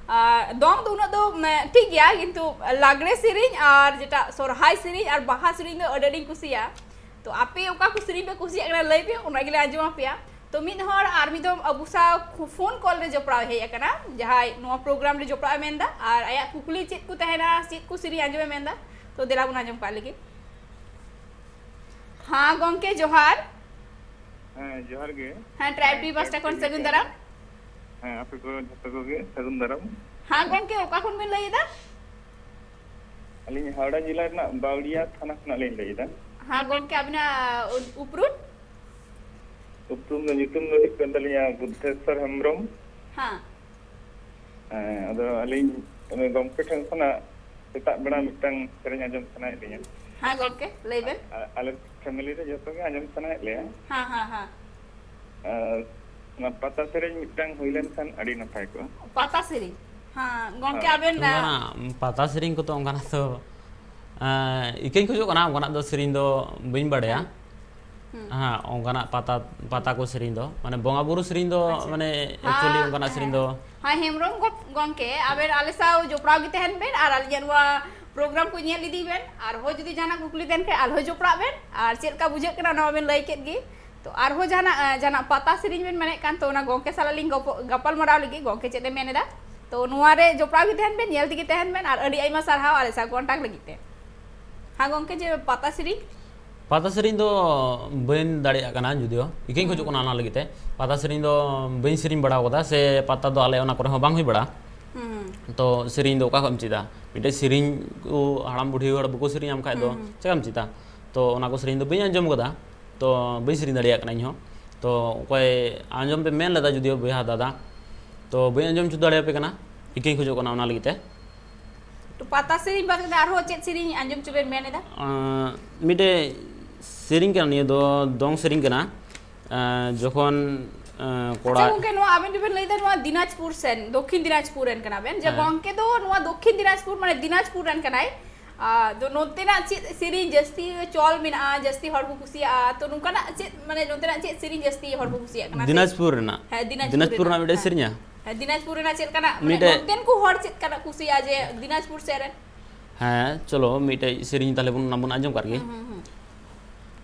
ᱟᱨ ᱫᱚᱝ ᱫᱚ ᱩᱱᱟᱹᱜ ᱫᱚ, ᱢᱟᱱᱮ, ᱴᱷᱤᱠ ᱜᱮᱭᱟ, ᱠᱤᱱᱛᱩ ᱞᱟᱜᱽᱲᱮ ᱥᱮᱨᱮᱧ ᱟᱨ ᱡᱮᱴᱟ ᱥᱚᱨᱦᱟᱭ ᱥᱮᱨᱮᱧ ᱟᱨ ᱵᱟᱦᱟ ᱥᱮᱨᱮᱧ ᱫᱚ ᱟᱹᱰᱤ ᱟᱹᱰᱤᱧ ᱠᱩᱥᱤᱭᱟᱜᱼᱟ᱾ ᱛᱚ ᱟᱯᱮ ᱚᱠᱟ ᱠᱚ ᱥᱮᱨᱮᱧ ᱯᱮ ᱠᱩᱥᱤᱭᱟᱜ ᱠᱟᱱᱟ ᱞᱟᱹᱭ ᱯᱮ, ᱚᱱᱟ ᱜᱮᱞᱮ ᱟᱸᱡᱚᱢ ᱟᱯᱮᱭᱟ᱾ ᱛᱚ ᱢᱤᱫ ᱦᱚᱲ ᱟᱨ ᱢᱤᱫ ᱫᱚᱢ ᱟᱵᱚ ᱥᱟᱶ ᱠᱷᱩ-, ᱯᱷᱳᱱ ᱠᱚᱞ ᱨᱮ ᱡᱚᱯᱲᱟᱣ ᱦᱮᱡ ᱟᱠᱟᱱᱟ, ᱡᱟᱦᱟᱸᱭ ᱱᱚᱣᱟ ᱯᱨᱳᱜᱨᱟᱢ ᱨᱮ ᱡᱚᱯᱲᱟᱣ ᱮ ᱢᱮᱱᱫᱟ, ᱟᱨ ᱟᱭᱟᱜ ᱠᱩᱠᱞᱤ ᱪᱮᱫ ᱠᱚ ᱛᱟᱦᱮᱱᱟ, ᱪᱮᱫ ᱠᱚ ᱥᱮᱨᱮᱧ ᱟᱸᱡᱚᱢ ᱮ ᱢᱮᱱᱫᱟ, ᱛᱚ ᱫᱮᱞᱟ ᱵᱚᱱ ᱟᱸᱡᱚᱢ ᱠᱟᱜ ᱞᱮᱜᱮ᱾ ᱦᱮᱸ ᱜᱚᱝᱠᱮ, ᱡᱚᱦᱟᱨ᱾ ᱦᱮᱸ, ᱡᱚᱦᱟᱨ ᱜᱮ᱾ ᱦᱮᱸ, ᱴᱨᱟᱭᱤᱵᱽ ᱴᱤᱵᱷᱤ ᱯᱟᱥᱴᱟ ᱠᱷᱚᱱ ᱥᱟᱹᱜᱩᱱ ᱫᱟᱨᱟᱢ᱾ ᱦᱮᱸ, ᱟᱯᱮ ᱠᱚ ᱡᱷᱚᱛᱚ ᱠᱚᱜᱮ ᱥᱟᱹᱜᱩᱱ ᱫᱟᱨᱟᱢ᱾ ᱦᱮᱸ ᱜᱚᱝᱠᱮ, ᱚᱠᱟ ᱠᱷᱚᱱ ᱵᱤᱱ ᱞᱟᱹᱭ ᱮᱫᱟ? ᱟᱹᱞᱤᱧ ᱦᱟᱣᱲᱟ ᱡᱮᱞᱟ ᱨᱮᱱᱟᱜ ᱵᱟᱣᱲᱤᱭᱟ ᱛᱷᱟᱱᱟ ᱠᱷᱚᱱᱟᱜ ᱞᱤᱧ ᱞᱟᱹᱭ ᱮᱫᱟ᱾ ᱦᱮᱸ ᱜᱚᱝᱠᱮ, ᱟᱵᱤᱱᱟᱜ ᱩ-, ᱩᱯᱨᱩᱢ? ᱩᱯᱨᱩᱢ ᱫᱚ, ᱧᱩᱛᱩᱢ ᱫᱚ ᱦᱩᱭᱩᱜ ᱠᱟᱱ ᱛᱟᱹᱞᱤᱧᱟ ᱵᱩᱫᱽᱫᱷᱮᱥᱣᱚᱨ ᱦᱮᱢᱵᱨᱚᱢ᱾ ᱦᱮᱸ᱾ ᱦᱮᱸ, ᱟᱫᱚ ᱟᱹᱞᱤᱧ ᱩᱱᱤ ᱜᱚᱢᱠᱮ ᱴᱷᱮᱱ ᱠᱷᱚᱱᱟᱜ ᱥᱮᱛᱟᱜ ᱵᱮᱲᱟ ᱢᱤᱫᱴᱟᱝ ᱥᱮᱨᱮᱧ ᱟᱸᱡᱚᱢ ᱥᱟᱱᱟᱭᱮᱫ ᱞᱤᱧᱟ᱾ ᱦᱮᱸ ᱜᱚᱢᱠᱮ, ᱞᱟᱹᱭ ᱵᱮᱱ᱾ ᱟ-, ᱟᱞᱮ ᱯᱷᱮᱢᱤᱞᱤ ᱨᱮ ᱡᱚᱛᱚ ᱜᱮ ᱟᱸᱡᱚᱢ ᱥᱟᱱᱟᱭᱮᱫ ᱞᱮᱭᱟ᱾ ᱦᱮᱸ, ᱦᱮᱸ, ᱦᱮᱸ᱾ ᱟᱨ ᱚᱱᱟ ᱯᱟᱛᱟ ᱥᱮᱨᱮᱧ ᱢᱤᱫᱴᱟᱝ ᱦᱩᱭ ᱞᱮᱱᱠᱷᱟᱱ ᱟᱹᱰᱤ ᱱᱟᱯᱟᱭ ᱠᱚᱜᱼᱟ᱾ ᱯᱟᱛᱟ ᱥᱮᱨᱮᱧ? ᱦᱮᱸ, ᱜᱚᱢᱠᱮ, ᱦᱳᱭ᱾ ᱟᱵᱮᱱ, ᱟ, ᱚᱱᱠᱟᱱᱟᱜ ᱯᱟᱛᱟ ᱥᱮᱨᱮᱧ ᱠᱚᱫᱚ ᱚᱱᱠᱟᱱᱟᱜ ᱫᱚ, ᱟ, ᱤᱠᱟᱹᱧ ᱠᱷᱚᱡᱚᱜ ᱠᱟᱱᱟ, ᱚᱱᱠᱟᱱᱟᱜ ᱫᱚ ᱥᱮᱨᱮᱧ ᱫᱚ ᱵᱟᱹᱧ ᱵᱟᱲᱟᱭᱟ᱾ ᱦᱮᱸ᱾ ᱦᱮᱸ, ᱚᱱᱠᱟᱱᱟᱜ ᱯᱟᱛᱟ, ᱯᱟᱛᱟ ᱠᱚ ᱥᱮᱨᱮᱧ ᱫᱚ, ᱢᱟᱱᱮ ᱵᱚᱸᱜᱟ ᱵᱩᱨᱩ ᱥᱮᱨᱮᱧ ᱫᱚ, ᱟᱪᱪᱷᱟ᱾ ᱢᱟᱱᱮ ᱦᱮᱸ, actually ᱚᱱᱠᱟᱱᱟᱜ ᱥᱮᱨᱮᱧ ᱫᱚ᱾ ᱦᱮᱸ, ᱦᱮᱢᱵᱨᱚᱢ ᱜᱚ-, ᱜᱚᱝᱠᱮ, ᱟᱵᱮᱱ ᱟᱞᱮ ᱥᱟᱶ ᱡᱚᱯᱲᱟᱣ ᱜᱮ ᱛᱟᱦᱮᱱ ᱵᱮᱱ ᱟᱨ ᱟᱹᱞᱤᱧᱟᱜ ᱱᱚᱣᱟ program ᱠᱚ ᱧᱮᱞ ᱤᱫᱤ ᱵᱮᱱ᱾ ᱟᱨᱦᱚᱸ ᱡᱩᱫᱤ ᱡᱟᱦᱟᱱᱟᱜ ᱠᱩᱠᱞᱤ ᱛᱟᱦᱮᱱ ᱠᱷᱟᱱ ᱟᱨᱦᱚᱸ ᱡᱚᱯᱲᱟᱜ ᱵᱮᱱ᱾ ᱟᱨ ᱪᱮᱫ ᱞᱮᱠᱟ ᱵᱩᱡᱷᱟᱹᱜ ᱠᱟᱱᱟ ᱚᱱᱟ ᱢᱟᱵᱮᱱ ᱞᱟᱹᱭ ᱠᱮᱫ ᱜᱮ᱾ ᱛᱚ ᱟᱨᱦᱚᱸ ᱡᱟᱦᱟᱱᱟᱜ, ᱮ, ᱡᱟᱦᱟᱱᱟᱜ ᱯᱟᱛᱟ ᱥᱮᱨᱮᱧ ᱵᱮᱱ ᱢᱮᱱᱮᱫ ᱠᱟᱱ, ᱛᱚ ᱚᱱᱟ ᱜᱚᱝᱠᱮ ᱥᱟᱞᱟᱜ ᱞᱤᱧ ᱜᱚᱯᱚ-, ᱜᱟᱯᱟᱞᱢᱟᱨᱟᱣ ᱞᱟᱹᱜᱤᱫ, ᱜᱚᱝᱠᱮ ᱪᱮᱫ ᱮ ᱢᱮᱱ ᱮᱫᱟ᱾ ᱛᱚ ᱱᱚᱣᱟ ᱨᱮ ᱡᱚᱯᱲᱟᱣ ᱜᱮ ᱛᱟᱦᱮᱱ ᱵᱮᱱ, ᱧᱮᱞ ᱛᱮᱜᱮ ᱛᱟᱦᱮᱱ ᱵᱮᱱ ᱟᱨ ᱟᱹᱰᱤ ᱟᱭᱢᱟ ᱥᱟᱨᱦᱟᱣ ᱟᱞᱮ ᱥᱟᱶ contact ᱞᱟᱹᱜᱤᱫ ᱛᱮ᱾ ᱦᱮᱸ ᱜᱚᱝᱠᱮ, ᱡᱮ ᱯᱟᱛᱟ ᱥᱮᱨᱮᱧ? ᱯᱟᱛᱟ ᱥᱮᱨᱮᱧ ᱫᱚ ᱵᱟᱹᱧ ᱫᱟᱲᱮᱭᱟᱜ ᱠᱟᱱᱟ, ᱡᱩᱫᱤᱭᱳ ᱤᱠᱟᱹᱧ ᱠᱷᱚᱡᱚᱜ ᱠᱟᱱᱟ ᱚᱱᱟ ᱞᱟᱹᱜᱤᱫ ᱛᱮ᱾ ᱯᱟᱛᱟ ᱥᱮᱨᱮᱧ ᱫᱚ ᱵᱟᱹᱧ ᱥᱮᱨᱮᱧ ᱵᱟᱲᱟ ᱟᱠᱟᱫᱟ, ᱥᱮ ᱯᱟᱛᱟ ᱫᱚ ᱟᱞᱮ ᱚᱱᱟ ᱠᱚᱨᱮ ᱦᱚᱸ ᱵᱟᱝ ᱦᱩᱭ ᱵᱟᱲᱟᱜᱼᱟ᱾ ᱦᱩᱸ᱾ ᱛᱚ ᱥᱮᱨᱮᱧ ᱫᱚ ᱚᱠᱟ ᱠᱷᱚᱡ ᱮᱢ ᱪᱮᱫᱟ? ᱢᱤᱫᱴᱮᱡ ᱥᱮᱨᱮᱧ ᱠᱚ ᱦᱟᱲᱟᱢ ᱵᱩᱰᱷᱤ ᱦᱚᱲ ᱵᱟᱠᱚ ᱥᱮᱨᱮᱧᱟ, ᱮᱱᱠᱷᱟᱡ ᱫᱚ ᱦᱩᱸ, ᱦᱩᱸ᱾ ᱪᱮᱠᱟᱢ ᱪᱮᱫᱟ? ᱛᱚ ᱚᱱᱟ ᱠᱚ ᱥᱮᱨᱮᱧ ᱫᱚ ᱵᱟᱹᱧ ᱟᱸᱡᱚᱢ ᱠᱟᱫᱟ, ᱛᱚ ᱵᱟᱹᱧ ᱥᱮᱨᱮᱧ ᱫᱟᱲᱮᱭᱟᱜ ᱠᱟᱱᱟ ᱤᱧ ᱦᱚᱸ᱾ ᱛᱚ ᱚᱠᱚᱭ ᱟᱸᱡᱚᱢ ᱯᱮ ᱢᱮᱱ ᱞᱮᱫᱟ, ᱡᱩᱫᱤᱭᱳ ᱵᱚᱭᱦᱟ ᱫᱟᱫᱟ, ᱛᱚ ᱵᱟᱹᱧ ᱟᱸᱡᱚᱢ ᱦᱚᱪᱚ ᱫᱟᱲᱮᱭᱟᱯᱮ ᱠᱟᱱᱟ, ᱤᱠᱟᱹᱧ ᱠᱷᱚᱡᱚᱜ ᱠᱟᱱᱟ ᱚᱱᱟ ᱞᱟᱹᱜᱤᱫ ᱛᱮ᱾ ᱛᱚ ᱯᱟᱛᱟ ᱥᱮᱨᱮᱧ ᱵᱟᱫ ᱠᱟᱛᱮ ᱟᱨᱦᱚᱸ ᱪᱮᱫ ᱥᱮᱨᱮᱧ ᱟᱸᱡᱚᱢ ᱦᱚᱪᱚ ᱵᱮᱱ ᱢᱮᱱ ᱮᱫᱟ? ᱟᱸ, ᱢᱤᱫᱴᱮᱡ ᱥᱮᱨᱮᱧ ᱠᱟᱱᱟ, ᱱᱤᱭᱟᱹ ᱫᱚ ᱫᱚᱝ ᱥᱮᱨᱮᱧ ᱠᱟᱱᱟ᱾ ᱟᱸ, ᱡᱚᱠᱷᱚᱱ, ᱟᱸ, ᱠᱚᱲᱟ ᱟᱪᱪᱷᱟ ᱜᱚᱝᱠᱮ, ᱱᱚᱣᱟ ᱟᱵᱮᱱ ᱫᱚᱵᱮᱱ ᱞᱟᱹᱭᱫᱟ ᱱᱚᱣᱟ ᱫᱤᱱᱟᱡᱽᱯᱩᱨ ᱥᱮᱱ, ᱫᱚᱠᱠᱷᱤᱱ ᱫᱤᱱᱟᱡᱽᱯᱩᱨ ᱨᱮᱱ ᱠᱟᱱᱟ ᱵᱮᱱ, ᱡᱮ ᱦᱮᱸ᱾ ᱜᱚᱝᱠᱮ ᱫᱚ ᱱᱚᱣᱟ ᱫᱚᱠᱠᱷᱤᱱ ᱫᱤᱱᱟᱡᱽᱯᱩᱨ, ᱢᱟᱱᱮ ᱫᱤᱱᱟᱡᱽᱯᱩᱨ ᱨᱮᱱ ᱠᱟᱱᱟᱭ᱾ ᱟᱫᱚ ᱱᱚᱛᱮᱱᱟᱜ ᱪᱮᱫ ᱥᱮᱨᱮᱧ ᱡᱟᱹᱥᱛᱤ ᱪᱚᱞ ᱢᱮᱱᱟᱜᱼᱟ, ᱡᱟᱹᱥᱛᱤ ᱦᱚᱲ ᱠᱚ ᱠᱩᱥᱤᱭᱟᱜᱼᱟ? ᱛᱚ ᱱᱚᱝᱠᱟᱱᱟᱜ ᱪᱮᱫ, ᱢᱟᱱᱮ ᱱᱚᱛᱮᱱᱟᱜ ᱪᱮᱫ ᱥᱮᱨᱮᱧ ᱡᱟᱹᱥᱛᱤ ᱦᱚᱲ ᱠᱚ ᱠᱩᱥᱤᱭᱟᱜ ᱠᱟᱱᱟ? ᱫᱤᱱᱟᱡᱽᱯᱩᱨ ᱨᱮᱱᱟᱜ? ᱦᱮᱸ, ᱫᱤᱱᱟᱡᱽᱯᱩᱨ ᱫᱤᱱᱟᱡᱽᱯᱩᱨ ᱨᱮᱱᱟᱜ ᱨᱮᱱᱟᱜ᱾ ᱢᱤᱫᱴᱮᱡ ᱥᱮᱨᱮᱧᱟ? ᱦᱮᱸ, ᱫᱤᱱᱟᱡᱽᱯᱩᱨ ᱨᱮᱱᱟᱜ ᱪᱮᱫ ᱞᱮᱠᱟᱱᱟᱜ, ᱢᱟᱱᱮ ᱢᱤᱫᱴᱮᱡ ᱱᱚᱛᱮᱱ ᱠᱚ ᱦᱚᱲ ᱪᱮᱫ ᱞᱮᱠᱟᱱᱟᱜ ᱠᱩᱥᱤᱭᱟᱜᱼᱟ ᱡᱮ ᱫᱤᱱᱟᱡᱽᱯᱩᱨ ᱥᱮᱫ ᱨᱮᱱ? ᱦᱮᱸ, ᱪᱚᱞᱚ ᱢᱤᱫᱴᱮᱡ ᱥᱮᱨᱮᱧ ᱛᱟᱦᱞᱮ ᱵᱚᱱ, ᱚᱱᱟ ᱵᱚᱱ ᱟᱸᱡᱚᱢ ᱠᱟᱜ ᱜᱮ᱾ ᱦᱩᱸ, ᱦᱩᱸ, ᱦᱩᱸ᱾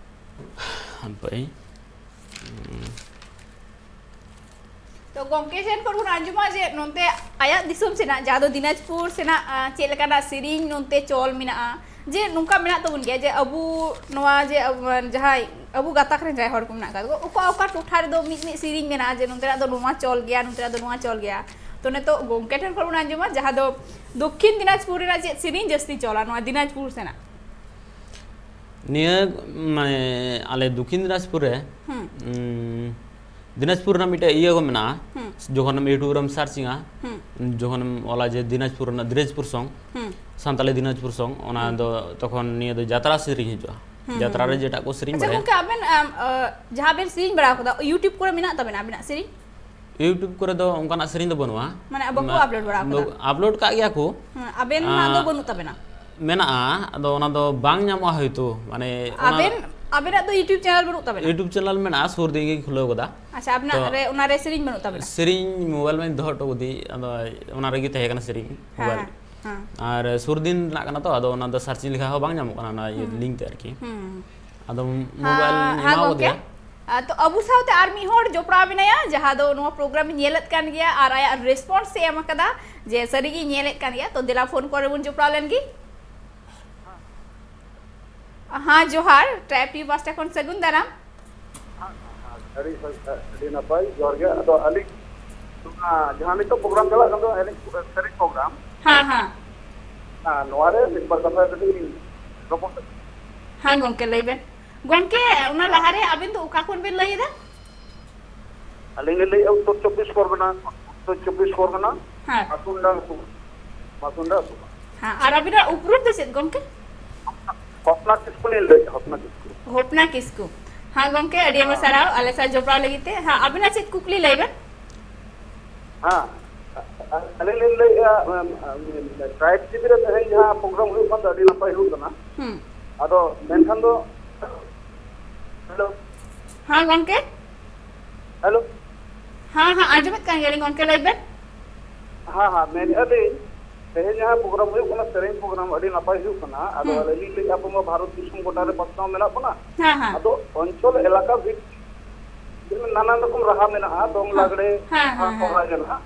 ᱦᱟᱯᱮ᱾ ᱛᱚ ᱜᱚᱝᱠᱮ ᱴᱷᱮᱱ ᱠᱷᱚᱱ ᱵᱚᱱ ᱟᱸᱡᱚᱢᱟ ᱡᱮ ᱱᱚᱱᱛᱮ ᱟᱭᱟᱜ ᱫᱤᱥᱚᱢ ᱥᱮᱱᱟᱜ, ᱡᱟᱦᱟᱸ ᱫᱚ ᱫᱤᱱᱟᱡᱽᱯᱩᱨ ᱥᱮᱱᱟᱜ, ᱟᱸ, ᱪᱮᱫ ᱞᱮᱠᱟᱱᱟᱜ ᱥᱮᱨᱮᱧ ᱱᱚᱱᱛᱮ ᱪᱚᱞ ᱢᱮᱱᱟᱜᱼᱟ, ᱡᱮ ᱱᱚᱝᱠᱟ ᱢᱮᱱᱟᱜ ᱛᱟᱵᱚᱱ ᱜᱮᱭᱟ ᱡᱮ ᱟᱵᱚ ᱱᱚᱣᱟ ᱡᱮ ᱟᱵᱚ ᱡᱟᱦᱟᱸᱭ ᱟᱵᱚ ᱜᱟᱛᱟᱠ ᱨᱮᱱ ᱡᱟᱦᱟᱸᱭ ᱦᱚᱲ ᱠᱚ ᱢᱮᱱᱟᱜ ᱟᱠᱟᱫ ᱠᱚᱣᱟ, ᱚᱠᱟ ᱚᱠᱟ ᱴᱚᱴᱷᱟ ᱨᱮᱫᱚ ᱢᱤᱫ ᱢᱤᱫ ᱥᱮᱨᱮᱧ ᱢᱮᱱᱟᱜᱼᱟ ᱡᱮ ᱱᱚᱱᱛᱮᱱᱟᱜ ᱫᱚ ᱱᱚᱣᱟ ᱪᱚᱞ ᱜᱮᱭᱟ, ᱱᱚᱱᱛᱮᱱᱟᱜ ᱫᱚ ᱱᱚᱣᱟ ᱪᱚᱞ ᱜᱮᱭᱟ᱾ ᱛᱚ ᱱᱤᱛᱚᱜ ᱜᱚᱝᱠᱮ ᱴᱷᱮᱱ ᱠᱷᱚᱱ ᱵᱚᱱ ᱟᱸᱡᱚᱢᱟ ᱡᱟᱦᱟᱸ ᱫᱚ ᱫᱚᱠᱠᱷᱤᱱ ᱫᱤᱱᱟᱡᱽᱯᱩᱨ ᱨᱮᱱᱟᱜ ᱪᱮᱫ ᱥᱮᱨᱮᱧ ᱡᱟᱹᱥᱛᱤ ᱪᱚᱞᱟ, ᱱᱚᱣᱟ ᱫᱤᱱᱟᱡᱽᱯᱩᱨ ᱥᱮᱱᱟᱜ᱾ ᱱᱤᱭᱟᱹ, ᱢᱟᱱᱮ, ᱟᱞᱮ ᱫᱚᱠᱠᱷᱤᱱ ᱫᱤᱱᱟᱡᱽᱯᱩᱨ ᱨᱮ, ᱦᱩᱸ᱾ ᱩᱸ, ᱫᱤᱱᱟᱡᱽᱯᱩᱨ ᱨᱮᱱᱟᱜ ᱢᱤᱫᱴᱮᱡ ᱤᱭᱟᱹ ᱠᱚ ᱢᱮᱱᱟᱜᱼᱟ᱾ ᱦᱩᱸ᱾ ᱡᱚᱠᱷᱚᱱᱮᱢ YouTube ᱨᱮᱢ searchᱤᱝᱟ, ᱦᱩᱸ᱾ ᱡᱚᱠᱷᱚᱱᱮᱢ ᱚᱞᱟ ᱡᱮ ᱫᱤᱱᱟᱡᱽᱯᱩᱨ ᱨᱮᱱᱟᱜ ᱫᱤᱱᱟᱡᱽᱯᱩᱨ song, ᱦᱩᱸ᱾ ᱥᱟᱱᱛᱟᱞᱤ ᱫᱤᱱᱟᱡᱽᱯᱩᱨ song, ᱚᱱᱟ ᱦᱩᱸ᱾ ᱫᱚ ᱛᱚᱠᱷᱚᱱ ᱱᱤᱭᱟᱹ ᱫᱚ ᱡᱟᱛᱨᱟ ᱥᱮᱨᱮᱧ ᱦᱤᱡᱩᱜᱼᱟ᱾ ᱦᱩᱸ, ᱡᱟᱛᱨᱟ ᱦᱩᱸ, ᱨᱮ ᱦᱩᱸ᱾ ᱡᱮᱴᱟ ᱠᱚ ᱥᱮᱨᱮᱧ ᱟᱪᱪᱷᱟ ᱵᱟᱲᱟᱭᱟ᱾ ᱜᱚᱝᱠᱮ, ᱟᱵᱮᱱ, ᱟᱢ, ᱟᱸ, ᱡᱟᱦᱟᱸ ᱵᱮᱱ ᱥᱮᱨᱮᱧ ᱵᱟᱲᱟ ᱟᱠᱟᱫᱟ, YouTube ᱠᱚᱨᱮ ᱢᱮᱱᱟᱜ ᱛᱟᱵᱮᱱᱟ ᱟᱵᱮᱱᱟᱜ ᱥᱮᱨᱮᱧ? YouTube ᱠᱚᱨᱮ ᱫᱚ ᱚᱱᱠᱟᱱᱟᱜ ᱥᱮᱨᱮᱧ ᱫᱚ ᱵᱟᱹᱱᱩᱜᱼᱟ᱾ ᱢᱟᱱᱮ, ᱵᱟᱠᱚ ᱢᱟ-, upload ᱵᱟᱲᱟ ᱟᱠᱟᱫᱟ? ᱵᱟ-, upload ᱠᱟᱜ ᱜᱮᱭᱟ ᱠᱚ᱾ ᱦᱮᱸ, ᱟᱵᱮᱱᱟᱜ ᱫᱚ ᱟᱸ, ᱵᱟᱹᱱᱩᱜ ᱛᱟᱵᱮᱱᱟ? ᱢᱮᱱᱟᱜᱼᱟ, ᱟᱫᱚ ᱚᱱᱟ ᱫᱚ ᱵᱟᱝ ᱧᱟᱢᱚᱜᱼᱟ ᱦᱳᱭᱛᱳ, ᱢᱟᱱᱮ, ᱚᱱᱟ ᱟᱵᱮᱱ, ᱟᱵᱮᱱᱟᱜ ᱫᱚ YouTube ᱪᱮᱱᱮᱞ ᱵᱟᱹᱱᱩᱜ ᱛᱟᱵᱮᱱᱟ? YouTube ᱪᱮᱱᱮᱞ ᱢᱮᱱᱟᱜᱼᱟ, ᱥᱩᱨ ᱫᱤᱱ ᱜᱮ ᱠᱷᱩᱞᱟᱹᱣ ᱠᱟᱫᱟ᱾ ᱟᱪᱪᱷᱟ, ᱟᱵᱮᱱᱟᱜ ᱛᱚ, ᱨᱮ, ᱚᱱᱟ ᱨᱮ ᱥᱮᱨᱮᱧ ᱵᱟᱹᱱᱩᱜ ᱛᱟᱵᱮᱱᱟ? ᱥᱮᱨᱮᱧ ᱢᱳᱵᱟᱭᱤᱞ ᱢᱟᱧ ᱫᱚᱦᱚ ᱦᱚᱴᱚ ᱠᱟᱫᱮ, ᱟᱫᱚ ᱚᱱᱟ ᱨᱮᱜᱮ ᱛᱟᱦᱮᱸ ᱠᱟᱱᱟ ᱥᱮᱨᱮᱧ ᱦᱮᱸ, ᱢᱳᱵᱟᱭᱤᱞ᱾ ᱦᱮᱸ᱾ ᱟᱨ ᱥᱩᱨ ᱫᱤᱱ ᱨᱮᱱᱟᱜ ᱠᱟᱱᱟ ᱛᱚ, ᱟᱫᱚ ᱚᱱᱟ ᱫᱚ ᱥᱟᱨᱪᱤᱝ ᱞᱮᱠᱷᱟᱡ ᱦᱚᱸ ᱵᱟᱝ ᱧᱟᱢᱚᱜ ᱠᱟᱱᱟ ᱚᱱᱟ ᱤᱭᱟᱹ ᱦᱩᱸ᱾ ᱞᱤᱝᱠ ᱛᱮ ᱟᱨᱠᱤ᱾ ᱦᱩᱸ᱾ ᱟᱫᱚ ᱢᱳᱵᱟᱭᱤᱞ ᱦᱮᱸ, ᱤᱧ ᱦᱮᱸ ᱮᱢᱟᱣ ᱜᱚᱝᱠᱮ᱾ ᱠᱟᱫᱮᱭᱟ᱾ ᱟ, ᱛᱚ ᱟᱵᱚ ᱥᱟᱶᱛᱮ ᱟᱨ ᱢᱤᱫ ᱦᱚᱲ ᱡᱚᱯᱲᱟᱣ ᱢᱮᱱᱟᱭᱟ, ᱡᱟᱦᱟᱸ ᱫᱚ ᱱᱚᱣᱟ ᱯᱨᱳᱜᱨᱟᱢ ᱧᱮᱞᱮᱫ ᱠᱟᱱ ᱜᱮᱭᱟ ᱟᱨ ᱟᱭᱟᱜ ᱨᱮᱥᱯᱚᱱᱥ ᱮ ᱮᱢ ᱟᱠᱟᱫᱟ ᱡᱮ ᱥᱟᱹᱨᱤᱜᱮ ᱧᱮᱞᱮᱫ ᱠᱟᱱ ᱜᱮᱭᱟ᱾ ᱛᱚ ᱫᱮᱞᱟ ᱯᱷᱳᱱ ᱠᱚᱨᱮ ᱵᱚᱱ ᱡᱚᱯᱲᱟᱣ ᱞᱮᱱ ᱜᱮ᱾ ᱦᱮᱸ, ᱡᱚᱦᱟᱨ, ᱴᱨᱟᱭᱤᱵ ᱴᱤᱵᱷᱤ ᱯᱟᱥᱴᱟ ᱠᱷᱚᱱ ᱥᱟᱹᱜᱩᱱ ᱫᱟᱨᱟᱢ᱾ ᱟᱹᱰᱤ, ᱟᱹᱰᱤ ᱱᱟᱯᱟᱭ, ᱡᱚᱦᱟᱨ ᱜᱮ᱾ ᱟᱫᱚ ᱟᱹᱞᱤᱧ ᱱᱚᱣᱟ ᱡᱟᱦᱟᱸ ᱱᱤᱛᱚᱜ ᱯᱨᱳᱜᱨᱟᱢ ᱪᱟᱞᱟᱜ ᱠᱟᱱ ᱫᱚ, ᱮᱱᱮᱡ, ᱥᱮᱨᱮᱧ ᱯᱨᱳᱜᱨᱟᱢ, ᱦᱮᱸ, ᱦᱮᱸ᱾ ᱦᱮᱸ, ᱱᱚᱣᱟ ᱨᱮ ᱢᱤᱫ ᱵᱟᱨ ᱠᱟᱛᱷᱟ ᱠᱟᱹᱴᱤᱡ ᱞᱤᱧ ᱨᱚᱯᱚᱲ ᱠᱟᱱᱟ᱾ ᱦᱮᱸ ᱜᱚᱝᱠᱮ, ᱞᱟᱹᱭ ᱵᱮᱱ᱾ ᱜᱚᱝᱠᱮ, ᱚᱱᱟ ᱞᱟᱦᱟᱨᱮ ᱟᱵᱮᱱ ᱫᱚ ᱚᱠᱟ ᱠᱷᱚᱱ ᱵᱮᱱ ᱞᱟᱹᱭ ᱮᱫᱟ? ᱟᱹᱞᱤᱧ ᱞᱤᱧ ᱞᱟᱹᱭᱮᱫᱼᱟ ᱩᱛᱛᱚᱨ ᱪᱚᱵᱵᱤᱥ ᱯᱚᱨᱜᱚᱱᱟ, ᱩᱛᱛᱚᱨ ᱪᱚᱵᱵᱤᱥ ᱯᱚᱨᱜᱚᱱᱟ, ᱦᱮᱸ᱾ ᱢᱟᱥᱩᱱᱰᱟ ᱟᱹᱛᱩ, ᱢᱟᱥᱩᱱᱰᱟ ᱟᱹᱛᱩ᱾ ᱦᱮᱸ, ᱟᱨ ᱟᱵᱤᱱᱟᱜ ᱩᱯᱨᱩᱢ ᱫᱚ ᱪᱮᱫ ᱜᱚᱝᱠᱮ? ᱦᱚᱯᱱᱟ ᱠᱤᱥᱠᱩ ᱞᱤᱧ ᱞᱟᱹᱭᱮᱫᱼᱟ, ᱦᱚᱯᱱᱟ ᱠᱤᱥᱠᱩ᱾ ᱦᱚᱯᱱᱟ ᱠᱤᱥᱠᱩ᱾ ᱦᱮᱸ ᱜᱚᱝᱠᱮ, ᱟᱹᱰᱤ ᱟᱭᱢᱟ ᱥᱟᱨᱦᱟᱣ ᱟᱞᱮ ᱥᱟᱶ ᱡᱚᱯᱲᱟᱣ ᱞᱟᱹᱜᱤᱫ ᱛᱮ᱾ ᱦᱮᱸ, ᱟᱵᱤᱱᱟᱜ ᱪᱮᱫ ᱠᱩᱠᱞᱤ, ᱞᱟᱹᱭ ᱵᱮᱱ᱾ ᱦᱮᱸ, ᱟᱹᱞᱤᱧ ᱞᱤᱧ ᱞᱟᱹᱭᱮᱫᱼᱟ, ᱮᱢ, ᱮᱢ, ᱴᱨᱟᱭᱤᱵ ᱴᱤᱵᱷᱤ ᱨᱮ ᱛᱮᱦᱮᱧ ᱡᱟᱦᱟᱸ ᱯᱨᱳᱜᱨᱟᱢ ᱦᱩᱭᱩᱜ ᱠᱟᱱ ᱫᱚ ᱟᱹᱰᱤ ᱱᱟᱯᱟᱭ ᱦᱩᱭᱩᱜ ᱠᱟᱱᱟ᱾ ᱦᱩᱸ᱾ ᱟᱫᱚ ᱢᱮᱱᱠᱷᱟᱱ ᱫᱚ, ᱦᱮᱞᱳ, ᱦᱮᱸ ᱜᱚᱝᱠᱮ᱾ ᱦᱮᱞᱳ, ᱦᱮᱸ, ᱦᱮᱸ, ᱟᱸᱡᱚᱢᱮᱫ ᱠᱟᱱ ᱜᱮᱭᱟᱞᱤᱧ ᱜᱚᱝᱠᱮ, ᱞᱟᱹᱭ ᱵᱮᱱ᱾ ᱦᱮᱸ, ᱦᱮᱸ, ᱢᱮᱱᱮᱫᱼᱟ ᱞᱤᱧ, ᱛᱮᱦᱮᱧ ᱡᱟᱦᱟᱸ ᱯᱨᱳᱜᱨᱟᱢ ᱦᱩᱭᱩᱜ ᱠᱟᱱᱟ, ᱥᱮᱨᱮᱧ ᱯᱨᱳᱜᱨᱟᱢ ᱟᱹᱰᱤ ᱱᱟᱯᱟᱭ ᱦᱩᱭᱩᱜ ᱠᱟᱱᱟ᱾ ᱟᱫᱚ ᱦᱩᱸ᱾ ᱟᱹᱞᱤᱧ ᱞᱤᱧ ᱞᱟᱹᱭᱮᱫᱼᱟ, ᱟᱵᱚ ᱢᱟ ᱵᱷᱟᱨᱚᱛ ᱫᱤᱥᱚᱢ ᱜᱚᱴᱟ ᱨᱮ ᱯᱟᱥᱱᱟᱣ ᱢᱮᱱᱟᱜ ᱵᱚᱱᱟ᱾ ᱦᱮᱸ, ᱦᱮᱸ᱾ ᱟᱫᱚ ᱚᱧᱪᱚᱞ ᱮᱞᱟᱠᱟ ᱵᱷᱤᱛ-, ᱱᱟᱱᱟ ᱨᱚᱠᱚᱢ ᱨᱟᱦᱟ ᱢᱮᱱᱟᱜᱼᱟ, ᱫᱚᱝ ᱦᱮᱸ, ᱞᱟᱜᱽᱲᱮ, ᱦᱮᱸ, ᱦᱮᱸ, ᱥᱚᱦᱨᱟᱭ ᱦᱮᱸ᱾ ᱨᱮᱱᱟᱜ᱾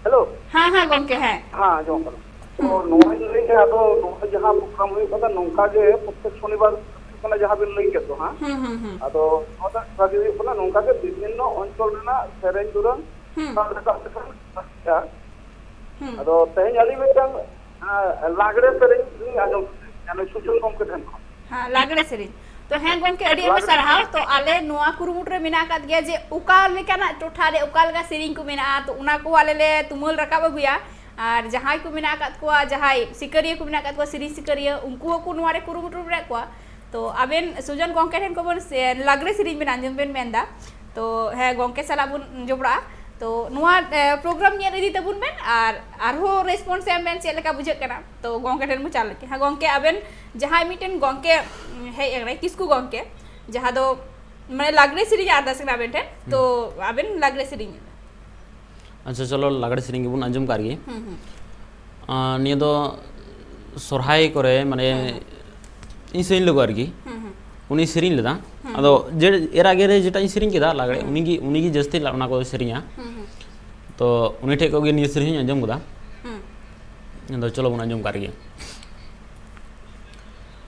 ᱦᱮᱞᱳ, ᱦᱮᱸ, ᱦᱮᱸ ᱜᱚᱝᱠᱮ, ᱦᱮᱸ᱾ ᱦᱮᱸ, ᱟᱸᱡᱚᱢᱚᱜ ᱠᱟᱱᱟ᱾ ᱛᱚ ᱦᱩᱸ᱾ ᱱᱚᱣᱟᱧ ᱞᱟᱹᱭᱮᱫᱼᱟ, ᱟᱫᱚ ᱱᱚᱜᱼᱚᱭ ᱡᱟᱦᱟᱸ ᱯᱨᱳᱜᱨᱟᱢ ᱦᱩᱭᱩᱜ ᱠᱟᱱᱟ, ᱱᱚᱝᱠᱟ ᱜᱮ ᱯᱨᱚᱛᱮᱠ ᱥᱚᱱᱤᱵᱟᱨ ᱦᱩᱭᱩᱜ ᱠᱟᱱᱟ, ᱡᱟᱦᱟᱸ ᱵᱤᱱ ᱞᱟᱹᱭ ᱠᱮᱫ ᱫᱚ ᱦᱟᱸᱜ᱾ ᱦᱩᱸ, ᱦᱩᱸ, ᱦᱩᱸ᱾ ᱟᱫᱚ ᱱᱚᱣᱟ ᱫᱚ ᱵᱷᱟᱜᱮ ᱦᱩᱭᱩᱜ ᱠᱟᱱᱟ, ᱱᱚᱝᱠᱟ ᱜᱮ ᱵᱤᱵᱷᱤᱱᱱᱚ ᱚᱧᱪᱚᱞ ᱨᱮᱱᱟᱜ ᱥᱮᱨᱮᱧ ᱫᱩᱨᱟᱹᱝ ᱦᱩᱸ᱾ ᱥᱟᱵ ᱨᱟᱠᱟᱵ ᱞᱮᱠᱷᱟᱱ ᱵᱷᱟᱜᱮᱜᱼᱟ᱾ ᱦᱩᱸ᱾ ᱟᱫᱚ ᱛᱮᱦᱮᱧ ᱟᱹᱞᱤᱧ ᱢᱤᱫᱴᱟᱝ, ᱮᱸ, ᱞᱟᱜᱽᱲᱮ ᱥᱮᱨᱮᱧ ᱞᱤᱧ ᱟᱸᱡᱚᱢ ᱠᱮᱫᱟ, ᱢᱟᱱᱮ ᱥᱩᱡᱚᱱ ᱜᱚᱢᱠᱮ ᱴᱷᱮᱱ ᱠᱷᱚᱱ᱾ ᱦᱮᱸ, ᱞᱟᱜᱽᱲᱮ ᱥᱮᱨᱮᱧ᱾ ᱛᱚ ᱦᱮᱸ ᱜᱚᱝᱠᱮ, ᱟᱹᱰᱤ ᱟᱭᱢᱟ ᱞᱟᱜᱽᱲᱮ ᱥᱟᱨᱦᱟᱣ᱾ ᱛᱚ ᱟᱞᱮ ᱱᱚᱣᱟ ᱠᱩᱨᱩᱢᱩᱴᱩ ᱨᱮ ᱢᱮᱱᱟᱜ ᱟᱠᱟᱫ ᱜᱮᱭᱟ ᱡᱮ ᱚᱠᱟ ᱞᱮᱠᱟᱱᱟᱜ ᱴᱚᱴᱷᱟ ᱨᱮ ᱚᱠᱟ ᱞᱮᱠᱟ ᱥᱮᱨᱮᱧ ᱠᱚ ᱢᱮᱱᱟᱜᱼᱟ, ᱛᱚ ᱚᱱᱟ ᱠᱚ ᱟᱞᱮ ᱞᱮ ᱛᱩᱢᱟᱹᱞ ᱨᱟᱠᱟᱵ ᱟᱹᱜᱩᱭᱟ᱾ ᱟᱨ ᱡᱟᱦᱟᱸᱭ ᱠᱚ ᱢᱮᱱᱟᱜ ᱟᱠᱟᱫ ᱠᱚᱣᱟ, ᱡᱟᱦᱟᱸᱭ ᱥᱤᱠᱟᱹᱨᱤᱭᱟᱹ ᱠᱚ ᱢᱮᱱᱟᱜ ᱟᱠᱟᱫ ᱠᱚᱣᱟ, ᱥᱮᱨᱮᱧ ᱥᱤᱠᱟᱹᱨᱤᱭᱟᱹ, ᱩᱱᱠᱩ ᱦᱚᱸᱠᱚ ᱱᱚᱣᱟ ᱨᱮ ᱠᱩᱨᱩᱢᱩᱴᱩ ᱨᱮ ᱢᱮᱱᱟᱜ ᱠᱚᱣᱟ᱾ ᱛᱚ ᱟᱵᱮᱱ ᱥᱩᱡᱚᱱ ᱜᱚᱝᱠᱮ ᱴᱷᱮᱱ ᱠᱷᱚᱱ ᱵᱚᱱ ᱥᱮ-, ᱞᱟᱜᱽᱲᱮ ᱥᱮᱨᱮᱧ ᱵᱮᱱ ᱟᱸᱡᱚᱢ ᱵᱮᱱ ᱢᱮᱱᱫᱟ, ᱛᱚ ᱦᱮᱸ, ᱜᱚᱝᱠᱮ ᱥᱟᱞᱟᱜ ᱵᱚᱱ ᱡᱚᱯᱲᱟᱜᱼᱟ᱾ ᱛᱚ ᱱᱚᱣᱟ ᱯᱨᱳᱜᱨᱟᱢ ᱧᱮᱞ ᱤᱫᱤ ᱛᱟᱵᱚᱱ ᱵᱮᱱ ᱟᱨ ᱟᱨᱦᱚᱸ ᱨᱮᱥᱯᱚᱱᱥ ᱮᱢ ᱵᱮᱱ ᱪᱮᱫ ᱞᱮᱠᱟ ᱵᱩᱡᱷᱟᱹᱜ ᱠᱟᱱᱟ᱾ ᱛᱚ ᱜᱚᱝᱠᱮ ᱴᱷᱮᱱ ᱵᱚᱱ ᱪᱟᱞ ᱞᱮᱜᱮ᱾ ᱦᱮᱸ ᱜᱚᱝᱠᱮ, ᱟᱵᱮᱱ ᱡᱟᱦᱟᱸᱭ ᱢᱤᱫᱴᱮᱱ ᱜᱚᱝᱠᱮ ᱦᱮᱡ ᱟᱠᱟᱱᱟᱭ, ᱠᱤᱥᱠᱩ ᱜᱚᱝᱠᱮ, ᱡᱟᱦᱟᱸ ᱫᱚ ᱢᱟᱱᱮ ᱞᱟᱜᱽᱲᱮ ᱥᱮᱨᱮᱧ ᱟᱨᱫᱟᱥ ᱠᱟᱱᱟ ᱟᱵᱮᱱ ᱴᱷᱮᱱ᱾ ᱛᱚ ᱟᱵᱮᱱ ᱞᱟᱜᱽᱲᱮ ᱥᱮᱨᱮᱧ᱾ ᱟᱪᱪᱷᱟ, ᱪᱚᱞᱚ ᱞᱟᱜᱽᱲᱮ ᱥᱮᱨᱮᱧ ᱜᱮᱵᱚᱱ ᱟᱸᱡᱚᱢ ᱠᱟᱜ ᱜᱮ᱾ ᱦᱩᱸ ᱦᱩᱸ ᱟᱨ ᱱᱤᱭᱟᱹ ᱫᱚ ᱥᱚᱨᱦᱟᱭ ᱠᱚᱨᱮ ᱢᱟᱱᱮ ᱤᱧ ᱥᱮᱨᱮᱧ ᱞᱮᱫᱟ ᱟᱨᱠᱤ᱾ ᱦᱩᱸ ᱦᱩᱸ ᱩᱱᱤ ᱥᱮᱨᱮᱧ ᱞᱮᱫᱟ᱾ ᱦᱩᱸ᱾ ᱟᱫᱚ ᱡᱮ ᱮᱨ ᱟᱜᱮ ᱨᱮ ᱡᱮᱴᱟ ᱤᱧ ᱥᱮᱨᱮᱧ ᱠᱮᱫᱟ ᱞᱟᱜᱽᱲᱮ, ᱦᱩᱸ᱾ ᱩᱱᱤᱜᱮ ᱩᱱᱤᱜᱮ ᱡᱟᱹᱥᱛᱤ ᱞᱟ- ᱚᱱᱟ ᱠᱚ ᱥᱮᱨᱮᱧᱟ᱾ ᱦᱩᱸ ᱦᱩᱸ ᱛᱚ ᱩᱱᱤ ᱴᱷᱮᱡ ᱠᱷᱚᱡ ᱜᱮ ᱱᱤᱭᱟᱹ ᱥᱮᱨᱮᱧ ᱦᱚᱸᱧ ᱟᱸᱡᱚᱢ ᱠᱮᱫᱟ᱾ ᱦᱩᱸ᱾ ᱟᱫᱚ ᱪᱚᱞᱚ ᱵᱚᱱ ᱟᱸᱡᱚᱢ ᱠᱟᱜ ᱜᱮ᱾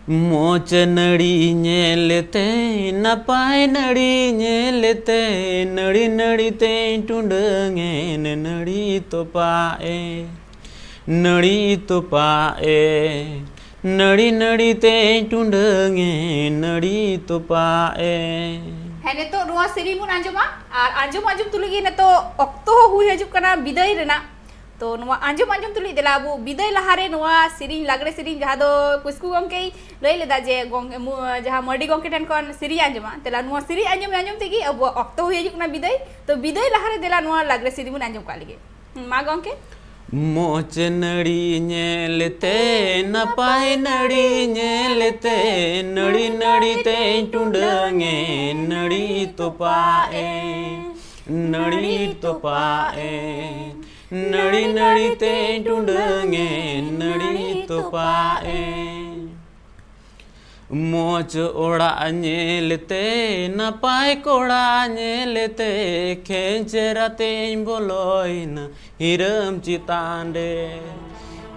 ᱢᱚᱪ ᱱᱟᱹᱲᱤ ᱧᱮᱞᱛᱮ, ᱱᱟᱯᱟᱭ ᱱᱟᱹᱲᱤ ᱧᱮᱞᱛᱮ, ᱱᱟᱹᱲᱤ ᱱᱟᱹᱲᱤ ᱛᱮᱧ ᱴᱩᱰᱟᱹᱝ ᱮᱱ ᱱᱟᱹᱲᱤ ᱛᱚᱯᱟᱜ ᱮ, ᱱᱟᱹᱲᱤ ᱛᱚᱯᱟᱜ ᱮ, ᱱᱟᱹᱲᱤ ᱱᱟᱹᱲᱤ ᱛᱮᱧ ᱴᱩᱰᱟᱹᱝ ᱮᱱ ᱱᱟᱹᱲᱤ ᱛᱚᱯᱟᱜ ᱮ᱾ ᱦᱮᱸ, ᱱᱤᱛᱚᱜ ᱱᱚᱣᱟ ᱥᱮᱨᱮᱧ ᱵᱚᱱ ᱟᱸᱡᱚᱢᱟ ᱟᱨ ᱟᱸᱡᱚᱢ ᱟᱸᱡᱚᱢ ᱛᱩᱞᱩᱡ ᱜᱮ ᱱᱤᱛᱚᱜ ᱚᱠᱛᱚ ᱦᱚᱸ ᱦᱩᱭ ᱦᱤᱡᱩᱜ ᱠᱟᱱᱟ ᱵᱤᱫᱟᱹᱭ ᱨᱮᱱᱟᱜ᱾ ᱛᱚ ᱱᱚᱣᱟ ᱟᱸᱡᱚᱢ ᱟᱸᱡᱚᱢ ᱛᱩᱞᱩᱡ ᱫᱮᱞᱟ ᱟᱵᱚ ᱵᱤᱫᱟᱹᱭ ᱞᱟᱦᱟᱨᱮ ᱱᱚᱣᱟ ᱥᱮᱨᱮᱧ, ᱞᱟᱜᱽᱲᱮ ᱥᱮᱨᱮᱧ ᱡᱟᱦᱟᱸ ᱫᱚ ᱠᱤᱥᱠᱩ ᱜᱚᱢᱠᱮᱭ ᱞᱟᱹᱭ ᱞᱮᱫᱟ ᱡᱮ ᱜᱚᱝ-, ᱢᱩ-, ᱡᱟᱦᱟᱸ ᱢᱟᱹᱨᱰᱤ ᱜᱚᱢᱠᱮ ᱴᱷᱮᱱ ᱠᱷᱚᱱ ᱥᱮᱨᱮᱧ ᱟᱸᱡᱚᱢᱟ᱾ ᱫᱮᱞᱟ ᱱᱚᱣᱟ ᱥᱮᱨᱮᱧ ᱟᱸᱡᱚᱢ ᱟᱸᱡᱚᱢ ᱛᱮᱜᱮ ᱟᱵᱚᱣᱟᱜ ᱚᱠᱛᱚ ᱦᱩᱭ ᱦᱤᱡᱩᱜ ᱠᱟᱱᱟ ᱵᱤᱫᱟᱹᱭ᱾ ᱛᱚ ᱵᱤᱫᱟᱹᱭ ᱞᱟᱦᱟᱨᱮ ᱫᱮᱞᱟ ᱱᱚᱣᱟ ᱞᱟᱜᱽᱲᱮ ᱥᱮᱨᱮᱧ ᱵᱚᱱ ᱟᱸᱡᱚᱢ ᱠᱟᱜ ᱞᱮᱜᱮ᱾ ᱦᱩᱸ, ᱢᱟ ᱜᱚᱢᱠᱮ᱾ ᱢᱚᱪ ᱱᱟᱹᱲᱤ ᱧᱮᱞᱛᱮ, ᱱᱟᱯᱟᱭ ᱱᱟᱹᱲᱤ ᱧᱮᱞᱛᱮ, ᱱᱟᱹᱲᱤ ᱱᱟᱹᱲᱤ ᱛᱮᱧ ᱴᱩᱰᱟᱹᱝ ᱮᱱ ᱱᱟᱹᱲᱤ ᱛᱚᱯᱟᱜ ᱮ, ᱱᱟᱹᱲᱤ ᱛᱚᱯᱟᱜ ᱮ, ᱱᱟᱹᱲᱤ ᱱᱟᱹᱲᱤ ᱛᱮᱧ ᱴᱩᱰᱟᱹᱝ ᱮᱱ ᱱᱟᱹᱲᱤ ᱛᱚᱯᱟᱜ ᱮ᱾ ᱢᱚᱡᱽ ᱚᱲᱟᱜ ᱧᱮᱞᱛᱮ, ᱱᱟᱯᱟᱭ ᱠᱚᱲᱟ ᱧᱮᱞᱛᱮ, ᱠᱷᱮᱧᱪᱮᱨ ᱟᱛᱮᱧ ᱵᱚᱞᱚᱭᱮᱱᱟ ᱦᱤᱨᱟᱹᱢ ᱪᱮᱛᱟᱱ ᱨᱮ,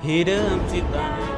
ᱦᱤᱨᱟᱹᱢ ᱪᱮᱛᱟᱱ ᱨᱮ᱾